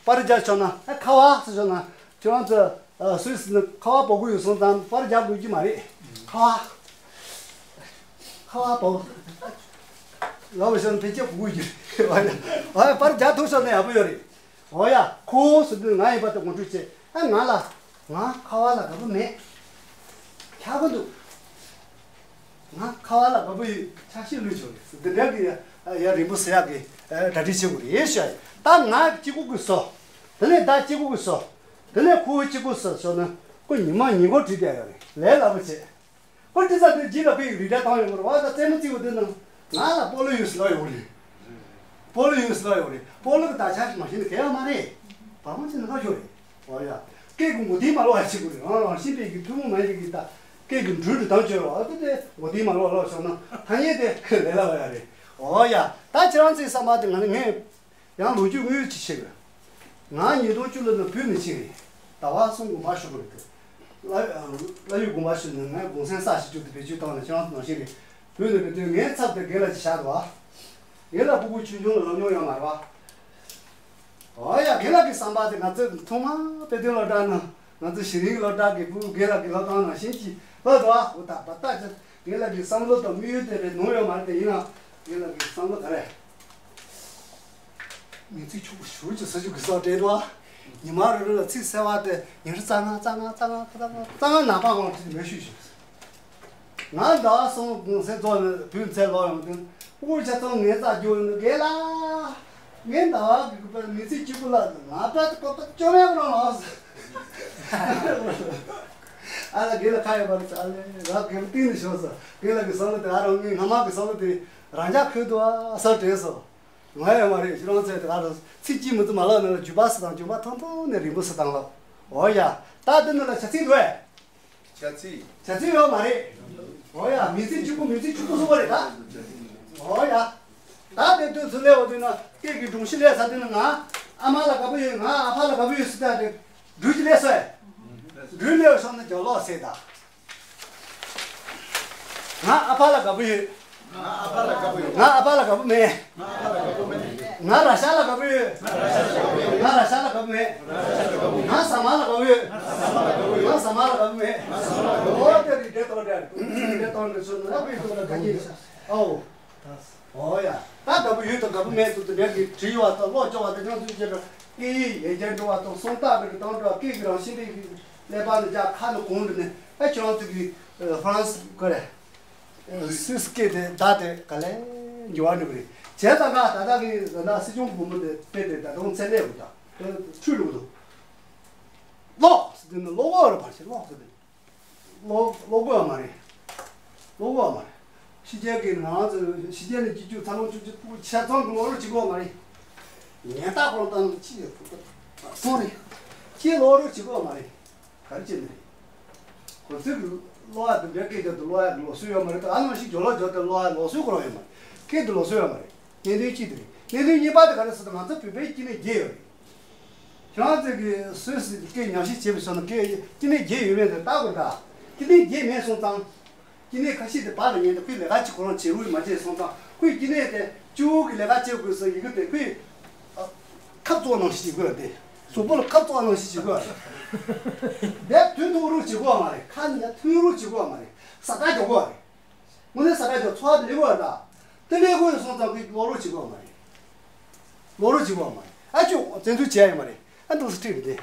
པར་རྒྱག་ཆོག་ན་ཨ་ཁ་བ་ཟེར་ཆོག་ན། ཁྱོད་རང་ཚོ་སུད་སི་ནས་ཁ་བ་འབོག་གི་ཡོད་སོང་ཙང་པར་རྒྱག་དགོས་ཀྱི་མ་རེད། ཁ་བ། ཁ་བ་འབོག་ལ་བ་ཤོར་ཕལ་ཆེར་འབོག་གི་ཡོད། པར་རྒྱག་ཐུབ་སོང་ན་ཡག་པོ་ཡོད་རེད། འོ་ཡ་ཁོ་བོ་ཟེར་དུས་ང་ཡིན་པ་དེ་ངོ་སྤྲོད་བྱེད་ཨ་ང་ལ་ང་ཁ་བ་ལ་དགའ་པོ་མེད། ཁྱག་པོ་འདུག་ང་ཁ་བ་ལ་དགའ་པོ་ཡོད་ཆ་ཤས་ལུས་བྱུང་རེད་འདི་འདྲ་གི་ཡ་རིང་པོ་ཟེར་ཡག་གི་གྲ་སྒྲིག་བྱེད་དགོས་རེད་ཤག་ད་ང་གཅིག་པུ་གི་བཟོ། དེ་ནས་ད་གཅིག་པུ་གི་བཟོ། དེ་ནས་ཁོ་བོ་གཅིག་པུ་བཟོ་བཟོ་ན་ཁོ་ཉི་མ་ཉིན་གུང་བྲིས་བསྡད་ཡོད་རེད་ལས་སླ་པོ་བྱས། ཁོ་བྲིས་ཚར་དུས་རྗེས་ལ་ཁོས་རིགས་འདྲ་བཏང་ཡོང་གི་རེད་བ། ད་རྩེད་མོ་རྩེ་བ་དེ་ན་ང་ལ་སྤོ་ལོ་ཡོད་ཟེར་ལབ་ཡོང་གི་རེད། སྤོ་ལོ་ཡོད་ཟེར་ལབ་ཡོང་གི་རེད། སྤོ་ལོ་གི་དག་ཆ་མ་ཤེས་ན་གལ་ཡང་མ་རེད། བ་མོ་ཆེ་ན་ཁ་ཤོར་རེད། འོ་ཡ། སྐད་ཀྱི་མགོ་རྟིང་མ་ལོག་ཡ་བྱེད་དགོས་རེད། རང་རང་བཞིན་པའི་གི་ཐུན་མོང་མ་ཡིན་པའི་གི་ད་སྐད་ཀྱི་འགྲོས་འདྲ་བཏང་བཅོས་རོགས་ཨ་དེ་དེ་མགོ་རྟིང་མ་ལོག་ལོག་སོང་ན་ཐ་སྙད་དེ་ལས་སླ་བ་ཡ་རེད། འོ་ཡ། ད་ཁྱེད་རང་ཚོའི་བསམ་པ་དེ་ང་ནི་ངས་ཡང་ལོ་རྒྱུས་དངོས་ཡོད་ཅིག་བཤད་དགོས། ང་ཉིས་སྟོང་བཅུ་ལོ་ནས་བོད་ནས་ཕྱིན་རེད། ཟླ་བ་གསུམ་དགོངས་པ་ཞུ་དགོས་རེད། བླ་བླ་ཡུལ་དགོངས་པ་ཞུས་ནས་ངས་གུང་སེང་ས་ཞིག་བཅུག་སྟེ་བེད་སྤྱོད་བཏང་ནས་ཁྱེད་རང་ཚོ་ནང་བཞིན་རེད། བོད་ནས་བེད་སྤྱོད་ངའི་ཚབ་དེ་རྒན་ལགས་ཀྱིས་བཞག་འདུག་ཨ། རྒན་ལགས་སྤུ་གུ་ཆུང་ཆུང་ལ་སློབ་མྱོང་ཡོད་མ་རེད་བ། ཨོ་ཡ་རྒན་ལགས་ཀྱི་བསམ་པ་དེ་ང་ཚོས་ཐོག་མར་དཔེ་སྟོན་སློབ་གྲྭ་ནང་ང་ཚོ་གཞི་རིམ་སློབ་གྲྭ་གི་སྤུ་གུ་རྒན་ལགས་ཀྱི་སློབ་སྟངས་ནང་བཞིན་གྱིས་སློབ་འདུག་ཨ། འོ་ད་བ་ད་ཅི་རྒན་ལགས་ཀྱི་བསམ་བློ་དང་དམིགས་ཡུལ་དེ་རེད་ནོར་ཡོད་མ་རེད་དེ་ཡིན་ནའང་རྒན་ལགས་ཀྱི་བསམ་བློ་ག་རེ། མི་ཚེ་ཕྱུག་པོ་ཞུ་ཅི་ཟེར་རྒྱུ་གི་སོགས་བྲལ་འདུག་ཨ། ཉི་མ་རེ་རེ་ལ་ཚིག་གསལ་བ་དེ་ཉི་ཤུ་རྩ་ལྔ་རྩ་ལྔ་རྩ་ལྔ་རྩ་ལྔ་རྩ་ལྔ་ནག་པ་འོང་དུས་མེད་ཤོད་ཤོད། ང་ཟླ་བ་གསུམ་གུང་སེང་རྫོགས་ནས་བུ་མཚན་ལོག་ཡོང་དུས་སྤུ་གུ་ཆ་ཚང་ངའི་རྩ་རྒྱུག་ཡོང་དུས་རྒན་ལགས། ངའི་ཟླ་བ་གི་མི་ཚེ་གཅིག་པུ་ལ་ང་པད་ཀོ་པད་བཅོ་མེད་པ་རང་ལགས། ཨ་ལ་དགེ་ལ་ཁ་ཡོད་པ་རེད། ཨ་ལས་རང་དགེ་བ་གཏིང་ནས་ཤོར་སོང་། དགེ་ལ་གི་བསམ་བློ་དེ། ཨ་རང་ངའི་སྔ་མ་གི་བསམ་བློ་དེ་རང་འཇགས་ཁུལ་དུ་ཨ་སར་དྲན་སོང་། ང་ཡང་མ་རེད། ཁྱེད་རང་ཚོས་དེ་ག་རེ་ཚིག་གཅིག་མི་བརྗེད་མ་ལབ་ནི་ལ། རྒྱུ་བ་སུ་དང་རྒྱུ་མ་ཐང་ཐང་ནས་རིང་པོ་སུ་དང་ལབ། འོ་ཡ། ད་འདི་ནི་ལ་བྱ་ཚིག་འདུག་ཨེ། བྱ་ཚིག་བྱ་ཚིག་ཡོད་མ་རེད། འོ་ཡ། མིང་ཚིག་གཅིག་པོ་མིང་ཚིག་གཅིག་པོ་བཟོ་བ་རེད་ད། འོ་ཡ། ད་དེ་དུས་ཚོད་ལས་འོ་དུས་ན་སྐད་ཀྱི་སྒྲོམ་གཞི་ལས་ས་དུས་ན། ང་ཨ་མ་ལ་དགའ་པོ་ཡོད། ང་ཨ་ཕ་ལ་དགའ་པོ་ཡོད་ཟེར། ད་དེ་སྦྲུལ་གྱི་ལས་སོ་ཨེ། སྦྲུལ་ལས་བྱུང་ན་རྒྱབ་ལོག་ཟེར་ད། ང་ཨ་ཕ་ལ་དགའ་པོ་ཡོད། ང་ཨ་ཕ་ལ་དགའ་པོ་མེད། ང་ར་ཤ་ལ་དགའ་པོ་ཡོད། ང་ར་ཤ་ལ་དགའ་པོ་མེད། ང་ཟ་མ་ལ་དགའ་པོ་ཡོད། ང་ཟ་མ་ལ་དགའ་པོ་མེད། འོ་དེ་རིགས་འདྲ་གཏོང་འདྲ། འདྲ་གཏོང་འདྲ་སོང་ན་ཨ་ཕའི་ཐོག་ལ་དགའ་ཉེ་ཤ། ཨོ། འོ་ཡ། ད་དགའ་པོ་ཡོད་དང་དགའ་པོ་མེད་དུ་དེ་འདྲ་གི་བྲིས་ཡོད་པ་དང་། ཀློག་སྐྱོར་བ་དང་། ཡང་དུས་བྱས་པ་སྐད་ཡིག་ཡར་རྒྱས་འགྲོ་བ་དང་། སུམ་རྟགས་འདྲ་གི་དང་འགྲོ་བ། སྐད་ཀྱི་རང་བཞིན་དེ་གི་ཀླད་པ་ནས་རྒྱ་ཁ་ནས་གོང་དུ་ནས། ཨ་ཁྱོད་རང་ཚོ་གི་ཧྥ་རན་སི་ག་རེ། སུད་སི་སྐད་དེ་བརྡ་དེ་ག་ལེར་འགྱུར་བ་འགྲོ་གི་རེད། བྱས་ཙང་ང་ད་ལྟ་གི་ད་ལྟ་སྲིད་སྐྱོང་སྒོར་མོ་དེ་དཔེ་དེ་ད་དུང་ཚད་ལས་འོ་ཀྱང་དེ་འཁྲུལ་འགྲོ་གི་འདུག། ཀློག་ཟེར་དུས་ནི་ཀློག་གོ་རེད་པ། ཞེས་ཀློག་ཟེར་དུས་ཀློག་ཀློག་དགོས་ཡ་མ་རེད། ཀློག་དགོས་ཡ་མ་རེད། ཕྱི་རྒྱལ་གྱི་ང་རང་ཚོ་ཕྱི་རྒྱལ་ནས་སྐྱེས་རྒྱུ་ཚ་ལོང་བཅུ་གཅིག་པུ་ཆ་ཚང་གི་ཀློག་རོགས་བྱེད་དགོས་ཡ་མ་རེད། ཉན་ལྟ་ཁོ་རང་ལྟ་ན་ཅི་ཡོད་སོང་རེད། ཅི་ཀློག་རོགས་བྱེད་དགོས་ཡ་མ་རེད། ག་རེ་བྱས་ནས་རེད། ཁོ་ཚོས་ཀྱི་ཀློག་ཡ་དེ་འདྲའི་སྐད་རྒྱབ་དུས་ཀློག་ཡ་གི་ལུགས་སྲོལ་ཡོད་མ་རེད། ད་ཨ་ནང་བཞིན་སྦྱོར་ཀློག་སྦྱོར་དུས་ཀློག་ཡ་ལུགས་སྲོལ་ཁོ་རང་ཡོད་མ་རེད། སྐད་དེ་ལུགས་སྲོལ་ཡོད་མ་རེད། གནད་དོན་གཅིག་དེ་རེད། གནད་དོན་གཉིས་པ་དེ་ག་རེ་ཟེར་ན། ང་ཚོ་བོད་པའི་སྐྱེ་གནས་བརྒྱད་ཡོད་རེད། ཁྱེད་རང་ཚོས་ཀྱི་སུད་སི་སྐད་ཉམས་ཞིབ་བྱས་པ་སོང་ན་སྐད་སྐྱེ་གནས་བརྒྱད་ཡོད་མེད་དེ་བལྟ་དགོས་ད། སྐྱེ་གནས་བརྒྱད་མེད་སོང་ཙང་། སྐྱེ་གནས་ཁ་ཤས་དེ་བར་ལ་ཉན་ཏེ་ཁོས་ལས་ཀ་ཅིག་ཁོ་རང་བྱེད་རུ་མ་བྱས་སོང་ཙང་། ཁོས་སྐྱེ་གནས་དེ་གཅིག་པུ་གི་ལས་ཀ་བྱེད་དགོས་སོ། ཡི་གེ་དེ་ཁོས་ཁབ་བཙོག་ནང་བཞིན་བྱེད་དགོས་ཏེ། གཟུགས་པོ་ལ་ཁབ་བཙོག་ནང་བཞིན་བྱེད་དགོས་རེད། དེ་ཐུན་ཐུང་རུ་བྱེད་དགོས་མ་རེད། ཁ་ནས་ཐུན་རུ་བྱེད་དགོས་མ་རེད། ས་ཀ་རྒྱག་དགོས་རེད། དངོས་གནས་ས་ཀ་རྒྱག་འཚོ་བ་དེ་ལས་དགོས་རེད་ད། དེ་ལས་དགོས་སོང་ཙང་ཁོས་ཀློག་རོགས་བྱེད་དགོས་མ་རེད། ཀློག་རོགས་བྱེད་དགོས་མ་རེད། ཨ་ཅོ་བཙན་འཛུལ་བྱས་ཡོད་མ་རེད། ཨ་འདུག་སེ་ཁྲིད་རེད་དེ།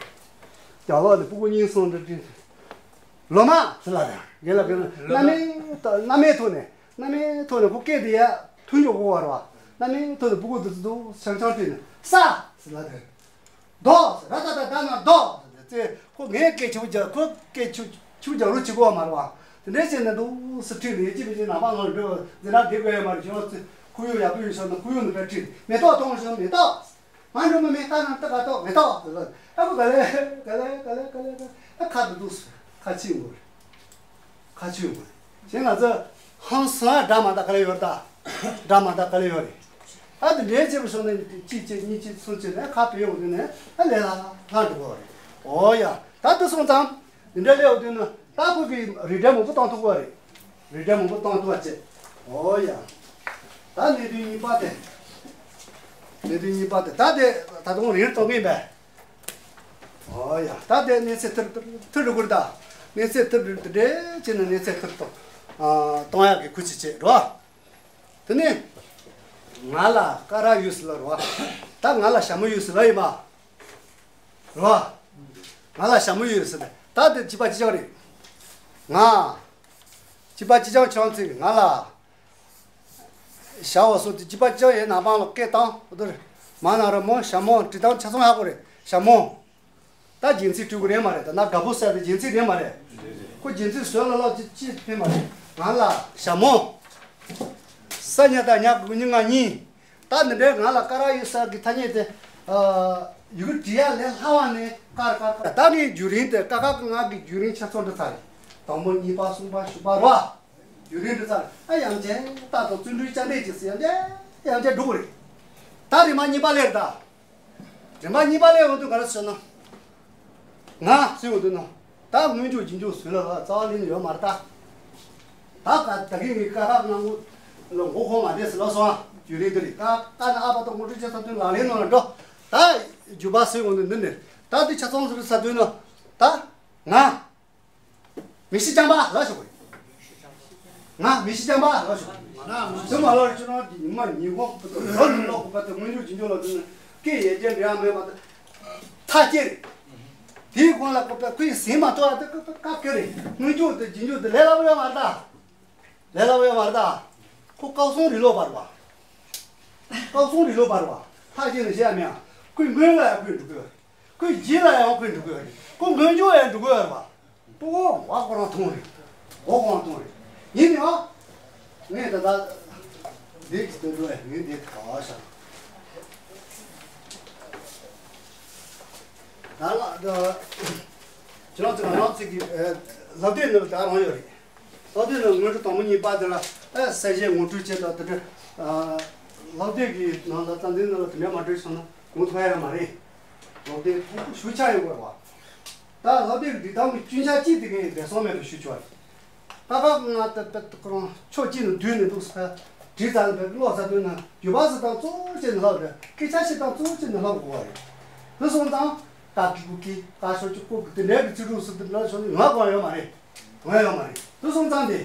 རྒྱ་ལོག་ནས་སྤུ་གུ་གཉིས་གསུམ་འདྲ་ཁྲིད། ལོ་མ་ཟེར་ལ་རེད། རྒན་ལགས་རྒན་ལགས། ལོ་མ། གནམ་མེད་ཐོག་གནམ་མེད་ཐོག་ནས། གནམ་མེད་ཐོག་ནས་ཁོ་སྐད་དེ་ཡར་ཐོན་འཇོག་དགོས་པ་རེད་པ། གནམ་མེད་ཐོག་ནས་སྤུ་གུ་དེ་ཚོ་འདུག་ཆང་ཆང་སྤྲད་ནས། ས་ཟེར་ལ་དེ། རྡོ་ཟེར། ར་ད་ད་ད་ན་རྡོ་ཟེར་ཏེ། ཁོ་ངའི་སྐད་ཆུང་རྒྱག་ཁོ་སྐད་ཆུང་ཆུང་རྒྱག་རོགས་བྱེད་དགོས་པ་མ་རེད་པ། དེ་འདྲ་བྱས་ནས་འདུག་སེ་ཁྲིད་ནས། ཡིན་གཅིག་མིན་གཅིག་ནང་པ་ངང་འགྲོ་འཛིན་གྲྭ་བསྡད་དགོས་ཡ་མ་རེད། ཁྱོད་ཚོ་ཁོར་ཡུག་ཡག་པོ་ཡོད་ས་ན་ཁོར་ཡུག་ནང་ཕར་ཁྲིད། མེ་ཏོག་མཐོང་བྱུང་། མེ་ཏོག་ང་འགྲོ་མི་མེད། ལྟ་ན་ལྟ་ག་ཏོག་མེ་ཏོག་ཟེར་ལ། ཨ་ཁོ་ག་ལེ་ག་ལེ་ག་ལེ་ག་ལེ་ག་ལེ། ཨ་ཁ་དེ་འདུག་སེ་ཁ་ཕྱེ་ཡོང་གི་རེད། ཁ་ཕྱེ་ཡོང་གི་རེད། གཞན་ང་ཚོ་ཧང་སང་སྒྲ་མ་དག་ག་ལེ་ཡོད་རེད་ད། སྒྲ་མ་དག་ག་ལེ་ཡོད་རེད། ཨ་དེ་འདྲའི་བྱེད་པ་སོང་ན་གཅིག་བྱས་གཉིས་བྱས་གསུམ་བྱས་ནས་ཁ་བེ་ཡོང་དུས་ནས་ཨ་ལས་སླ་སླ་འགྲོ་གི་རེད། འོ་ཡ། ད་དེ་སོང་ཙང་འདི་འདྲ་ལས་འོ་དུས་ན་ད་ཁོ་གི་རིགས་འདྲ་མང་པོ་བཏང་ཐུབ་གི་རེད། རིགས་འདྲ་མང་པོ་བཏང་ཐུབ་པ་བྱས། འོ་ཡ། ད་གནད་དོན་གཉིས་པ་དེ། གནད་དོན་གཉིས་པ་དེ། ད་དེ་ད་དུང་རིང་རུ་གཏོང་གི་ཡིན་པས། ཨོ་ཡ། ད་དེ་གནས་ཚད་མཐུར་མཐུར་རུ་གུར་ད། གནས་ཚད་མཐུར་རུ་དེ་འདྲས་བྱས་ནས་གནས་ཚད་མཐུར་གཏོང་ཨ་གཏོང་ཡག་གི་ཁུ་ཆི་བྱེད་རོ། དེ་ནས་ང་ལ་ཀ་ར་ཡོད་ཟེར་ལ་རོ། ད་ང་ལ་ཞྭ་མོ་ཡོད་ཟེར་ལ་ཡིན་པ། རོ། ང་ལ་ཞྭ་མོ་ཡོད་ཟེར་ལ། ད་དེ་གཅིག་པ་གཅིག་རྐྱང་རེད། ང་། གཅིག་པ་གཅིག་རྐྱང་ཁྱོད་ཚོས་ང་ལ། ཞྭ་བ་སོགས་དེ་གཅིག་པ་གཅིག་རྐྱང་ཡིན་ན་མང་ལ་སྐད་བཏང་འོ་དོ་རེད། མ་ན་རོ་མོ་ཞྭ་མོ་འབྲི་སྟངས་ཆ་ཚང་ཧ་གོ་རེད། ཞྭ་མོ། ད་རྒྱན་ཚིག་སྤྲོད་དགོས་རེད་མ་རེད། ད་ན་དགའ་པོ་ཟེར་དེ་རྒྱན་ཚིག་རེད་མ་རེད། ཁོ་རྒྱན་ཚིག་བཟོས་ལ་ལ་ཅི་ཅི་ཕན་མ་རེད། ང་ལ་ཞྭ་མོ། ས་ཉ་ད་ཉ་དགུ་ཉི་ང་གཉིས། ད་འདི་འདྲའི་ང་ལ་ཀ་ར་ཡོད་ཟེར་གི་ཐ་སྙད་དེ། ཨ་ཡི་གེ་འབྲི་ཡ་ལས་སླ་བ་ནི་ཀར་ཀར་ཀར། ད་ངའི་བརྒྱུད་རིམ་དེ་ཀ་ཁ་གི་ང་གི་བརྒྱུད་རིམ་ཆ་ཚང་འདི་ཚར་རེད། དང་པོ་གཉིས་པ་གསུམ་པ་བཞི་པ་རོ། བརྒྱུད་རིམ་འདི་ཚར། ཨ་ཡང་ཅན་ད་དང་བརྩོན་འགྲུས་ཅན་འདྲེས་ཀྱི་སི་ཡང་ཅན་ཡང་ཅན་འགྲོ་གི་རེད། ད་རིམ་པ་གཉིས་པ་ལས་རེད་ད། རིམ་པ་གཉིས་པ་ལས་འོང་དུས་ག་རེ་ཟེར་ན། ང་ཟེར་འོང་དུས་ན། ད་སྔོན་འཇུག་རྗེས་འཇུག་ཟེར་ལ་ལ་རྩ་བ་ལེན་ཡོད་མ་རེད་ད། ད་ད་ད་གིན་ངས་ཀ་ཁ་ནང་ལ་མགོ་ཁོང་མ་བསྡད་ཟེར་ལ་སོང་ཨ། བརྒྱུད་རིམ་འདི་རེད། ཀ་ཀ་ན་ཨ་བ་དང་མགོ་འཁྲུ་བྱེད་ས་དོན་ལག་ལེན་ནང་ལ་འགྲོ། ད་རྒྱུ་བ་ཟེར་འོང་དུས་འདི་ནས་ད་འདི་ཆ་ཚང་ཟེར་ས་དོན་ན། ད་ང་། མི་ཤི་རྐྱང་པ་ལ་ཞོག་གི། ང་མི་ཤི་རྐྱང་པ་ལ་ཞོག་གི། དེ་མ་ལོ་ཁྱོད་རང་གི་ཉི་མ་ཉི་ཧོང་ལོ་ཉི་ལོ་གོ་པ་དེ་སྔོན་འཇུག་རྗེས་འཇུག་ལ་དེ་ནི་སྐད་ཡར་རྒྱས་འབྲི་ཡ་མེད་པ་དེ་ཐག་བཅད་རེད། དེའི་གོང་ལ་གོ་པ་ཁོས་ཟིན་མ་ཐུབ་པ་དེ་ཀ་ཀ་ཀ་ཀ་རེད། སྔོན་འཇུག་དེ་རྗེས་འཇུག་དེ་ལས་སླ་པོ་ཡོད་མ་རེད་ད། ལས་སླ་པོ་ཡོད་མ་རེད་ད། ཁོ་སྐབས་སུ་རི་ལོ་བར་བ། སྐབས་སུ་རི་ལོ་བར་བ། ཐག་བཅད་ནས་བཤད་ཡ་མེད་ཨ། ཁོས་སྔོན་ལ་ཡ་ཁོས་འགྲོ་གི། ཁོས་རྗེས་ལ་ཡང་ཁོས་འགྲོ་གི་ཡོད་རེད། ཁོ་སྔོན་འཇུག་ཡང་འགྲོ་གི་ཡོད་རེད་པ། ཏོ་བ་ཁོ་རང་མཐོང་རེད། འོ་ཁོ་རང་མཐོང་རེད། ཡིན་ནའང་། ངས་ད་ལྟ་འདི་གི་སྟོན་འགྲོ་ཡ་ངས་འདི་ག་བ་ཤ། ད་ལ་ད་ཁྱེད་རང་ཚོ་ང་རང་ཚོ་གི་ལབ་དེབ་ནང་ལ་ད་རང་ཡོད་རེད། ལབ་དེབ་ནང་སྔོན་འགྲོ་དང་པོ་གཉིས་པ་དེ་ལ་ཨ་གསལ་བཤད་ངོ་སྤྲོད་བྱས་དང་དེ་འདྲ། ལབ་དེབ་གི་ནང་ལ་རྩ་འཛིན་ནང་ལ་དེ་འདྲ་མ་སྤྲོད་སོང་ན་ངོ་ཐོག་ཡ་མ་རེད། ལབ་དེབ་ཕྲུ་གུ་ཞུ་ཆ་ཡོད་དགོས་རེད་བ། ད་ལབ་དེབ་འབྲི་སྟངས་ཀྱི་རྒྱུན་ཆ་གཅིག་དེ་གའི་འགལ་སོང་མེད་པའི་ཞུ་ཆོག་རེད། ད་ཁ་ང་ད་ད་ཁོ་རང་ཕྱོགས་གཅིག་ནས་བསྡུས་ནས་འདུག་ས། བྲིས་ཚར་ནས་བས་ཀློག་ཚར་དུས་ན་རྒྱུ་བ་ཟེར་སྟངས་གཙོ་བོ་བྱས་ནས་ལབ་རེད། སྐད་ཆ་བཤད་སྟངས་གཙོ་བོ་བྱས་ནས་ལབ་དགོས་པ་རེད། དེ་སོང་ཙང་ཀ་གི་གུ་གི་ཀ་ཤོ་གི་ཀོ་གི་དེ་འདྲའི་གི་ཚིག་གྲོགས་སུ་དེ་འདྲ་ཤོར་ནས་ང་དགོངས་ཡོད་མ་རེད། དགོངས་ཡོད་མ་རེད། དེ་སོང་ཙང་དེ།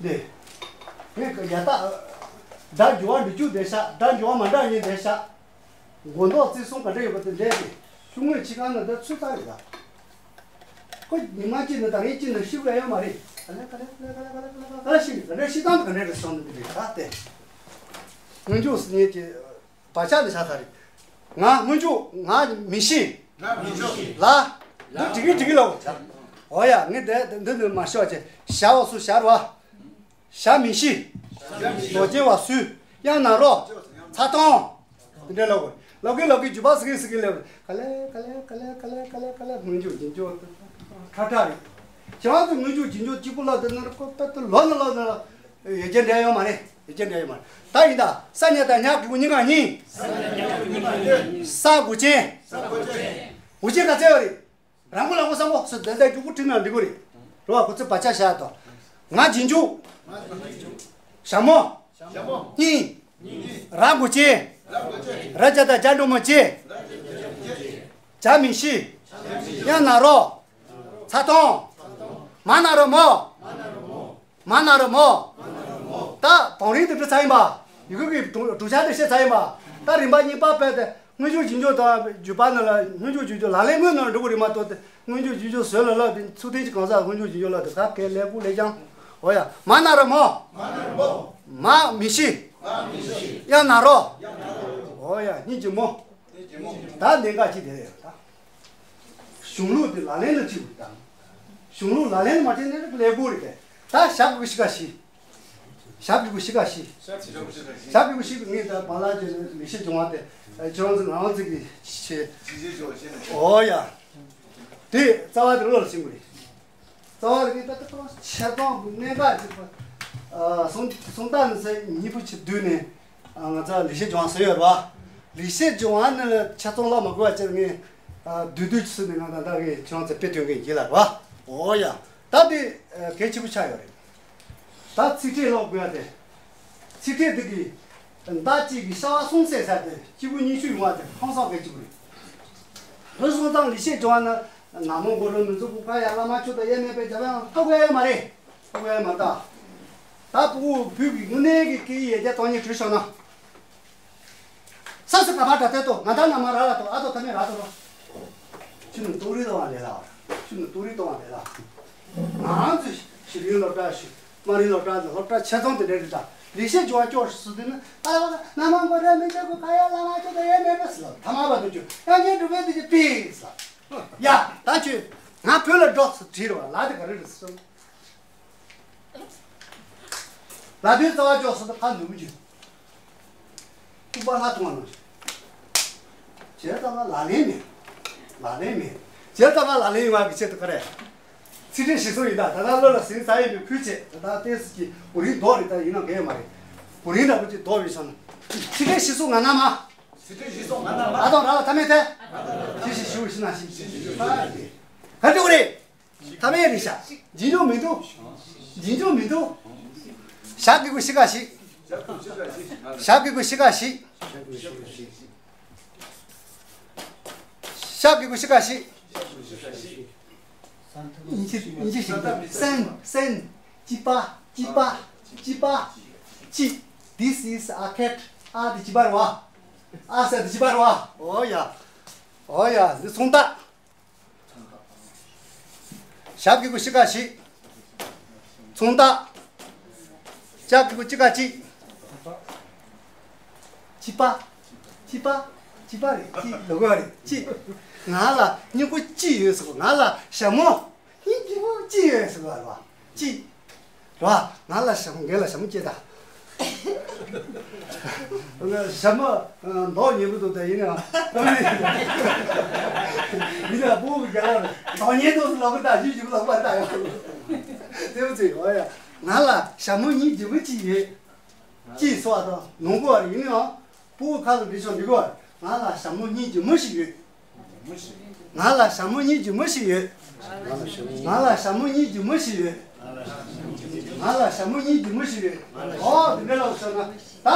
འདི། ངས་ཡ་ད། ད་འགྱུར་བ་འབྲི་རྒྱུ་བསྡད་ཤག་ད་འགྱུར་བ་མ་འདྲ་ཡིན་བསྡད་ཤག་མགོ་འདོགས་རྩིས་གསུམ་ག་འདྲ་ཡོད་པ་དེ་འདྲས་ཏེ། ཤུགས་ངོས་ཕྱི་ཁ་ན་ད་ཚུད་ཚར་རེད་ད། ཁོ་ཉི་མ་གཅིག་ནས་ད་རིང་གཅིག་ནས་ཤི་དགོས་ཡོད་མ་རེད། ག་ལེ་ག་ལེ་ག་ལེ་ག་ལེ་ག་ལེ་ག་ལེ་ག་ལེ་ཤི་ག་ལེ་ཤི་སྟངས་ག་ལེ་རེད་སོང་ནས་འདི་རེད་ད་ལྟ། སྔོན་འཇུག་ཟེར་མཁན་གྱི་བག་ཆགས་ལ་བཞག་ཚར་རེད། ང་སྔོན་འཇུག་ང་མི་ཤི། ང་མི་འཇུག་ལ། འདི་འགྲིག་གི་འགྲིག་གི་ལ། འོ་ཡ་ངས་འདི་འདི་འདི་མ་ཤོག་ཅེ་ཞར་བ་སུ་ཞར་བ། ཞར་མི་ཤི། རྡོ་རྗེ་བ་སུ། དབྱངས་ནག་རོ། ཚ་ཐོང་། དེ་འདྲ་ལབ་དགོས། ལབ་གི་ལབ་གི་རྒྱུ་བ་ཟི་གི་ཟི་གི་ལབ། ག་ལེ་ག་ལེ་ག་ལེ་ག་ལེ་ག་ལེ་ག་ལེ་སྔོན་འཇུག་རྗེས་འཇུག་ཁྲ་ཁྲ་རེད། ཁྱེད་རང་ཚོ་སྔོན་འཇུག་རྗེས་འཇུག་གཅིག་པུ་ལབ་དེ་ནར་ཀོ་པད་དུ་ལོ་ན་ལོ་ན་ལ། ཡོད་རྒྱུ་འབྲས་ཡོད་མ་རེད། ཡོད་རྒྱུ་འབྲས་ཡོད་མ་རེད། ད་ཡིན་ད་ས་ཉ་དང་ཉག་གི་གུ་གཉིས་ཀ་གཉིས། ས་དགུ་ཅན། དགུ་ཅན་ག་ཚད་ཡོད་རེད། རང་མགོ་ལ་མགོ་བསམ་བློ་སོ་བདེ་བདེ་རྒྱུ་གུ་བྲིས་ན་འགྲིག་གི་རེད། རོ་བ་ཁོ་ཚོས་བག་ཆགས་བཞག་དང་། ང་རྗེས་འཇུག་ཞྭ་མོ། གཉིས། ར་དགུ་ཅན། ར་བརྒྱ་དང་བརྒྱ་འགྲོ་མ་ཅན། བརྒྱ་མི་ཤི། དབྱངས་ནག་རོ། ཚ་ཐོང་། མ་ན་རོ་མོ། མ་ན་རོ་མོ། ད་བང་རིམ་དེ་འདྲ་ཚར་ཡིན་པ། ཡི་གུ་གི་གྲུ་གྲུ་ཆ་དེ་བཤད་ཚར་ཡིན་པ། ད་རིམ་པ་གཉིས་པ་སྤེལ་ཏེ་སྔོན་འཇུག་རྗེས་འཇུག་དང་བརྒྱུད་པ་ནི་ལ་སྔོན་འཇུག་རྗེས་འཇུག་ལག་ལེན་དངོས་ནང་འགྲོ་གི་རེད་མ་གཏོགས་ཏེ་སྔོན་འཇུག་རྗེས་འཇུག་ཟོས་ལ་ལབ་དེ་ཚུལ་ཐིག་གི་གང་ཟག་སྔོན་འཇུག་རྗེས་འཇུག་ལབ་དེ་ག་གེ་ལས་ཀུ་ལས་ཀྱང་། འོ་ཡ་མ་ན་རོ་མོ། མ་མི་ཤི། དབྱངས་ནག་རོ། འོ་ཡ་སྙིང་རྗེ་མོ། ད་གནད་འགག་ཅིག་དེ་རེད་ད། གཞུང་ལུགས་དེ་ལག་ལེན་ལ་བཅུག་དགོས་ད། གཞུང་ལུགས་ལག་ལེན་ལ་མ་བྱས་ན་ལས་ཀོ་རེད་དེ། ད་ཞབས་ཀྱི་གུ་ཤི་ཀ་ཤི། ཞབས་ཀྱི་གུ་ཤི་ཀ་ཤི། ཞབས་ཀྱི་གུ་ཤི་ངས་ད་བ་ལ་ཅེ་ལེགས་བཤད་ལྗོན་དབང་དེ་ཁྱེད་རང་ཚོ་ང་རང་ཚོ་གི་ཆེ། ཨོ་ཡ། དེ་རྩ་བ་དེ་བློ་ལ་ཟིན་དགོས་རེད། རྩ་བ་རིག་པའི་ད་ལྟ་ཁོ་རང་ཆེ་མཐོང་གི་གནད་འགག་ཅིག་པ། སུམ་སུམ་རྟགས་ནི་ཚེ་གཉིས་པོ་ཆེ་བསྡུས་ནས་ང་ཚོ་ལེགས་བཤད་ལྗོན་དབང་ཟེར་ཡོད་རེད་བ། ལེགས་བཤད་ལྗོན་དབང་ནི་ཆ་ཚང་ལ་མ་གོ་བ་ཅིག་ངས་བསྡུས་བསྡུས་ཅིག་ཟེར་ནས་ང་ད་ལྟ་གི་ཁྱེད་རང་ཚོ་དཔེ་སྟོན་མཁན་ཡིན་ལ་རེད་བ། འོ་ཡ། ད་དེ་གལ་ཆེན་པོ་ཆགས་ཡོད་རེད། ད་ཚིག་ཕྲད་ཀློག་དགོས་ཡ་དེ། ཚིག་ཕྲད་དེ་གི་ཟླ་གཅིག་གི་བྱ་བ་གསུམ་བསྲེས་ཚར་ཏེ་གཅིག་པུ་གཉིས་ཤུ་ཡོང་བ་དེ་ཧང་སང་གལ་ཆེན་པོ་རེད། ལྷོ་སོང་ཙང་ལི་ཤེས་ཀྱང་ན་ན་མོ་གོ་རོ་མི་ཚུགས་པུ་ཁ་ཡ་བླ་མ་ཆུ་དང་ཡེ་མེད་པའི་རྒྱ་བ་ཡང་ཧ་གོ་ཡ་མ་རེད། ཧ་གོ་ཡ་མ་རེད་ད། ད་ཕྲུ་གུ་བོད་ཀྱི་དངོས་གནས་ཀྱི་སྐད་ཡིག་ཡར་རྒྱས་གཏོང་ཉེན་བྲོས་བྱུང་ན། ས་སུ་ག་པར་དྲ་ཐད་དོ་ང་ད་ན་མ་ར་ལ་དོ་ཨ་དོ་ཐ་མེ་ར་དོ་རོ། ཆུ་ནི་ཏོག་རི་དོ་བ་ལེ་ལ་བ། ཆུ་ནི་ཏོག་རི་དོ་བ་ལེ་ལ། ང་རང་ཚོ་ཞི་ལིའི་སློབ་གྲྭ་ཞུ། མ་རི་སློབ་གྲྭ་ནི་སློབ་གྲྭ་ཆེ་ཚང་དེ་འདྲ་རེད་ད། ལེགས་བཤད་ལྗོན་དབང་སྐྱོར་སུ་དེ་ནི་ཨ་ལ་ན་མ་མགོ་ར་མི་ཆོག་གི་ཁ་ཡ་བླ་མ་ཆོག་དང་ཡེ་མེད་པ་ཟེར་ལ་ཐ་མ་བ་དུ་ཆུ་ཡང་ངའི་སྒྲུབ་པའི་དུ་ཆུ་པི་ཟེར་ལ། ཡ་ད་ཆུ་ང་བོད་ལ་འགྲོ་སུ་བྲིས་ར་བ་ལ་དེ་ག་རེ་རེད་ཟེར། ལ་དོན་རྩ་བ་འཇོག་སོང་ད་ཕ་ནུ་མི་རྒྱུ། ཐུག་པ་ལྷ་ཐུང་བ་ནང་བཞིན། བྱས་ཙང་ལ་ལ་ལན་མེད། ལ་ལན་མེད། བྱས་ཙང་ལ་ལ་ལན་ཡོང་བ་གི་ཆེད་དུ་ག་རེ། ཚིག་ཕྲད་ཞིག་གསོ་ཡིན་ད་ད་ལྟ་བློ་ལ་ཟིན་ས་ཡིན་པའི་ཕུལ་ཆེད་ད་ལྟ་ཏེས་ཀྱི་གོ་རིན་རྡོ་རེད་ད་ཡིན་ན་འགལ་ཡོད་མ་རེད། གོ་རིན་འདྲ་པོ་ཅིག་རྡོ་བའི་ས་ན། ཚིག་ཕྲད་ཞིག་གསོ་ང་ན་མ། ཚིག་ཕྲད་ཞིག་གསོ་ང་ན་མ། ཨ་དང་ར་ལ་ཐ་མེད་ཐལ། ཅི་ཞིག་ཞུ་ཞུ་ན་ཞིག་ཞིག་ཞིག་ཞིག་ཕ་རེད། ག་འགྲོ་རེད། ཐ་མའི་རིག་ཤ། འཇིན་འཇུག་མི་འདུག་འཇིན་འཇུག་མི་འདུག་ཞབས་ཀྱི་གུ་ཤི་ག་ཤི། ཞབས་ཀྱི་གུ་ཤི་ག་ཤི། ཞབས་ཀྱི་གུ་ཤི་ག་ཤི། ཨིན་ཇི་ཨིན་ཇི་ཞིག་འདུག་སན་སན། ཅི་པ་ཅི་པ་ཅི་པ། ཅི། This is a cat. ཨ་དེ་ཅི་པ་རེད་བ། ཨ་ས་དེ་ཅི་པ་རེད་བ། ཨོ་ཡ། ཨོ་ཡ་འདི་ཚོང་རྟགས། ཞབས་ཀྱི་གུ་ཤི་ག་ཤི། ཚོང་རྟགས། ཞབས་ཀྱི་གུ་ཅི་ག་ཅི། གཅིག་པ། གཅིག་པ། གཅིག་པ་རེད། གཅིག་ལབ་དགོས་རེད། གཅིག་ང་ལ་སྙིང་པོ་གཅིག་ཡོད་ཟེར་གོ། ང་ལ་ཞྭ་མོ་སྙིང་རྗེ་པོ་གཅིག་ཡོད་ཟེར་གོ་རེད་པ། གཅིག་རེད་པ། ང་ལ་ཞྭ་མོ། ངེད་ལ་ཞྭ་མོ་སྐྱེས་ད། ཞྭ་མོ་མདོག་ཉེས་པོ་འདུག་ད་ཡིན་ནའང་། ཡིན་ནའང་ཕྲུ་གུ་རྒན་ལགས་མདོག་ཉེས་འདུག་ཟེར་ལབ་གི་ད། ཞིབ་ཞིབ་ལབ་པ་ད་ཡོང་། དེ་བ་ཚེ། འོ་ཡ། ང་ལ་ཞྭ་མོ་སྙིང་རྗེ་པོ་གཅིག་ཡོད། གཅིག་སོ་བ་དང་ནོར་གོ་བ་རེད། ཡིན་ནའང་ཕྲུ་གུ་ཁ་ལ་འདྲི་ཆོག་འདྲི་གོ་བ། ང་ལ་ཞྭ་མོ་སྙིང་རྗེ་མོ་ཞིག་ཡོད། ང་ལ་ཞྭ་མོ་སྙིང་རྗེ་མོ་ཞིག་ཡོད། ང་ལ་ཞྭ་མོ་སྙིང་རྗེ་མོ་ཞིག་ཡོད། ང་ལ་ཞྭ་མོ་སྙིང་རྗེ་མོ་ཞིག་ཡོད། ཨོ་དེ་འདྲ་ལབ་སོང་ན་ད།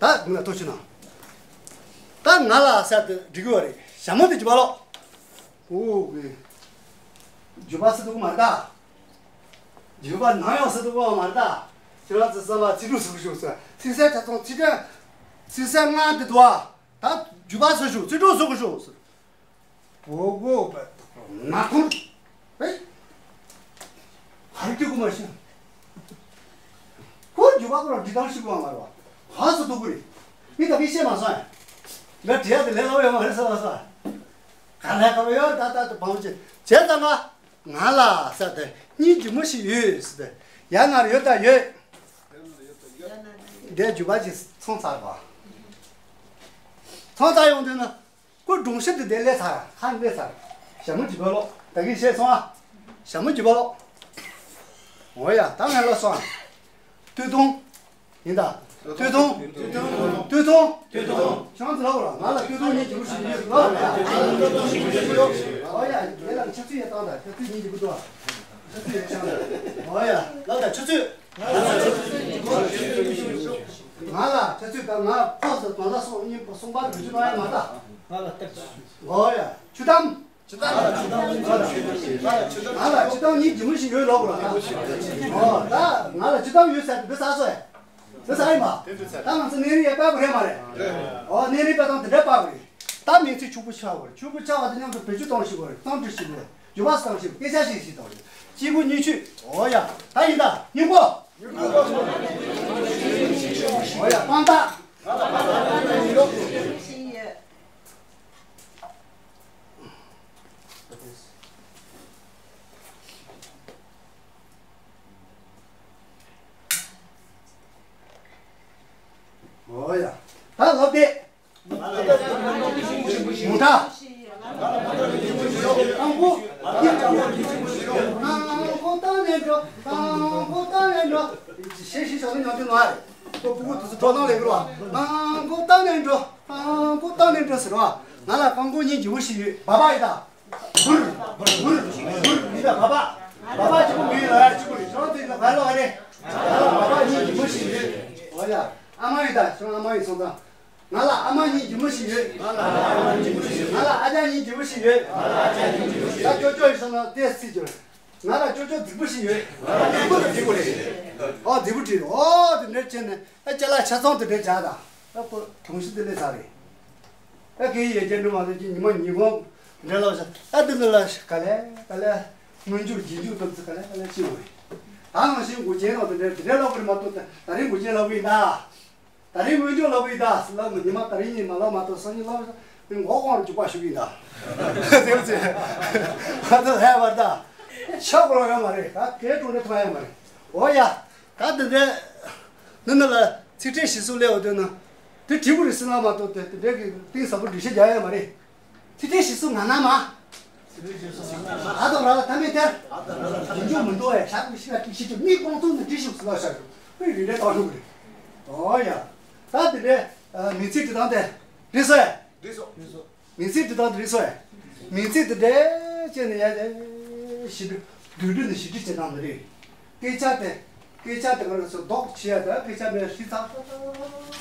ད་ང་ལ་ཐུགས་ཆུ་ན། ད་ང་ལ་ཟེར་དེ་འགྲིག་གི་བ་རེད། ཞྭ་མོ་དེ་རྒྱུ་བ་ལོ། ཨོ་གི་རྒྱུ་བ་ཟེར་དུ་མ་རེད་ད། རྒྱུ་བ་ནམ་ཡང་ཟེར་དུ་མ་རེད་ད། ཁྱེད་རང་ཚོ་བསམ་པ་ཚིག་གྲོགས་ཟེར་གི་ཞོག་ཟེར། ཚིག་གསལ་ཆ་ཚང་། ཚིག་གྲོགས། ཚིག་གསལ་ང་དེ་དུ་བ། ད་རྒྱུ་བ་ཟེར་ཞོག་ཚིག་གྲོགས་ཟེར་གི་ཞོག་ཟེར། བོ་གོ་བ་ན་ཁོང་། ཨེ། ག་རེ་ལྟོས་གོ་མ་ཤེས། ཁོ་རྒྱུ་བ་ཁོ་རང་འབྲི་སྟངས་ཤེས་གོ་མ་རེད་པ། ག་ཟེར་དུ་གོ་རེད། མི་ད་གིན་བཤད་མ་སོང་ཨེ། ང་བྲིས་ཡ་དེ་ལས་སླ་པོ་ཡོད་མ་རེད་ཟེར་བ་ཟེར། ག་ལས་ག་རེ་ཡོད་ད་ད་དུ་བང་བྱེད་བྱས་ཙང་ང་། ང་ལ་ཟེར་དེ་སྙིང་རྗེ་མོ་ཞིག་ཡོད་ཟེར་དེ། ཡ་ང་ཡོད་ད་ཡོད། དེ་རྒྱུ་བ་ཅིག་ཚོང་ཚར་བ། ཚོང་ཚར་ཡོང་དུས་ན། ཁོ་སྒྲུང་གཞི་འདི་དེ་སླེབས་ཚར། ཁ་སླེབས་ཚར། ཞྭ་མོ་རྒྱུ་བ་ལོ། ད་གིན་བཤད་སོང་ཨ། ཞྭ་མོ་རྒྱུ་བ་ལོ། འོ་ཡ། ད་ངས་ལབ་སོང་ཨ། སྟོད་ཐུང་། ཡིན་ད། སྟོད་ཐུང་། སྟོད་ཐུང་། སྟོད་ཐུང་། སྟོད་ཐུང་། ཁྱེད་རང་ཚོ་ལབ་ར། ང་ལ་སྟོད་ཐུང་སྙིང་རྗེ་པོ་ཞིག་ཡོད་ལབ། འོ་ཡ། དེ་ལ་ཆུ་ཚོད་ཡས་བཏང་ད། ཆུ་ཚོད་སྙིང་རྗེ་པོ་འདུག་ཨ། ཆུ་ཚོད་ཡས་བཏང་ད། འོ་ཡ། ལབ་ད་ཆུ་ཚོད། ང་ལ་ཆུ་ཚོད་དང་ང་ཕོ་སོ་དང་ལ་སོང་གཉིས་པོ་སོང་པ་འགྲོ་རྒྱུ་གནང་ཡ་མ་ད། ང་ལ་སྟག་ཅི། འོ་ཡ། ཆུ་དམ། ང་ལ་ཆུ་དམ་སྙིང་རྗེ་མོ་ཞིག་ཡོད་ལོག་ར། འོ་ད་ང་ལ་ཆུ་དམ་ཡོད་ཟེར་འདི་ཟ་སོ་ཡ། འདི་ཟ་ཡིན་པ། ད་ང་ཚོ་གནས་རི་ཡ་པ་བུ་རེད་མ་རེད། འོ་གནས་རི་པ་དང་དེ་འདྲ་པ་བུ་རེད། ད་མིང་ཚིག་ཕྱུག་པོ་ཆགས་པ་རེད། ཕྱུག་པོ་ཆགས་པ་དེ་མཉམ་དུ་བེད་སྤྱོད་གཏོང་ཞིག་དགོས་རེད། གཙང་སྦྲ་ཞིག་དགོས་རེད། རྒྱུ་བ་གཙང་ཞིག་སྐད་ཆ་ཞིག་ཞིག་གཏོང་རེད། གཅིག་པུ་གཉིས་མཆོད། འོ་ཡ། ད་ཡིན་ད། སྙིང་པོ། འོ་ཡ། དཔང་རྟགས། འོ་ཡ། ད་ལབ་དེ། མུ་ད། དང་པོ། དང་པོ་བཏང་ནས་འགྲོ། དང་པོ་བཏང་ནས་འགྲོ། ཞེས་ཞེས་བྱ་བ་ཉམས་ཆུང་ནོ་ཨ་རེད། ཁོ་ཕྲུ་གུ་དེ་ཚོ་འགྲོ་སྟངས་ལས་ཀྱི་རོ། དང་པོ་བཏང་ནས་འགྲོ། དང་པོ་བཏང་ནས་འགྲོ་ཟེར་རོ། ང་ལ་དང་པོ་སྙིང་རྗེ་པོ་ཞིག་ཡོད། བ་བ་ཡིན་ད། འུར་འུར་འུར་འུར་ཡིན་ད། བ་བ། བ་བ་གཅིག་པུ་མི་ཡིན་ལ་ཡ་གཅིག་པུ་རེད། ཁྱོད་དེ་ལ་ག་ལ་བ་རེད། ང་ལ་བ་བ་སྙིང་རྗེ་པོ་ཞིག་ཡོད། འོ་ཡ། ཨ་མ་ཡིན་ད། ཁྱོད་ཨ་མ་ཡིན་སོང་ཙང་། ང་ལ་ཨ་མ་སྙིང་རྗེ་མོ་ཞིག་ཡོད། ང་ལ་ཨ་མ་སྙིང་རྗེ་མོ་ཞིག་ཡོད། ང་ལ་ཨ་ཅག་སྙིང་རྗེ་མོ་ཞིག་ཡོད། ང་ལ་ཨ་ཅག་སྙིང་རྗེ་མོ་ཞིག་ཡོད། ད་ཅོ་ཅོ་ཡིན་སོང་ན་ཏོག་ཙམ་ཅིག་ང་ལ་ཅོ་ཅོ་སྡིག་པོ་ཞིག་ཡོད། ང་ལ་སྡིག་པོ་དང་སྡིག་པོ་རེད། ཨོ་སྡིག་པོ་བྲིས། ཨོ་དེ་འདྲ་བྱས་ནས་ཨ་ཅག་ལ་ཆ་ཚང་དེ་འདྲ་བྱ་དང་། ཨ་ཁོ་གྲོང་གཞི་དེ་ལས་ཚར་རེད། ཨ་སྐད་ཡིག་ཡར་རྒྱས་འགྲོ་མ་ཐུབ་ཀྱི་ཉི་མ་ཉིན་གུང་འདྲ་ལབ་ཤག་ཨ་དེ་འདྲ་ལ་ག་ལེ་ག་ལེ་སྔོན་འཇུག་རྗེས་འཇུག་ཐོབ་ཚེ་ག་ལེ་ག་ལེ་ཤེས་འོས། ད་ནང་བཞིན་འགོག་རྐྱེན་ནང་དེ་འདྲ་དེ་འདྲ་ལབ་དགོས་རེད་མ་གཏོགས། ད་རིང་འགོག་རྐྱེན་ལབ་གི་ཡིན་ད། ད་རིང་སྔོན་འཇུག་ལབ་ཡིན་ད་ཟེར་ལབ་ནས་ཉི་མ་ད་རིང་ཉིན་མ་ལབ་མ་གཏོགས་སང་ཉིན་ལབ་ན་མགོ་སྐོར་རྒྱུག་པ་ཞུགས་ཡིན་ད། དེ་བྱས་ང་ཚོ་ལྷག་པར་ད་ཆག་སྐོར་ཡོད་མ་རེད། ད་གས་གྲོང་འདྲ་ཐོན་ཡོད་མ་རེད། འོ་ཡ། ད་དེ་འདྲའི་ནི་ནི་ལ་ཚིག་ཕྲད་ཞིག་གསུང་སླེབས་འོ་དེ་ན་དེ་བྲིས་པོ་རེད་ཟེར་ན་མ་གཏོགས་དེ་དེ་འདྲའི་གི་གཏིང་ཟབ་པོ་འགྲེལ་བཤད་རྒྱག་ཡོད་མ་རེད། ཚིག་ཕྲད་ཞིག་གསུང་ང་ན་མ། ཨ་དང་ར་ལ་ཐ་མའི་ཐེར། རྒྱུ་འཇུག་མི་འདུག་བས། ཞག་གི་ཤི་ལ་ཏི་ཤི་ཅུ་མི་ཀོང་ཚུགས་ནས་འབྲི་ཤུགས་སུ་ལ་ཤར་རུ་ཧུའི་རི་རེ་ཏང་ཤུགས་རེད། ཨོ་ཡ། ད་དེ་འདྲའི་མིང་ཚིག་འབྲི་སྟངས་དེ་རེད་སོ་ཡ། རེད་སོ། མིང་ཚིག་འབྲི་སྟངས་དེ་རེད་སོ་ཡ། མིང་ཚིག་དེ་འདྲའི་བྱས་ནས་ཡ་དེ་ཞིབ་འབྲི་བསྡུས་འབྲི་ནས་ཞིབ་འབྲི་བྱེད་སྟངས་དེ་རེད། སྐད་ཆ་དེ། སྐད་ཆ་དེ་ག་རེ་ཟེར་ལྡོག་བྱེད་ཡ་དང་སྐད་ཆ་མེད་ཧྲི་ཚ་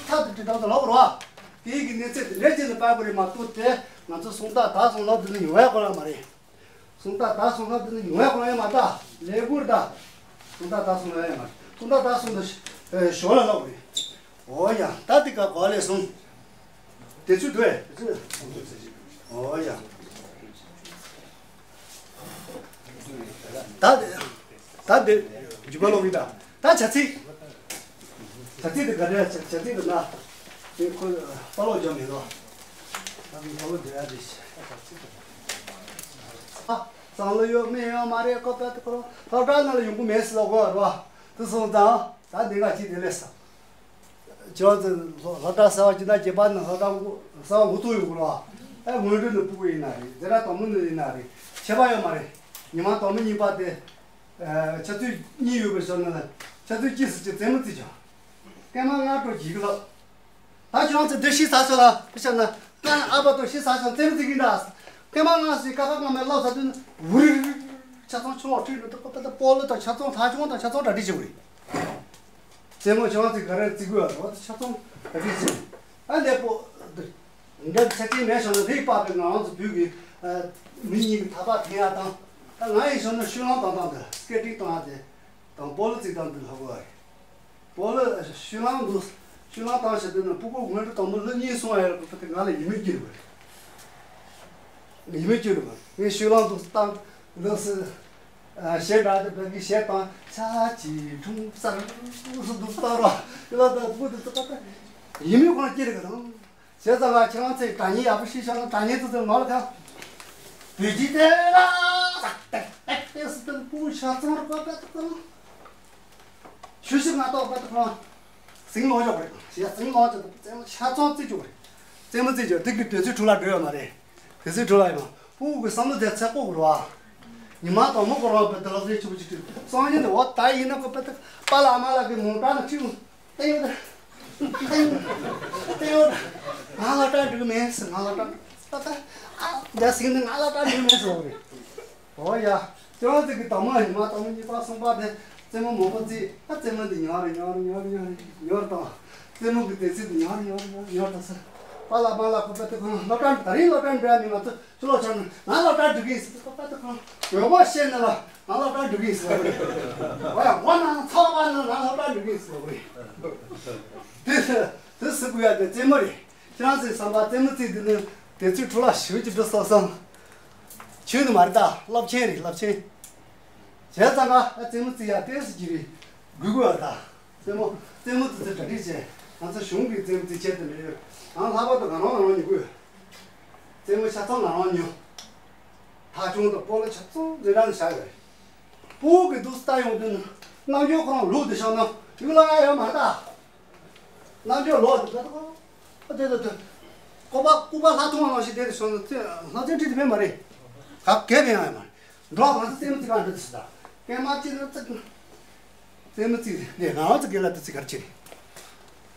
ཚ་དེ་འབྲི་སྟངས་དེ་ལོག་རོ། དེའི་གི་གནས་ཚད་དེ་འདྲའི་རྗེས་ལ་པར་དགོས་རེད་མ་གཏོགས་དེ་ང་ཚོ་སུམ་རྟགས་དག་གསུམ་ལ་འདི་ནི་ཡོང་ཡ་གོ་ལ་མ་རེད། སུམ་རྟགས་དག་གསུམ་ལ་འདི་ནི་ཡོང་ཡ་གོ་ལ་ཡ་མ་ད་ལས་འགུལ་ད། སུམ་རྟགས་དག་གསུམ་ལ་ཡ་མ་རེད། སུམ་རྟགས་དག་གསུམ་དེ་ཞོར་ལ་ལོག་རེད། འོ་ཡ། ད་དེ་ག་གོ་ལས་སོང་། དེ་ཚོད་དུ་ཨེ། འོ་ཡ། ད་དེ་ད་དེ་རྒྱུད་པ་ལོག་གི་ད། ད་བྱ་ཚིག་བྱ་ཚིག་དེ་ག་རེ་བྱ་བྱ་ཚིག་དེ་ན། ཁོ་པ་ལོ་རྒྱ་མེད་ལོ། ད་ནི་པ་ལོ་རྒྱ་ཡ་དེ་ཤ་ཨ། བསམ་བློ་ཡོད་མེད་ཡོད་མ་རེད། ཁོ་པ་དེ་ཁོ་རང་སློབ་གྲྭ་ནང་ལ་ཡོང་གི་མེད་ཟེར་ལ་གོ་ར་བ། དེ་སོང་ཙང་ད་འདི་ག་ཅིག་དེ་ལས་ས། ཁྱོད་ཚོ་སློབ་གྲྭ་གསར་བ་ཅིག་ན་རྒྱལ་པ་ནང་སློབ་གྲྭ་གསར་བ་འགོ་ཚུགས་ཡོང་གི་ར་བ། ཨེ་སྔོན་འགྲོ་ནི་སྤུ་གུ་ཡིན་ན་རེད། འཛིན་གྲྭ་དང་པོ་ནི་ཡིན་ན་རེད། ཁྱད་པར་ཡོད་མ་རེད། ཉི་མ་དང་པོ་གཉིས་པ་དེ། ཆུ་ཚོད་གཉིས་ཡོད་པའི་ཞོར་ནས་ཆུ་ཚོད་གཅིག་ཙམ་གྱི་རྩེད་མོ་རྩེ་བྱུང་། སྐར་མ་ལྔ་དྲུག་ཅིག་ལ། ད་ཁྱོད་ཚོ་འདི་ཤི་ཚར་སོང་ལ་ཕི་ཤ་ན། ང་ཨ་ཕ་དང་ཤི་ཚར་སོང་རྩེད་མོ་རྩེ་གི་འདྲ། སྐར་མ་ལྔ་ཙམ་ཀ་ཁ་སྔ་མའི་བློ་ཚ་དུས་ནི་འུར་རི་རི་རི། ཆ་ཚང་ཆུ་ལོག་ཁྲིད་འགྲོ་འདུག་པ། ད་སྤོ་ལོ་དང་ཆ་ཚང་ཐག་ཆུང་དང་ཆ་ཚང་གྲ་སྒྲིག་བྱེད་དགོས་རེད། རྩེད་མོ་ཁྱོད་ཚོས་ག་རེ་རྩེ་དགོས་ཨ། ད་ཆ་ཚང་གྲ་སྒྲིག་བྱེད། ཨ་འདས་པོ། འདི་ཆ་རྐྱེན་མེད་བྱུང་ན་དེ་ཡི་པགས་པའི་ང་རང་ཚོ་བོད་ཀྱི་མི་གཉིས་ཀྱི་ཐག་པ་འཐེན་ཡ་དང་། ད་ང་ཡི་བྱུང་ན་ཤུལ་ལམ་བཏང་སྟངས་འདི་སྐེ་ཏིག་བཏང་ཡ་དེ་དང་སྤོ་ལོ་རྩེ་སྟངས་འདི་ལྷག་གོ་བ་རེད། སྤོ་ལོ་ཤུལ་ལམ་འདུག་ཤུལ་ལམ་བཏང་བྱེད་དུས་ན་སྤུ་གུ་སྔོན་འགྲོ་དང་པོ་ལོ་གཉིས་སོང་བ་ཡོད་པ་དེ་ང་ལ་ཡིད་མི་སྐྱོ་རུ་བ་རེད། ཡིད་མི་སྐྱོ་རུ་བ་ངས་ཤུལ་ལམ་འདུག་བཏང་འདུག་སེ། ཞེ་དྲག་དེ་བོད་ཀྱི་གཞས་བཏང་ཆ་ཅི་ཁྲུང་སར་སུ་འདུག་བཏང་རོགས་ལ་དང་སྤུ་གུ་དེ་ཚོ་ད་ཡིད་མི་ཁོང་སྐྱེ་རེ་ག་དང་། བྱས་ཙང་ང་ཁྱེད་རང་ཚོས་སྒྲ་སྙན་ཡག་པོ་ཤེས་ཤོག་ན་སྒྲ་སྙན་ཙི་ཙི་མ་ལ་ཁ། བོད་ཀྱི་དེ་ལ་ཏེག་ཏེག་ཏེག་སི་ཏན་པུ་ཤ་ཚང་རུ་པ་པ་ཏུ་ཀང་། ཆུ་ཤི་ང་ཏོག་པ་ཏུ་ཀང་། ཟིང་ལོ་ཞོག་རེད། ཞེས་ཟིང་ལོ་ཅི་ཏུ་རྩེད་མོ་ཤ་ཚང་རྩེ་ཅུག་རེད། རྩེད་མོ་རྩེ་ཅུག་དེ་གི་དུས་ཚོད་འཕྲོ་བརླག་འགྲོ་ཡོད་མ་རེད། དུས་ཚོད་འཕྲོ་བརླག་ཡོད་མ། སྤུ་གུ་གི་བསམ་བློ་དེ་ཚད་ལྐོག་རུ་བ། ཉི་མ་དང་མོ་ཁོ་རང་བོད་དུ་ལག་རྩལ་ཆུ་བོ་ཅི་ཏུ་སང་ཉིན་དུ་འོ་ད་ཡིན་ན་ཁོ་པ་ཏུ་པ་ལ་མ་ལ་གི་མོ་ཏྲ་ན་ཁྲིད། ལྟ་ཡོད། ལྟ་ཡོད། ང་སློབ་གྲྭ་འགྲིག་མེད་ཟེར། ང་སློབ་གྲྭ་ད་ལྟ་ཨ་འདྲ་ཟིག་ནི་ང་སློབ་གྲྭ་འགྲིག་མེད་ཟེར་བ་རེད། འོ་ཡ། ཁྱོད་ཚོ་གི་དང་མ་ཉི་མ་དང་མ་གཉིས་པ་གསུམ་པ་དེ་རྩེད་མོ་མང་པོ་རྩེས། ཨ་རྩེད་མོ་འདི་ཉོར་ཉོར་ཉོར་ཉོར་ཉོར་དང་། རྩེད་མོ་གི་དུས་ཚོད་འདི་ཉོར་ཉོར་ཉོར་ཉོར་དང་ཟེར། པ་ལ་མ་ལ་ཁོ་པ་ཏི་ཁོང་སློབ་གྲྭ་ད་རིང་སློབ་གྲྭ་འགྲོ་ཡ་མི་ང་ཚོ། ཁྱོད་ལོ་ཆ་ན་ང་སློབ་གྲྭ་འགྲོ་གི་ཡིན་ཟེར་དུས་ཁོ་པ་ཏི་ཁོང་གོ་གོ་བཤད་ན་ལ་ང་སློབ་གྲྭ་འགྲོ་གི་ཡིན་ཟེར་བ་རེད། འོ་ཡ་འོ་ན་ཚོགས་པ་ནང་ང་སློབ་གྲྭ་འགྲོ་གི་ཡིན་ཟེར་བ་རེད། དེ་དེ་ཟེར་དགོས་ཡ་དེ་རྩེད་མོ་རེད། ཁྱེད་རང་ཚོའི་བསམ་པ་རྩེད་མོ་རྩེས་དུས་ནི་དེ་ཚོའི་འཕྲོ་བརླག་ཞེ་པོ་ཅིག་འགྲོ་སོང་བསམ། ཆོས་ནི་མ་རེད་ད། རླབས་ཆེན་རེད་རླབས་ཆེན། བྱས་ཙང་ཀ་ཨ་རྩེད་མོ་རྩེ་ཡ་ཏོག་ཙམ་ཅིག་རེད། དགོས་དགོས་ཡ་ད། རྩེད་མོ་རྩེད་མོ་དེ་ཚོ་གྲ་སྒྲིག་བྱས། ང་ཚོ་གཞུང་གི་རྩེད་མོ་རྩེ་ཆེད་དུ་མེད། ང་ལྷག་པར་དུ་ང་རང་ང་རང་ཉོ་དགོས། རྩེད་མོ་ཆ་ཚང་ང་རང་ཉོ། ཐག་ཆུང་དང་སྤོ་ལོ་ཆ་ཚང་འཛིན་གྲྭ་ནས་བཞག་ཡོད་རེད། སྤུ་གུ་གི་འདུག་ལྟ་ཡོང་དུས་ན་རྣམ་འགྱུར་ཁོ་རང་ལུག་དེ་བྱུང་ན་ཡུག་ལ་ཡ་ཡོད་མ་རེད་ད། རྣམ་འགྱུར་ལོག་དེ་ད་ད་ད་ད་ད། ལྐུགས་པ་ལྐུགས་པ་ལྷ་མཐོང་བ་ནང་བཞིན་བསྡད་དེ་བྱུང་ན་ལྷ་རྫས་འཁྲིད་དེ་མེད་མ་རེད། ག་གེ་ཕན་ཡང་ཡོད་མ་རེད། འགྲོ་བ་གང་ཚོ་རྩེད་མོ་རྩེ་ག་འགྲོ་དུས་སུ་ད། སྐད་མ་གཅིག་ན་རྩེད། རྩེད་མོ་རྩེ་དེ་ང་རང་ཚོ་སྒེར་ལ་དུ་རྩེ་གར་ཆེ་རེད།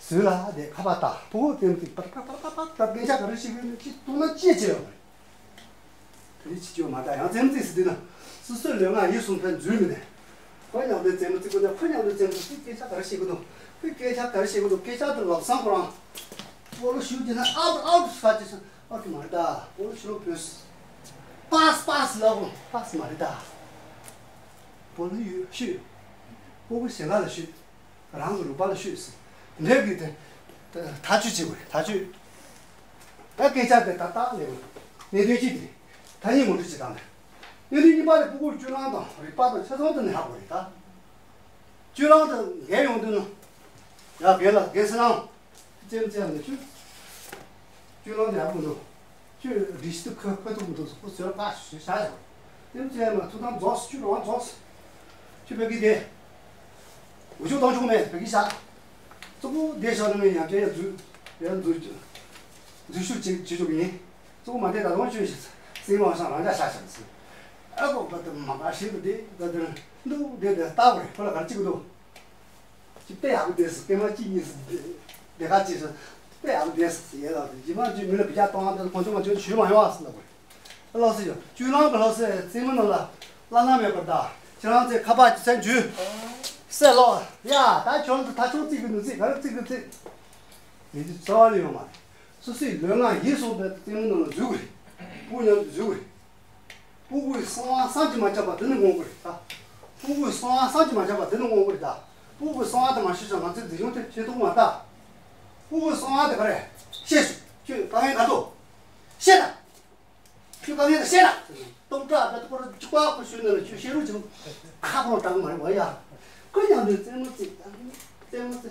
ཟོས་ལ་དེ་ཁ་པར་ལྟ་ཕུ་བོ་རྩེད་མོ་རྩེ་པར་པར་པར་པར་པར་ད་སྐད་ཆ་ག་རེ་བཤད་གི་ཡོད་ན་ཅི་ཐུག་ན་ཅི་བྱེད་ཡོད་མ་རེད། དེ་ཅི་བྱེད་མ་ད་ཡང་རྩེད་མོ་རྩེ་ཟེར་དུས་ན་སོ་སོའི་ལུས་ངག་ཡིད་གསུམ་ཕན་འཛུལ་མི་ནས། ཁོ་མཉམ་དུ་རྩེད་མོ་རྩེ་གི་འདུག་ཁོ་མཉམ་དུ་རྩེད་མོ་རྩེ་སྐད་ཆ་ག་རེ་བཤད་གི་འདུག་ཁོས་སྐད་ཆ་ག་རེ་བཤད་གི་འདུག་སྐད་ཆ་དེ་ལབ་སང་ཁོ་རང་སྤོ་ལོ་ཞུགས་ཀྱི་ན་ཨའུ་ཨའུ་ཧ་ཅི་སང་ཨའུ་མ་རེད་ད། སྤོ་ལོ་ཕྱི་ལོགས་བུད། པཱས་པཱས་ལབ་གོ་པཱས་མ་རེད་ད། སྤོ་ལོ་ཡོད་ཤོད། སྤོ་བོ་ཞེ་ལ་ལ་ཤོད། རང་གི་རུས་པ་ལ་ཤོད་ཟེར། འདྲེ་གི་དེ། ཐག་གཅོད་བྱེད་དགོས་ཐག་གཅོད། ད་སྐད་ཆ་དེ་ད་ལྟ་ལས་གནད་དོན་གཅིག་དེ། ཐ་སྙད་ངོ་སྤྲོད་བྱེད་སྟངས་དེ། གནད་དོན་གཉིས་པ་དེ་སྤུ་གུར་སྤྱོད་ལམ་དང་རིག་པ་དང་ཆ་ཚང་དུ་ནས་ཧ་གོ་རེད་ད། སྤྱོད་ལམ་དུ་འགལ་ཡོང་དུས་ན། ཡ་རྒན་ལགས་རྒན་ཟེར་ན། རྩེད་མོ་རྩེ་ཡ་མི་ཆུ། ཁྱོད་ལོ་ནས་ཡག་པོ་འདུག་ཁྱོད་སྒྲིག་གཞི་དུ་ཁོ་ཁོ་ཐུག་མི་འདུག་ཁོ་ཟེར་བ་ཞུ་བྱ་ཞོག་རྩེད་མོ་རྩེ་ཡ་མ་ཐུག་དང་རྫོགས་སུ་ཁྱོད་རང་རྫོགས་སུ། ཁྱོད་བོད་སྐད་དེ། འུ་ཆོ་དང་ཆུང་མེད་བོད་སྐད་བྱ། གཙོ་བོ་བསྡད་ཤག་ནི་ངས་ཡང་བསྐྱར་ཡ་འཛུལ། ཡ་འཛུལ། འཛུལ་ཞུགས་བྱེད་བྱེད་ཆོག་གི་ཡིན། གཙོ་བོ་མ་བསྡད་ད་དུང་ཁྱོད་ཤི་སེམས་དབང་ཤང་རང་འཇགས་བྱ་ཞག་ཟེར། ཨ་ཁོ་བ་དུ་མ་པ་ཞིག་ཏུ་བསྡད་ད་དུང་འདུག་བསྡད་དེ་ལྟ་བ་རེད་ཁོ་ལ་ག་རེ་བྱེད་ཀྱི་འདུག་ཅི་དཔེ་ཡག་པོ་བསྡད་སོང་། སྐར་མ་གཅིག་གཉིས་སུ་བསྡད་ཁ་ཅིག་སོང་། དཔེ་ཡག་པོ་བསྡད་སོང་ཟེར་ཡས་ལ་རྗེས་མ་ཅིག་མི་ལ་བརྒྱ་སྟོང་དེ་ཁོང་ཚོ་ང་ཚོས་ཞུས་མ་ཡོང་བ་ཟེར་ལབ་དགོས། ལགས་སོ་ཡོད་སྤྱོད་ལམ་གྱི་ལྷ་སའི་རྩེད་མོ་ནང་ལ་བླ་ན་མེད་པར་གདའ། ཁྱེད་རང་ཚོས་ཁ་པར་གྱི་ཚན་བརྒྱུད་གསལ་ལོ། ཡ་ད་ཁྱོད་ཚོ་ད་ཆུང་རྩིས་གི་མི་རྩིས་ག་རེ་རྩིས་གི་རྩིས། མི་རྩིས་རྩ་བ་ནས་ཡོད་མ་རེད། སོ་སོའི་ལུས་ངག་ཡིད་གསུམ་པའི་རྩེད་མོ་ནང་ལ་འཛུལ་དགོས་རེད། སྤུ་གུ་མཉམ་དུ་འཛུལ་དགོས་རེད། སྤུ་གུའི་གསང་བ་བསམ་གྱིས་མ་ཁྱབ་པ་དེ་ནི་ངོམ་དགོས་རེད་ད། སྤུ་གུའི་གསང་བ་བསམ་གྱིས་མ་ཁྱབ་པ་དེ་ནི་ངོམ་དགོས་རེད་ད། སྤུ་གུའི་གསང་བ་དེ་མ་ཤེས་ཀྱང་ང་ཚོའི་མཛེས་ལྗོངས་དེ་ཤེས་ཐུབ་མ་ད། སྤུ་གུའི་གསང་བ་དེ་ག་རེ། ཤེས་སོང་། ཁྱོད་དཀའ་ངལ་ག་འདུག་ཤེས་ད། ཁྱོད་དཀའ་ངལ་དེ་ཤེས་ད། སྟོང་ཕྲག་དེ་སྐོར་གཅིག་པ་ཁོ་ཤོད་ནས་ཁྱོད་ཤེས་རོགས་བྱེད། ཁ་ཁོ་དྲག་མ་རེད་བ་ཡ། ཁོ་མཉམ་དུ་རྩེད་མོ་རྩེ། རྩེད་མོ་རྩེ།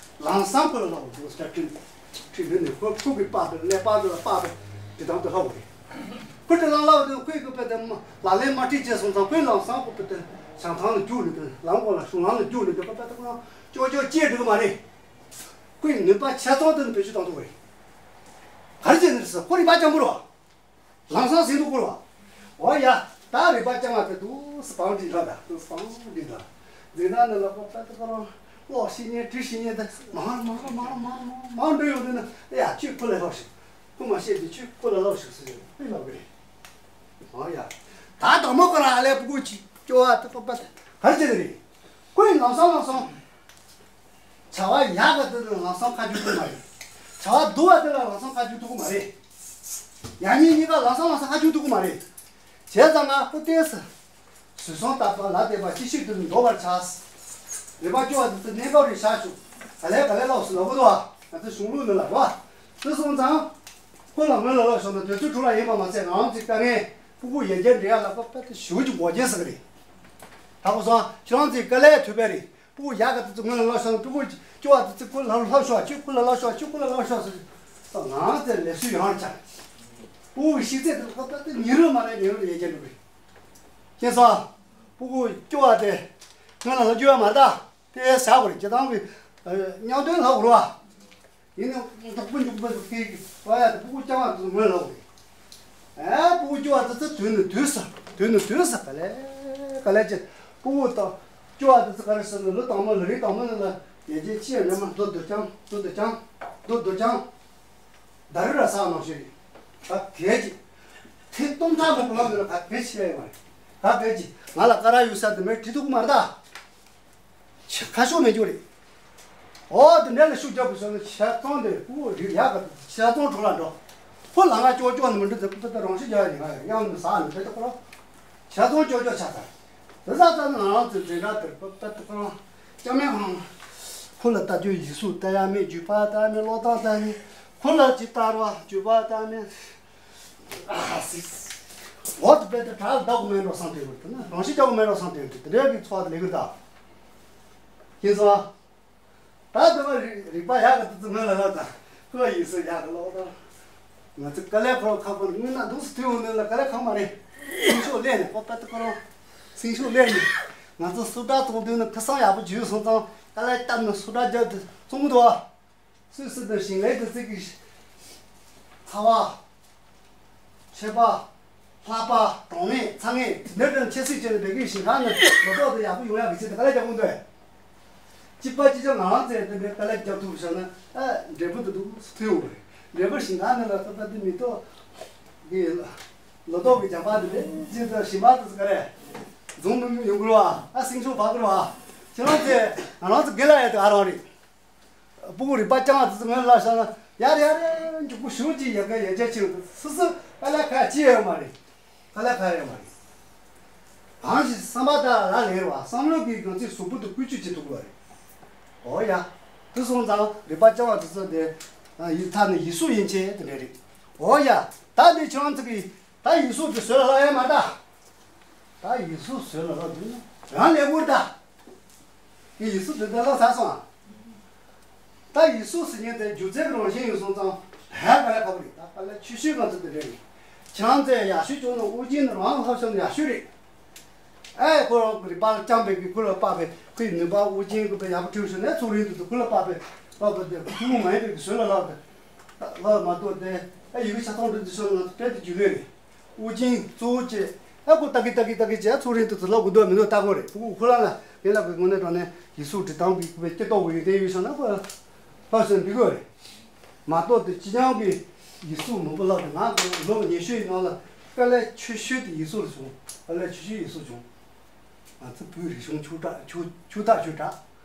ལམ་སང་ཁོ་ལ་ལབ་དགོས་ཟེར་ཁྲིད་ཁྲིད་འདི་ནས་ཁོ་ཁོ་གི་པར་དེ་ཀླད་པ་དེ་ལ་པར་དེ་དེ་དང་དུ་ལྷག་དགོས་རེད། ཁོ་དེ་ལ་ལབ་དུས་ཁོས་ཁོ་པ་དེ་ལག་ལེན་མ་ཁྲིད་བྱས་སོང་ཙང་ཁོས་ལམ་སང་ཁོ་པ་དེ་བྱང་ཐང་ལ་རྒྱུགས་ནས་དེ་ལམ་འོག་ལ་གཞུང་ལམ་ལ་རྒྱུགས་ནས་དེ་ཁོ་པ་དེ་ཁོ་རང་ཅོག་ཅོག་སྐྱེས་འགྲོ་གི་མ་རེད། ཁོས་ནུས་པ་ཆེ་ཙམ་དེ་ནི་བེད་སྤྱོད་གཏོང་ཐུབ་རེད། ག་རེ་བྱས་ནས་རེད་ཟེར་ཁོ་རིག་པ་སྤྱང་པོ་རེད་བ། ལམ་སང་ཟིན་འདུག་ཁོ་རེད་བ། འོ་ཡ། ད་རིག་པ་སྤྱང་བ་དེ་འདུག་སེ་བང་སྒྲིག་འདྲ་ད་འདུག་སེ་བང་སྒྲིག་འདྲ། འཛིན་གྲྭ་ནང་ལ་ཁོ་ད་དེ་ཁོ་རང་ཀློག་ཤེས་མཁན་འབྲི་ཤེས་མཁན་དེ་མང་མང་མང་མང་མང་འགྲོ་ཡོང་དུས་ན་ཡ་ཁྱོད་ཁོ་ལ་ལྷག་ཤིག་ཁོ་མ་ཤེས་དུས་ཁྱོད་ཁོ་ལ་ལྷག་ཤིག་ཟེར་ནས་ལབ་གི་རེད། འོ་ཡ། ད་དང་མོ་ཁོ་རང་ཨ་ལས་སྤུ་གུ་གཅིག་སྐྱོ་བ་དེ་ཁོ་པ་དེ་ག་རེ་བྱས་ནས་རེད། ཁོས་ལམ་སང་ལམ་སང་། བྱ་བ་ཡག་ག་དེ་ལ་ལམ་སང་ཁ་རྒྱུག་ཐུབ་མ་རེད། བྱ་བ་སྡུག་པ་དེ་ལ་ལམ་སང་ཁ་རྒྱུག་ཐུབ་ཀྱི་མ་རེད། ཡང་སྙིང་གཉིས་ཀ་ལམ་སང་ལམ་སང་ཁ་རྒྱུག་ཐུབ་ཀྱི་མ་རེད། བྱས་ཙང་ང་ཁོ་བལྟས་སོ། བཟོད་སྲན་དང་ལ་དད་པ་ཅི་ཞིག་ཏུ་འདོར་བར་བྱ། རེ་བ་སྐྱོ་བ་དེ་ཚོ་གནས་སྐབས་རེ་བཞག་ཆོག་ག་ལེ་ག་ལེ་ལོག་སུ་ལོག་གི་འདུག་ཨ། ང་ཚོ་གཞུང་ལུགས་ནི་ལ་རོ། དེ་སོང་ཙང་། ཁོ་ལ་སྔོན་ལ་ལོག་ཤོག་ན་དུས་ཚོད་འཕྲོ་བརླག་ཡིན་པ་མ་ཚད་ང་རང་ཚོའི་དཀའ་ངལ་སྤུ་གུ་ཡར་རྒྱས་འགྲོ་ཡ་ལ་ཁོ་དཔེ་དེ་ཞེ་པོ་ཅིག་འགོག་རྐྱེན་ཟེར་གི་རེད། ད་ཁོ་སོང་ཁྱེད་རང་ཚོའི་དཀའ་ལས་ཐུབ་པས་རེད། སྤུ་གུ་ཡག་ག་དེ་ཚོ་སྔོན་ལ་ལོག་ཤོག་ན་སྤུ་གུ་སྐྱོ་བ་དེ་ཚོ་ཁོ་ལ་ལྷག་ཤོག་ཁྱོད་ཁོ་ལ་ལྷག་ཤོག་ཁྱོད་ཁོ་ལ་ལྷག་ཤོག་ཟེར། ང་ཚོའི་ལས་སུ་ཡང་བྱ། སྤུ་གུ་གི་ཤེས་ཚད་དེ་ཁོ་ད་དེ་ཉིན་རེ་མ་རེད་ཉིན་རེ་ལ་ཡར་རྒྱས་འགྲོ་གི་རེད། ཁྱེད་སོང་། སྤུ་གུ་སྐྱོ་བ་དེ་སྔོན་ལ་ལྷག་རྒྱུ་ཡོད་མ་རེད་ད། དེ་བྱ་དགོས་རེད་སྤྱིར་བཏང་གི་མཉམ་དོན་ལྷག་དགོས་རེད་བ། ཡིན་ནའང་འདོགས་པོ་འཇུག་པ་ཟེར་ཁྱེད་ཀྱི་བ་ཡ་དེ་སྤུ་གུ་སྐྱོ་བ་དེ་ཚོ་སྔོན་ལ་ལོག་རེད། ཨ་སྤུ་གུ་སྐྱོ་བ་དེ་ཚོ་དུས་ནས་དུས་སུ་དུས་ནས་དུས་སུ་ག་ལེ་ག་ལེ་ཅི་སྤུ་གུ་དང་སྐྱོ་བ་དེ་ཚོ་ག་རེ་ཟེར་ན་ལོ་དང་པོ་ལོ་རེ་དང་པོ་ནས་ལ་ཡར་རྒྱས་ཅི་ཡང་མེད་མ་མདོ་སྡུག་ཅང་མདོ་སྡུག་ཅང་མདོ་སྡུག་ཅང་། ད་རི་ར་ས་ནང་བཞིན་རེད། ད་གལ་ཅི། ཐེངས་སྟོང་ཕྲག་མང་པོ་ལབ་ཡོད་ལ་ད་གལ་ཆེ་ཡ་ཡོད་མ་རེད། ད་གལ་ཅི་ང་ལ་ཀ་ར་ཡོད་ས་དེ་མེད་བྲིས་ཐུབ་ཀྱི་མ་རེད་ད། ཆ་ཁ་ཤོ་མེད་རྒྱུ་རེད། ཨོ་དེ་འདྲ་ལ་ཤུགས་རྒྱབ་པའི་ཞོར་ལ་ཆ་ཚང་དེ་སྤུ་གུ་རིག་ཡག་གི་ཆ་ཚང་གྲོགས་ལ་འགྲོ། ཁོ་ལ་ང་ཅོག་ཅོག་ནི་མི་འདུག་དེ་ད་རང་ཤི་རྒྱག་ཡིན་ང་ཡང་ནི་ཟ་ནི་དེ་ད་ཁོ་རང་ཆ་ཚང་ཅོག་ཅོག་ཆ་ཚང་། དེ་ཟ་ཙམ་ནི་ང་རང་ཚོའི་འཛིན་གྲྭ་དེར་ད་ད་ཁོ་རང་ཅང་མེད་ཧང་། ཁོ་ལ་ལྟ་རྒྱུ་ཡིག་གཟུགས་ལྟ་ཡ་མེད་རྒྱུད་པ་ལྟ་ཡ་མེད་ཀློག་སྟངས་ལྟ་ཡ་མེད་ཁོ་ལ་ཅི་ལྟ་ར་རྒྱུད་པ་ལྟ་ཡ་མེད། ཨ་སི། འོ་དེ་དཔེ་དེ་དྲག་ལ་བདག་གི་མེད་འགྲོ་བསམ་དེ་བར་དུ་ན་རང་ཤི་ལྕགས་གི་མེད་འགྲོ་བསམ་དེ་བར་དུ་དེ་འདྲའི་གི་འཚོ་བ་དེ་ལས་གི་ད། ཤེས་སོང་ཨ། ད་དེ་བ་རིག་རིག་པ་ཡག་གི་དུ་ཙི་ངོས་ལ་ལ་ད་ཁོ་ཡིན་སུ་ཡག་གི་ལོག་ད། ང་ཚོ་དཀའ་ལས་ཁོ་རང་ཁག་པོ་ནི་དངོས་གནས་འདུག་སུ་ཐུན་འོང་ནི་ལ་དཀའ་ལས་ཁག་མ་རེད། སེང་ཤོག་ལས་ནས་ཁོ་དཔེ་དེ་ཁོ་རང་སེང་ཤོག་ལས་ནས་ང་ཚོ་སུ་དྲག་གཏོང་དུས་ནི་ཁ་སང་ཡག་པོ་བྱུང་སོང་ཙང་དཀའ་ལས་བཏབ་ནས་སུ་དྲག་རྒྱབ་དུ་གཏོང་གི་འདུག་ཨ། སུད་སི་དང་ཞིང་ལས་དང་རྩིས་ཀྱི་ཚ་བ། ཆད་པ། ལྷགས་པ། གྲོང་ནད་ཚ་ངན་དེ་འདྲ་དང་ཆབ་སྲིད་བཅས་ནས་བོད་ཀྱི་ཞིང་ཁ་ནས་ལོ་ཏོག་དང་ཡག་པོ་ཡོང་ཡག་གི་ཆེད་དུ་དཀའ་ལས་རྒྱག་དགོས་འདུག་གཅིག་པ་གཅིག་རྐྱང་ང་རང་ཚོས་དེ་འདྲའི་དཀའ་ལས་རྒྱག་ཐུབ་བཞག་ན་ཨ་འབྲས་བུ་དེ་འདུག་སུ་ཐོན་ཡོང་གི་རེད། འབྲས་བུ་ཞིང་ཁ་ནས་ལ་ཐོབ་ཐབས་དེ་མི་ཐོབ། འདི་ལོ་ཏོག་གི་རྒྱག་པ་དེ་འདྲའི་ཅིག་ཏུ་ཞིང་པ་དེ་ཚོ་ག་རེ་རྫོང་མི་མི་ཡོང་གི་རེད་བ། ཨ་སེང་ཆུང་བག་གི་རེད་བ། ཁྱེད་རང་ཚོས་ང་རང་ཚོ་དགེ་ལ་ཡ་དེ་ཨ་རང་རེད། སྤུ་གུ་རིག་པ་སྤྱང་བ་དེ་ཚོ་ངོས་ལ་བཞག་ན་ཡར་ཡར་མགྱོགས་པོ་ཞེ་པོ་ཅིག་ཡར་རྒྱས་ཡར་རྒྱས་ཕྱིན་སོ་སོ་དཀའ་ལས་ཁག་ཅི་ཡོད་མ་རེད། དཀའ་ལས་ཁག་ཡོད་མ་རེད། གང་ཞིག་བསམ་པ་དང་ལ་ལེར་བ་བསམ་བློ་གིས་ང་ཚོའི་གཟུགས་པོ་དེ་བཀོལ་སྤྱོད་བྱེད་ཐུབ་དགོས་རེད། འོ་ཡ། དེ་སོང་ཙང་རིག་པ་སྤྱང་བ་དེ་ཚོ་དེ་ཡིག་ཐག་ནས་ཡིག་གཟུགས་ཡན་ཆད་དེ་འདྲ་རེད། འོ་ཡ། ད་འདི་ཁྱོད་རང་ཚོ་གིས་ད་ཡིག་གཟུགས་དེ་བཟོས་ལ་ལྷག་ཡ་མ་ད། ད་ཡིག་གཟུགས་བཟོས་ལ་ལྷག་འདུག་ན་རང་ལས་འགུལ་ད། ངས་ཡིག་གཟུགས་དེ་འདྲ་ལ་ཟ་སོང་ཨ། ད་ཡིག་གཟུགས་ཟེར་མཁན་དེ་སྒྱུ་རྩལ་གྱི་རང་བཞིན་ཡིན་སོང་ཙང་ད་དཀའ་ལས་ཁག་པོ་རེད། ད་དཀའ་ལས་ཆེ་ཤོས་ང་ཚོ་དེ་འདྲ་རེད། ཁྱེད་རང་ཚོས་ཡག་ཤོས་བྱུང་ན་ཨོ་རྒྱན་ནི་རང་ལྷག་ཤོས་ནི་ཡག་ཤོས་རེད། ཨེ་ཁོ་རང་གི་རིག་པ་ལ་བཅངས་པའི་གི་ཁོ་ལ་དཔག་པའི་ཁོའི་ནུས་པ་ཨོ་རྒྱན་གི་པའི་ཡག་པོ་བྲིས་ཤོག་ནས་ཚུགས་རིང་དུ་དུ་ཁོ་ལ་དཔག་པའི་ལྷག་པ་དེ་ཁོ་མོ་མ་ཡིན་པའི་གི་བཟོས་ལ་ལྷག་པའི་ལྷག་མ་གཏོགས་དེ་ཨེ་ཡི་གེ་ཆ་ཚང་འབྲི་འདི་ཤོག་ང་ཚོ་དཔེ་དེ་རྒྱུས་ལོན་རེད། ཨོ་རྒྱན་གཙོ་བོ་བཅས་ཨ་ཁོ་ལྟ་གི་ལྟ་གི་ལྟ་གི་བྱས་ཚུགས་རིང་དུ་དུ་ལབ་དགོས་འདུག་མི་འདུག་ལྟ་དགོས་རེད། ཕྲུ་གུ་ཁོ་རང་ལ་ངས་ལབ་པའི་དངོས་གནས་དྲང་གནས་ཡིག་གཟུགས་འབྲི་སྟངས་ཀྱི་ཁོ་པའི་སྐྱེ་སྟོབས་ཡོད་དེ་ཡོད་བྱུང་ན་ཁོ་ལྷག་བསམ་འབྲི་དགོས་རེད། མ་གཏོགས་དེ་སྤྱི་ཡོངས་ཀྱི་ཡིག་གཟུགས་མང་པོ་ལབ་དེ་ང་ལོ་ཉི་ཤུ་ཡི་ནང་ལ་དཀའ་ལས་ཆེ་ཤོས་དེ་ཡིག་གཟུགས་ལ་བྱུང་། དཀའ་ལས་ཆེ་ཤོས་ཡིག་གཟུགས་བྱུང་། ང་ཚོ་བོད་རིག་གཞུང་ཆུ་དྲག་ཆུ་ཆུ་དྲག་ཆུ་དྲག་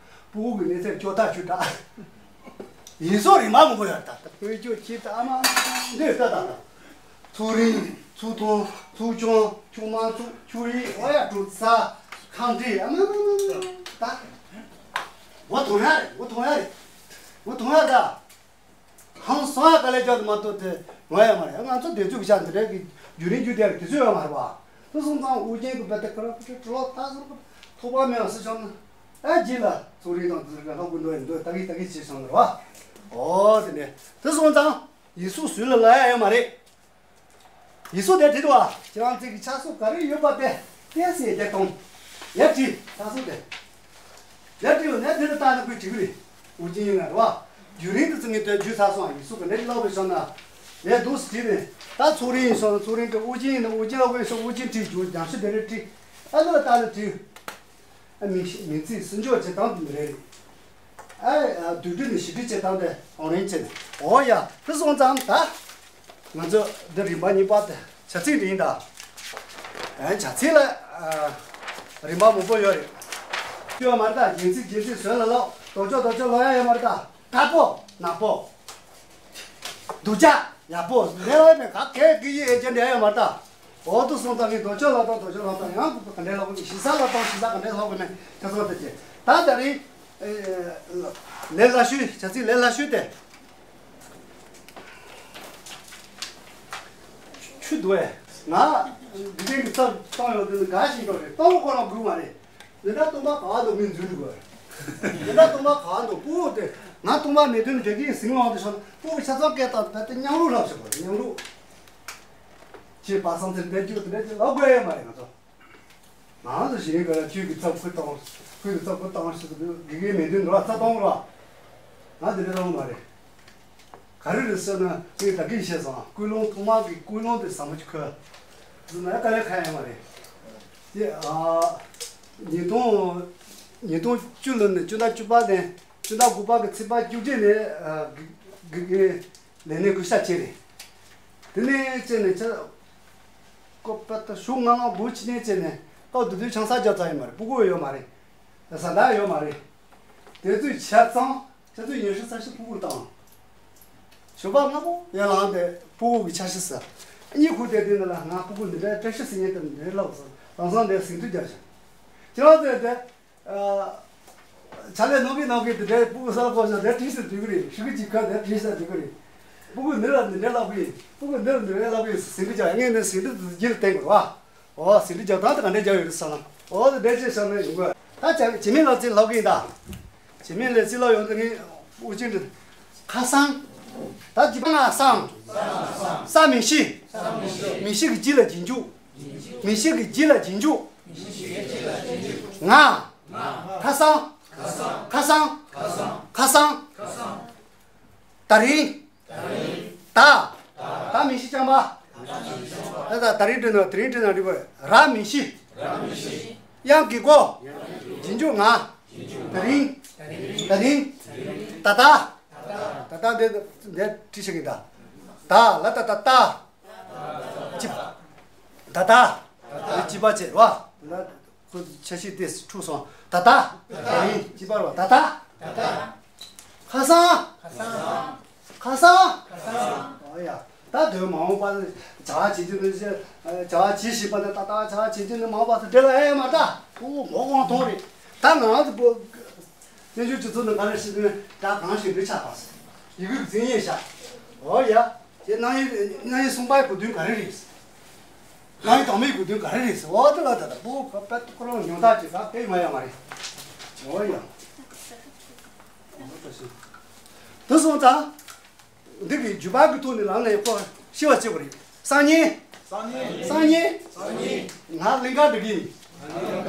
ཕྲུ་གུ་གི་གནས་ཚད་སྐྱོ་ཐག་ཆོད་དྲག་ཡིན་སོགས་རིམ་པ་མང་པོ་ཡོད་ད། ད་བོད་ཆོས་ཁྱི་ད་མ་འདོད་ད་ད་ད། ཚུགས་རིང་ཚུགས་ཐུང་ཚུགས་ཆུང་ཆུང་མ་ཚུགས་ཆུ་ཡིས་ཨོ་ཡ་གྲུ་ས་ཁང་བྲིས་ཨ་མ་མ་མ་མ་ད། འོ་ཐོང་ཡ་རེད། འོ་ཐོང་ཡ་རེད། འོ་ཐོང་ཡ་ད། ཧང་སང་ཡ་དཀའ་ལས་རྒྱག་ཏུ་མ་གཏོགས་དེ་ང་ཡ་མ་རེད། ང་ཚོ་སྡེ་ཚོགས་ཀྱི་ཆ་འདི་འདྲའི་གི་རྒྱུན་རིང་རྒྱུན་ལྡན་གྱི་དུས་ཚོད་ཡོད་མ་རེད་བ། དེ་སོང་ཙང་ཨུ་རྒྱན་གྱི་བེ་ཏེ་ཀ་ར་ཀ་ཏྲ་ཀྲ་ལོ་ད་སོང་ཐོག་པ་མེད་བ་སི་ཆང་ན་ཨ་རྗེས་ལ་ཚོགས་རིང་དང་དེ་ཚོ་ག་ཧ་གོ་འདོད་ཡིན་འདོད་ད་གི་ད་གི་བྱེད་སོང་ནི་རེད་བ། ཨོ་དེ་ནས་དེ་སོང་ཙང་ཡིག་གཟུགས་སུས་ལ་ལ་ཡ་ཡོད་མ་རེད། ཡིག་གཟུགས་དེ་བྲིས་འདུག་བ། ཁྱེད་རང་ཚོ་གི་ཕྱག་སོ་ག་རེ་ཡོད་པ་དེ་ཏེ་སེ་དེ་གཏོང་། ཡར་བྲིས་ཕྱག་སོ་དེ། ཡར་བྲིས་ནས་དེ་ལ་བལྟས་ན་ཁོས་བྲིས་གི་རེད། ཨུ་རྒྱན་ཡིན་ན་རེད་བ། རྒྱུན་རིང་དུ་ཚིག་ངན་དེ་བརྗོད་ཚར་སོང་། ཡིག་གཟུགས་ག་འདྲ་ཅིག་ལོག་པའི་ཤོག་ན། ངས་འདུག་སེ་བྲིས་ནས་ད་ཚོགས་རིང་ཡིན་སོང་ན་ཚོགས་རིང་དེ་ཨུ་རྒྱན་ཡིན་ན་ཨུ་རྒྱན་ལོག་པའི་ཤོག་ཨུ་རྒྱན་བྲིས། རྒྱུ་རྒྱང་ཤོས་དེ་རེ་བྲིས། ཨ་ལོ་ད་ལོ་བྲིས། ཨ་མིང་མིང་ཚིག་སུན་འཇོག་བྱེད་སྟངས་དེ་འདི་རེད། ཨ་བསྡུས་སྒྲིག་ནས་ཞིབ་འབྲི་བྱེད་སྟངས་དེ་ཨོ་རེན་བྱས་ནས། ཨོ་ཡ་དེ་སོང་ཙང་ད་ང་ཚོ་འདི་རིམ་པ་གཉིས་པ་དེ་བྱ་ཚིག་འདི་ཡིན་ད། ཨ་བྱ་ཚིག་ལ་ཨ་རིམ་པ་མང་པོ་ཡོད་རེད། ཡོད་མ་རེད་ད། རྒྱན་ཚིག་རྒྱན་ཚིག་བཟོས་ལ་ལོག་ལྡོག་ཕྱོགས་ལྡོག་ཕྱོགས་ལོག་ཡ་ཡོད་མ་རེད་ད། དཀར་པོ་ནག་པོ། སྡུག་ཅག་ཡག་པོ་ལས་ལ་མེད་ག་གས་གི་ཡི་ཨེ་ཅན་འདྲ་ཡོད་མ་རེད་ད། འོ་དུ་སོང་ཙང་གི་ལྡོག་ཕྱོགས་ལ་ལྡོག་ལྡོག་ཕྱོགས་ལ་ལྡོག་ཡང་ག་འདྲའི་ལོག་གི་ཞིང་ས་ལ་ལྡོག་ཞིང་ས་ག་འདྲའི་ལོག་གི་མེད་ཁྱེད་ཚོ་དེ་ཅེ་ད་ད་རིང་ལས་སླ་ཤོས་བྱ་ཚིག་ལས་སླ་ཤོས་དེ་ཆུ་འདུག་ཨེ། ང་འདི་འདྲའི་གི་རྩ་བཏང་ཡོང་དུས་ནི་དགའ་ཞིག་འགྲོ་རེད། གཏོང་ཁོ་རང་དགོས་མ་རེད། འདི་འདྲ་སྟོང་པ་ག་བ་འདུག་མིན་འཛུལ་འགྲོ་དགོས། འདི་འདྲ་སྟོང་པ་ག་བ་འདུག་སྤུ་གུ་དེ་ང་སྟོང་པ་མེད་དུས་འདྲེ་གིས་ཟིང་འོང་དུ་ཤོར་ན་སྤུ་གུ་ཆ་ཚང་སྐད་བཏང་ད་ལྟ་མཉམ་རུབ་ལབ་ཤོག་པ་མཉམ་རུབ། ཁྱེད་པ་སང་ཚེ་འདས་རྒྱུ་དེ་འདྲ་ཅིག་ལབ་དགོས་ཡོད་མ་རེད་ང་ཚོ། ང་ཚོ་གཞི་རིམ་ག་ལ་ཁྱོད་ཀྱི་ཚབ་ཁུ་བཏང་ཁུ་གི་ཚབ་ཁུ་བཏང་ཞིག་ཏུ་དགེ་རྒན་མེད་དུས་འགྲོ་ལ་རྩ་གཏོང་རོགས། ང་དེ་འདྲ་གཏོང་མ་རེད། ག་རེ་རེད་ཟེར་ན་ངས་ད་གིན་བཤད་སོང་། ཀུན་སློང་ཐོག་མ་གི་ཀུན་སློང་དེ་ཟམ་པ་ཅིག་ཁོལ། ཟེར་ན་དཀའ་ལས་ཁག་ཡོད་མ་རེད། དེ་ཨ་ཉིས་སྟོང་ཉིས་སྟོང་བཅུ་ལོ་ནས་བཅུ་ཟླ་བཅུ་པ་ནས་བཅུ་ཟླ་དགུ་པ་གི་ཚེས་པ་བཅུ་གཅིག་ནས་ཨ་དགེ་དགེ་རྒན་ལས་གནས་གུས་ཞབས་བྱས་རེད། དེ་ནས་བྱས་ནས་ཆ་ཀོ་པ་ད་ཞུགས་ང་ལ་སྒོ་ཕྱི་ཉལ་བྱས་ནས་སྐབས་དེ་དུས་ཆང་ས་རྒྱག་ཚར་ཡོད་མ་རེད། སྤུ་གུ་ཡོད་མ་རེད། བཟའ་ཟླ་ཡོད་མ་རེད། དེ་ཚོའི་ཆ་ཚང་ཆ་ཚང་ཉི་ཤུ་རྩ་བཞི་སྤུ་གུར་བཏང་། ཞོགས་པ་སྔ་པོ་ཡར་ལངས་ཏེ་སྤུ་གུ་གི་ཆ་ཤས་ཟ། གཉིད་ཁུག་དེ་དུས་འདི་ལ་ང་སྤུ་གུ་འདི་འདྲའི་བཀྲ་ཤིས་ཟེར་མཁན་དེ་འདྲའི་ལབ་སོང་། ལམ་སང་འདིར་ཟིང་འཁྲུག་རྒྱག་བྱུང་། ཁྱེད་རང་ཚོས་དེ། ཨ། ཕྱག་ལས་གནང་གི་གནང་གི་དེ་འདྲའི་སྤུ་གུ་ས་ལ་ཕོག་ཤག་དེ་བྲིས་སུ་འགྲོ་གི་རེད། ཧྲི་གི་ཅིག་ཁ་དེ་བྲིས་སུ་འགྲོ་གི་རེད། སྤུ་གུ་འདི་ལ་འདི་འདྲ་ལབ་གི་ཡིན། སྤུ་གུ་འདི་ལ་འདི་འདྲ་ལབ་གི་ཡིན། ཟིན་བྲིས་རྒྱག་ངས་ནི་ཟིན་བྲིས་འདི་རྒྱུད་ལ་བསྟན་དགོས་རེད་བ། འོ་ཟིན་བྲིས་རྒྱག་སྟངས་དེ་ག་འདྲས་རྒྱག་ཡོད་རེད་ཟེར་ན། འོ་དེ་འདྲས་ཅིག་བཤད་ན་ཡོང་གི་རེད། ད་བྱ་བྱེད་མེད་ལབ་ཚེ་ལབ་གི་ཡིན་ད། བྱེད་མེད་ལབ་ཚེ་ལབ་ཡོང་དུས་ངས་དབུ་ཅན་འདི། ཁ་སང་། ད་རྒྱུ་ང་སང་། ས་མིང་གཞི། མིང་གཞི་གི་རྗེས་ལ་རྗེས་འཇུག་མིང་གཞི་གི་རྗེས་ལ་རྗེས་འཇུག་ང་། ཁ་སང་། ཁ་སང་། ཁ་སང་། ད་རིང་། ད། ད་མིང་གཞི་རྐྱང་པ། ད་ད་ད་རིང་བྲིས་ན་དེ་རིང་བྲིས་ན་འགྲིག་པ་རེད། ར་མིང་གཞི། དབྱངས་ཀྱི་མགོ། རྗེས་འཇུག་ང་། དེ་རིང་། དེ་རིང་། ད་ལྟ། ད་ལྟ་འདི་འདི་བྲིས་ཤིག་ཡིན་ད། ད་ལ་ད་ད་ལྟ། ཅི། ད་ལྟ། འདི་ཅི་པ་བྱེད་རོ། ཁོ་ཆ་ཤས་དེ་འཁྲུགས་སོང་། ད་ལྟ། ད་ཡིན་ཅི་པར་བ་ད་ལྟ། ད་ལྟ། ཁ་སང་། ཁ་སང་། ཁ་སང་། ཁ་སང་། ཨོ་ཡ། ད་དོན་མ་འོངས་པ་བྱ་བ་བྱེད་རྒྱུ་ནི་བྱ་བྱ་བ་བྱེད་བཞིན་པ་ནི་ད་ལྟ་བྱ་བ་བྱེད་རྒྱུ་ནི་མ་འོངས་པ་སུ་འབྲེལ་ལ་ཨེ་མ་ད། ཁོ་མོ་དབང་ཐོང་རེད། ད་ང་རང་ཚོ་པོ། བཙན་བྱོལ་སྤྱི་ཚོགས་ནང་ག་རེ་བྱེད་དོན་ད་གང་ཞིག་འབྲི་ཆགས་པ་ཟེར། ཡི་གེ་འཛིན་ཡས་བཞག་ཨོ་ཡ། དེ་རྣམ་དབྱེ་རྣམ་དབྱེ་གསུམ་པའི་གོ་དོན་ག་རེ་རེད། རྣམ་དབྱེ་དང་པོའི་གོ་དོན་ག་རེ་རེད་ཟེར། འོ་དེ་ལ་ད་ལྟ་བུ་ཁ་པད་ཁོ་རང་ཉུང་མཐའ་ཅིག་ད་སྐད་མ་ཡོང་བ་རེད། འོ་ཡ། དེ་སོང་ཙང་། འདི་གི་རྒྱུད་པ་གི་ཐོག་ནས་ལམ་ནས་ཁོ་ཤེས་པ་བྱེད་པ་རེད། སང་ཉིན། སང་ཉིན། སང་ཉིན། སང་ཉིན། ང་གླིང་ག་འགྲོ་གི་ཡིན།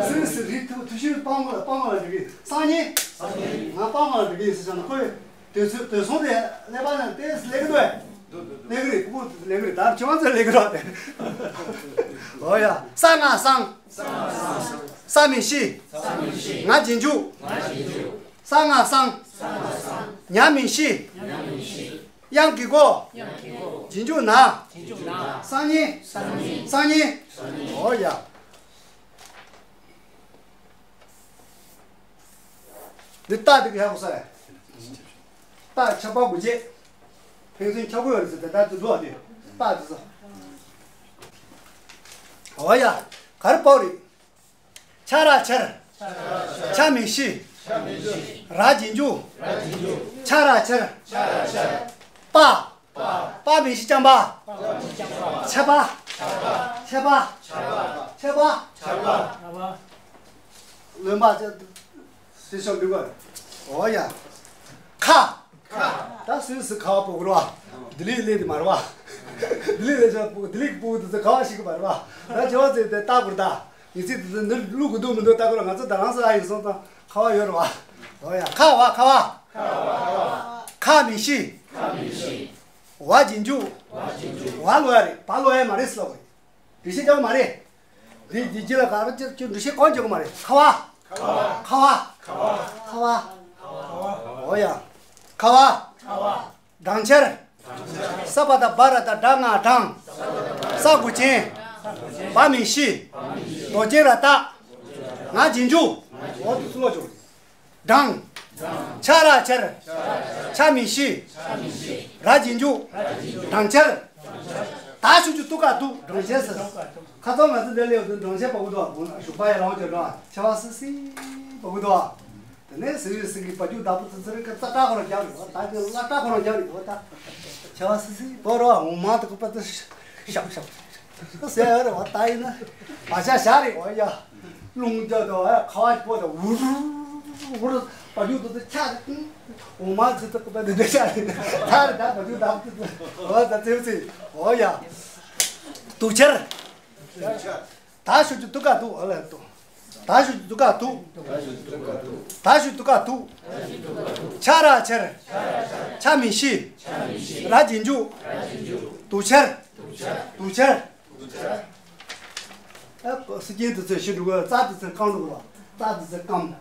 སི་རི་སི་རི་ཐུ་ཐུ་ཤུ་སྤང་གོ་ལ་སྤང་གོ་ལ་འགྲོ་གི་ཡིན། སང་ཉིན། སང་ཉིན། ང་སྤང་གོ་ལ་འགྲོ་གི་ཡིན་ཟེར་ཙང་ཁོས། དེ་ཚོ་དེ་སོང་དེ་ཀླད་པ་ནང་ཏེ་སླེབས་ཀྱི་འདུག་ཨེ། སླེབས་ཀྱི་རེད། ཕྲུ་གུ་སླེབས་ཀྱི་རེད། ད་ཁྱོད་ཚོ་སླེབས་ཀྱི་རེད་དེ། འོ་ཡ། ས་ང་སང་། ས་མིང་གཞི། ང་རྗེས་འཇུག་ས་ང་སང་། ཉ་མིང་གཞི། དབྱངས་ཀྱི་མགོ། རྗེས་འཇུག་ན། སང་ཉིན། སང་ཉིན། འོ་ཡ། འདི་རྟགས་འདི་ག་ཡག་པོ་ས་རེད། རྟགས་ཁྱབ་པ་དགུ་བརྒྱད། ཕན་ཚུན་ཁྱབ་དགོས་ཡོད་རེད་ཟེར་ཏེ་ད་འདི་འདུག་ཨ་དེ། རྟགས་འདི་ས། འོ་ཡ། ག་རེ་པའོ་རེད། ཆ་ར་ཆར། ཆ་མིང་གཞི། ར་རྗེས་འཇུག་ཆ་ར་ཆར། པ། པ་མིང་གཞི་རྐྱང་པ། ཆ་པ། ཆ་པ། ཆ་པ། རློན་པ་ཆ། སེ་ཤོག་འདུག་ག་འོ་ཡ། ཁ། ད་སུས་སུ་ཁ་བ་པོ་གུར་བ། ལྡི་ལི་ལས་དེ་མ་རེད་བ། ལྡི་ལི་ལས་ཤོག་པོ་ལྡི་ལི་གི་པོ་དེ་ཚོ་ཁ་བ་ཞིག་གི་མ་རེད་བ། ད་ཅི་བ་ཚེ་དེ་ལྟ་དགོས་རེད་ད། ཡིན་ཚེ་དེ་ཚོ་འདི་བླུག་དགོས་འདུག་མི་འདུག་ལྟ་དགོས་ར། ང་ཚོ་ད་རང་སོ་ཨ་ཡིན་སོང་ཙང་ཁ་བ་ཡོད་རེད་བ། འོ་ཡ། ཁ་བ་ཁ་བ། ཁ་མིང་གཞི། བ་རྗེས་འཇུག་བ་ལོ་ཡ་རེད། བ་ལོ་ཡ་མ་རེད་ཟེར་ལ་བ་རེད། འགྲེལ་བཤད་རྒྱག་མ་རེད། འདི་འདི་རྗེས་ལ་ག་རེ་ཅིག་ཅིག་འགྲེལ་བཤད་གང་རྒྱག་གི་མ་རེད། ཁ་བ། ཁ་བ། ཁ་བ། ཁ་བ། འོ་ཡ། ཁ་བ། སྦྲང་ཆར། ས་པ་ད་བ་ར་ད་སྦྲ་ང་སྦྲང་། ས་དགུ་ཅན། བ་མིང་གཞི། རྡོ་ཅན་ར་བཏགས། ང་རྗེས་འཇུག་འོ་དེ་ཚོ་ལོ་ཅོག་སྦྲང་། ཆ་ར་ཆར། ཆ་མིང་གཞི། ར་རྗེས་འཇུག་སྦྲང་ཆར། ད་ཞུ་རྒྱུ་དུ་ཀ་དུ་སྦྲང་ཆར་ཟེར། ཁ་སང་ང་ཚོ་འདི་སླེབས་དུས་སྦྲང་ཆར་བབས་འདུག་བ། ཞོགས་པ་ཡར་ལངས་ཀྱི་འགྲོ་བ། ཆར་བ་སི་སི་བབས་འདུག་བ། དེ་ནས་སི་རི་སི་གི་བ་རྒྱུག་བདག་པོ་ཚོ་ཚོ་རེ་ཀ་རྩ་བྲག་ཁོ་རང་རྒྱག་རེད་བ། ད་དེ་བླ་བྲག་ཁོ་རང་རྒྱག་རེད་བ། ད་ཆར་བ་སི་སི་བབས་རོ། འོ་མ་དུ་ཀ་པ་དུ་ཤག་ཤག་ཟེར་རེད་བ། ད་ཡིན་ན་བ་ཤ་ཤ་རེད་བ་ཡ། རླུང་རྒྱག་དང་ཁ་བ་སྤོ་དང་འུར་འུར་བ་རྒྱུག་དུ་ཆ་རེད། འོ་མ་ཚི་ཏི་ཀ་པ་དུ་འདྲ་ཤ་རེད། ད་རེད་ད་བ་རྒྱུག་དང་དུ་འོ་ད་ཚེ་ཚེ་འོ་ཡ། དུག་ཆར། ད་ཞུ་རྒྱུ་དུ་ཀ་དུ་འོ་ལ་དུ། ད་ཞུ་རྒྱུ་དུ་ཀ་དུ། ད་ཞུ་དུ་ཀ་དུ། ཆ་ར་ཆར། ཆ་མིང་གཞི། ར་རྗེས་འཇུག་དུག་ཆར། དུག་ཆར། ཨ་སི་ཀྱེན་དུ་ཚེ་ཤི་འགྲོ་གི། རྩ་དུ་ཚེ་སྐམ་འགྲོ་གི། རྩ་དུ་ཚེ་སྐམ།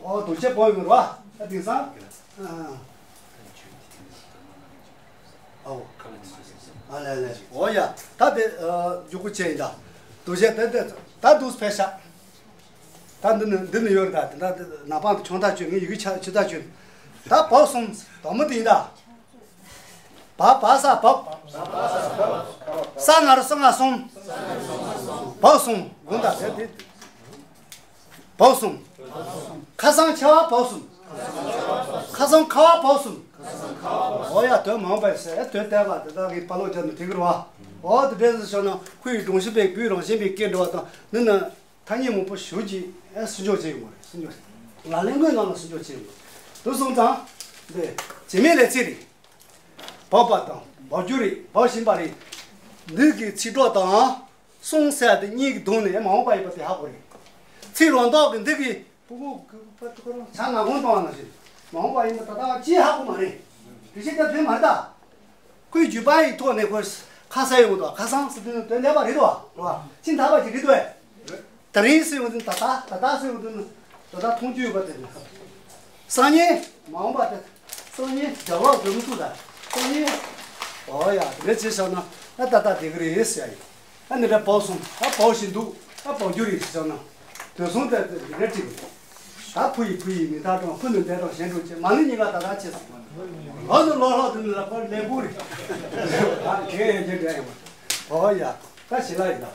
ཨོ་དུག་ཆར་པོ་ཡོང་ར། ཨ་དེང་སང་། ཨོ། ཨ་ལེ་ལེ། ཨོ་ཡ། ད་དེ་མགྱོགས་པོ་བྱས་ཡིན་ད། དུག་ཆར་དེ་དེ་ད་དུག་ཕེ་ཤ། ད་འདི་ནི་འདི་ནི་ཡོད་རེད་ད། དེ་ད་ནག་པང་དུ་ཆུང་ཐག་ཆོད། ངས་ཡི་གེ་ཆ་ཆུ་ཐག་ཆོད། ད་བབས་སོང་། དང་མོ་དེ་ཡིན་ད། བ་བ་ས་བབས། ས་ན་རོ་ས་ང་སོང་། བབས་སོང་། དགོངས་དག་ཟེར་དེ། བབས་སོང་། ཁ་སང་ཆར་བ་བབས་སོང་། ཁ་སང་ཁ་བ་བབས་སོང་། འོ་ཡ། དོན་མང་པོ་ཟེར། དོན་བལྟས་པ་དེ་དག་གི་པ་ལོ་རྒྱབ་ནས་དེ་གི་རེད་བ། འོ་དེ་འདྲས་ཟེར་བྱུང་ན་ཁོ་ཡི་སྒྲོམ་གཞི་པའི་བོད་རང་བཞིན་པའི་སྐད་འགྲོ་བ་དང་ནི་ན། ཐ་སྙད་མང་པོ་ཞུགས་ཀྱིས་ཨེ་སུན་ཅོག་བྱེད་ཡོང་རེད། སུན་ཅོག་ལ་ལས་འགུལ་ནང་ལ་སུན་ཅོག་བྱེད་ཡོང་རེད། དུ་སོང་ཙང་། འདི་བྱེད་མེད་ལས་ཚིག་རེད། འབབ་པ་དང་འབབ་རྒྱུ་རེད། འབབ་བཞིན་པ་རེད། འདི་གི་ཚིག་གྲོགས་དང་སོང་ཟེར་དེ་གཉིས་ཀྱི་གདོང་ནས་མ་འོངས་པ་ཡིན་པ་དེ་ཧ་གོ་རེད། ཚིག་རང་ཐོག་གི་འདི་གི་ཕྲུ་གུ་གི་པ་ཏི་ཁོ་རང་བྱ་ང་གོང་གཏོང་བ་ནང་བཞིན་མ་འོངས་པ་ཡིན་པ་ད་ལྟ་ཅི་ཧ་གོ་མ་རེད། དེ་བཞིན་ཀྱང་དོན་མ་རེད་ད། ཁོའི་བརྒྱུད་པ་ཡི་ཐོག་ནས་ཁོས་ཁ་གསལ་ཡོང་འདུག་ཁ་སང་ཟེར་དུས་ནི་དོན་ལེགས་པ་རེད་འདུག་བ། ཅི་འདྲ་བ་ཅིག་རེད་འདུག་བས། ད་རིང་ཟེར་ཡོང་དུས་ད་ལྟ་ད་ལྟ་ཟེར་ཡོང་དུས་ནི་ད་ལྟ་མཐོང་རྒྱུ་ཡོད་པ་དེ་ནི། སང་ཉིན་མ་འོངས་པ་དེ། སང་ཉིན་རྒྱ་བག་འཛོམས་ཚུལ་ལ། སང་ཉིན། ཨོ་ཡ། དེ་འདྲ་བྱས་བཞག་ན་ཨ་ད་ལྟ་དེ་གི་རེད་ཟེར་ཡ་ཡིན། ཨ་ནི་རེ་བོག་སོང་ཨ་བོག་བཞིན་འདུག་ཨ་བོག་རྒྱུ་རེད་ཟེར་བཞག་ན། དོན་སོང་དེ་དེ་རེ་ཅིག་ད་ཕུ་ཡི་ཕུ་ཡི་མི་ཐག་གྲོང་ཕུ་ནི་འདས་གྲོང་གཞན་གྲོང་ཅེས་མ་ནི་གཉིས་ཀ་ད་ལྟ་ཆེ་སོང་། ཨོ་ནི་ལོ་ལྷག་དུ་ནི་ལ་ཁོ་ལས་འགུལ་རེད། ཨ་གེ་ཡ་གེ་འདྲ་ཡོང་བ། ཨོ་ཡ། ད་ཞི་ལ་ཡིན་ད།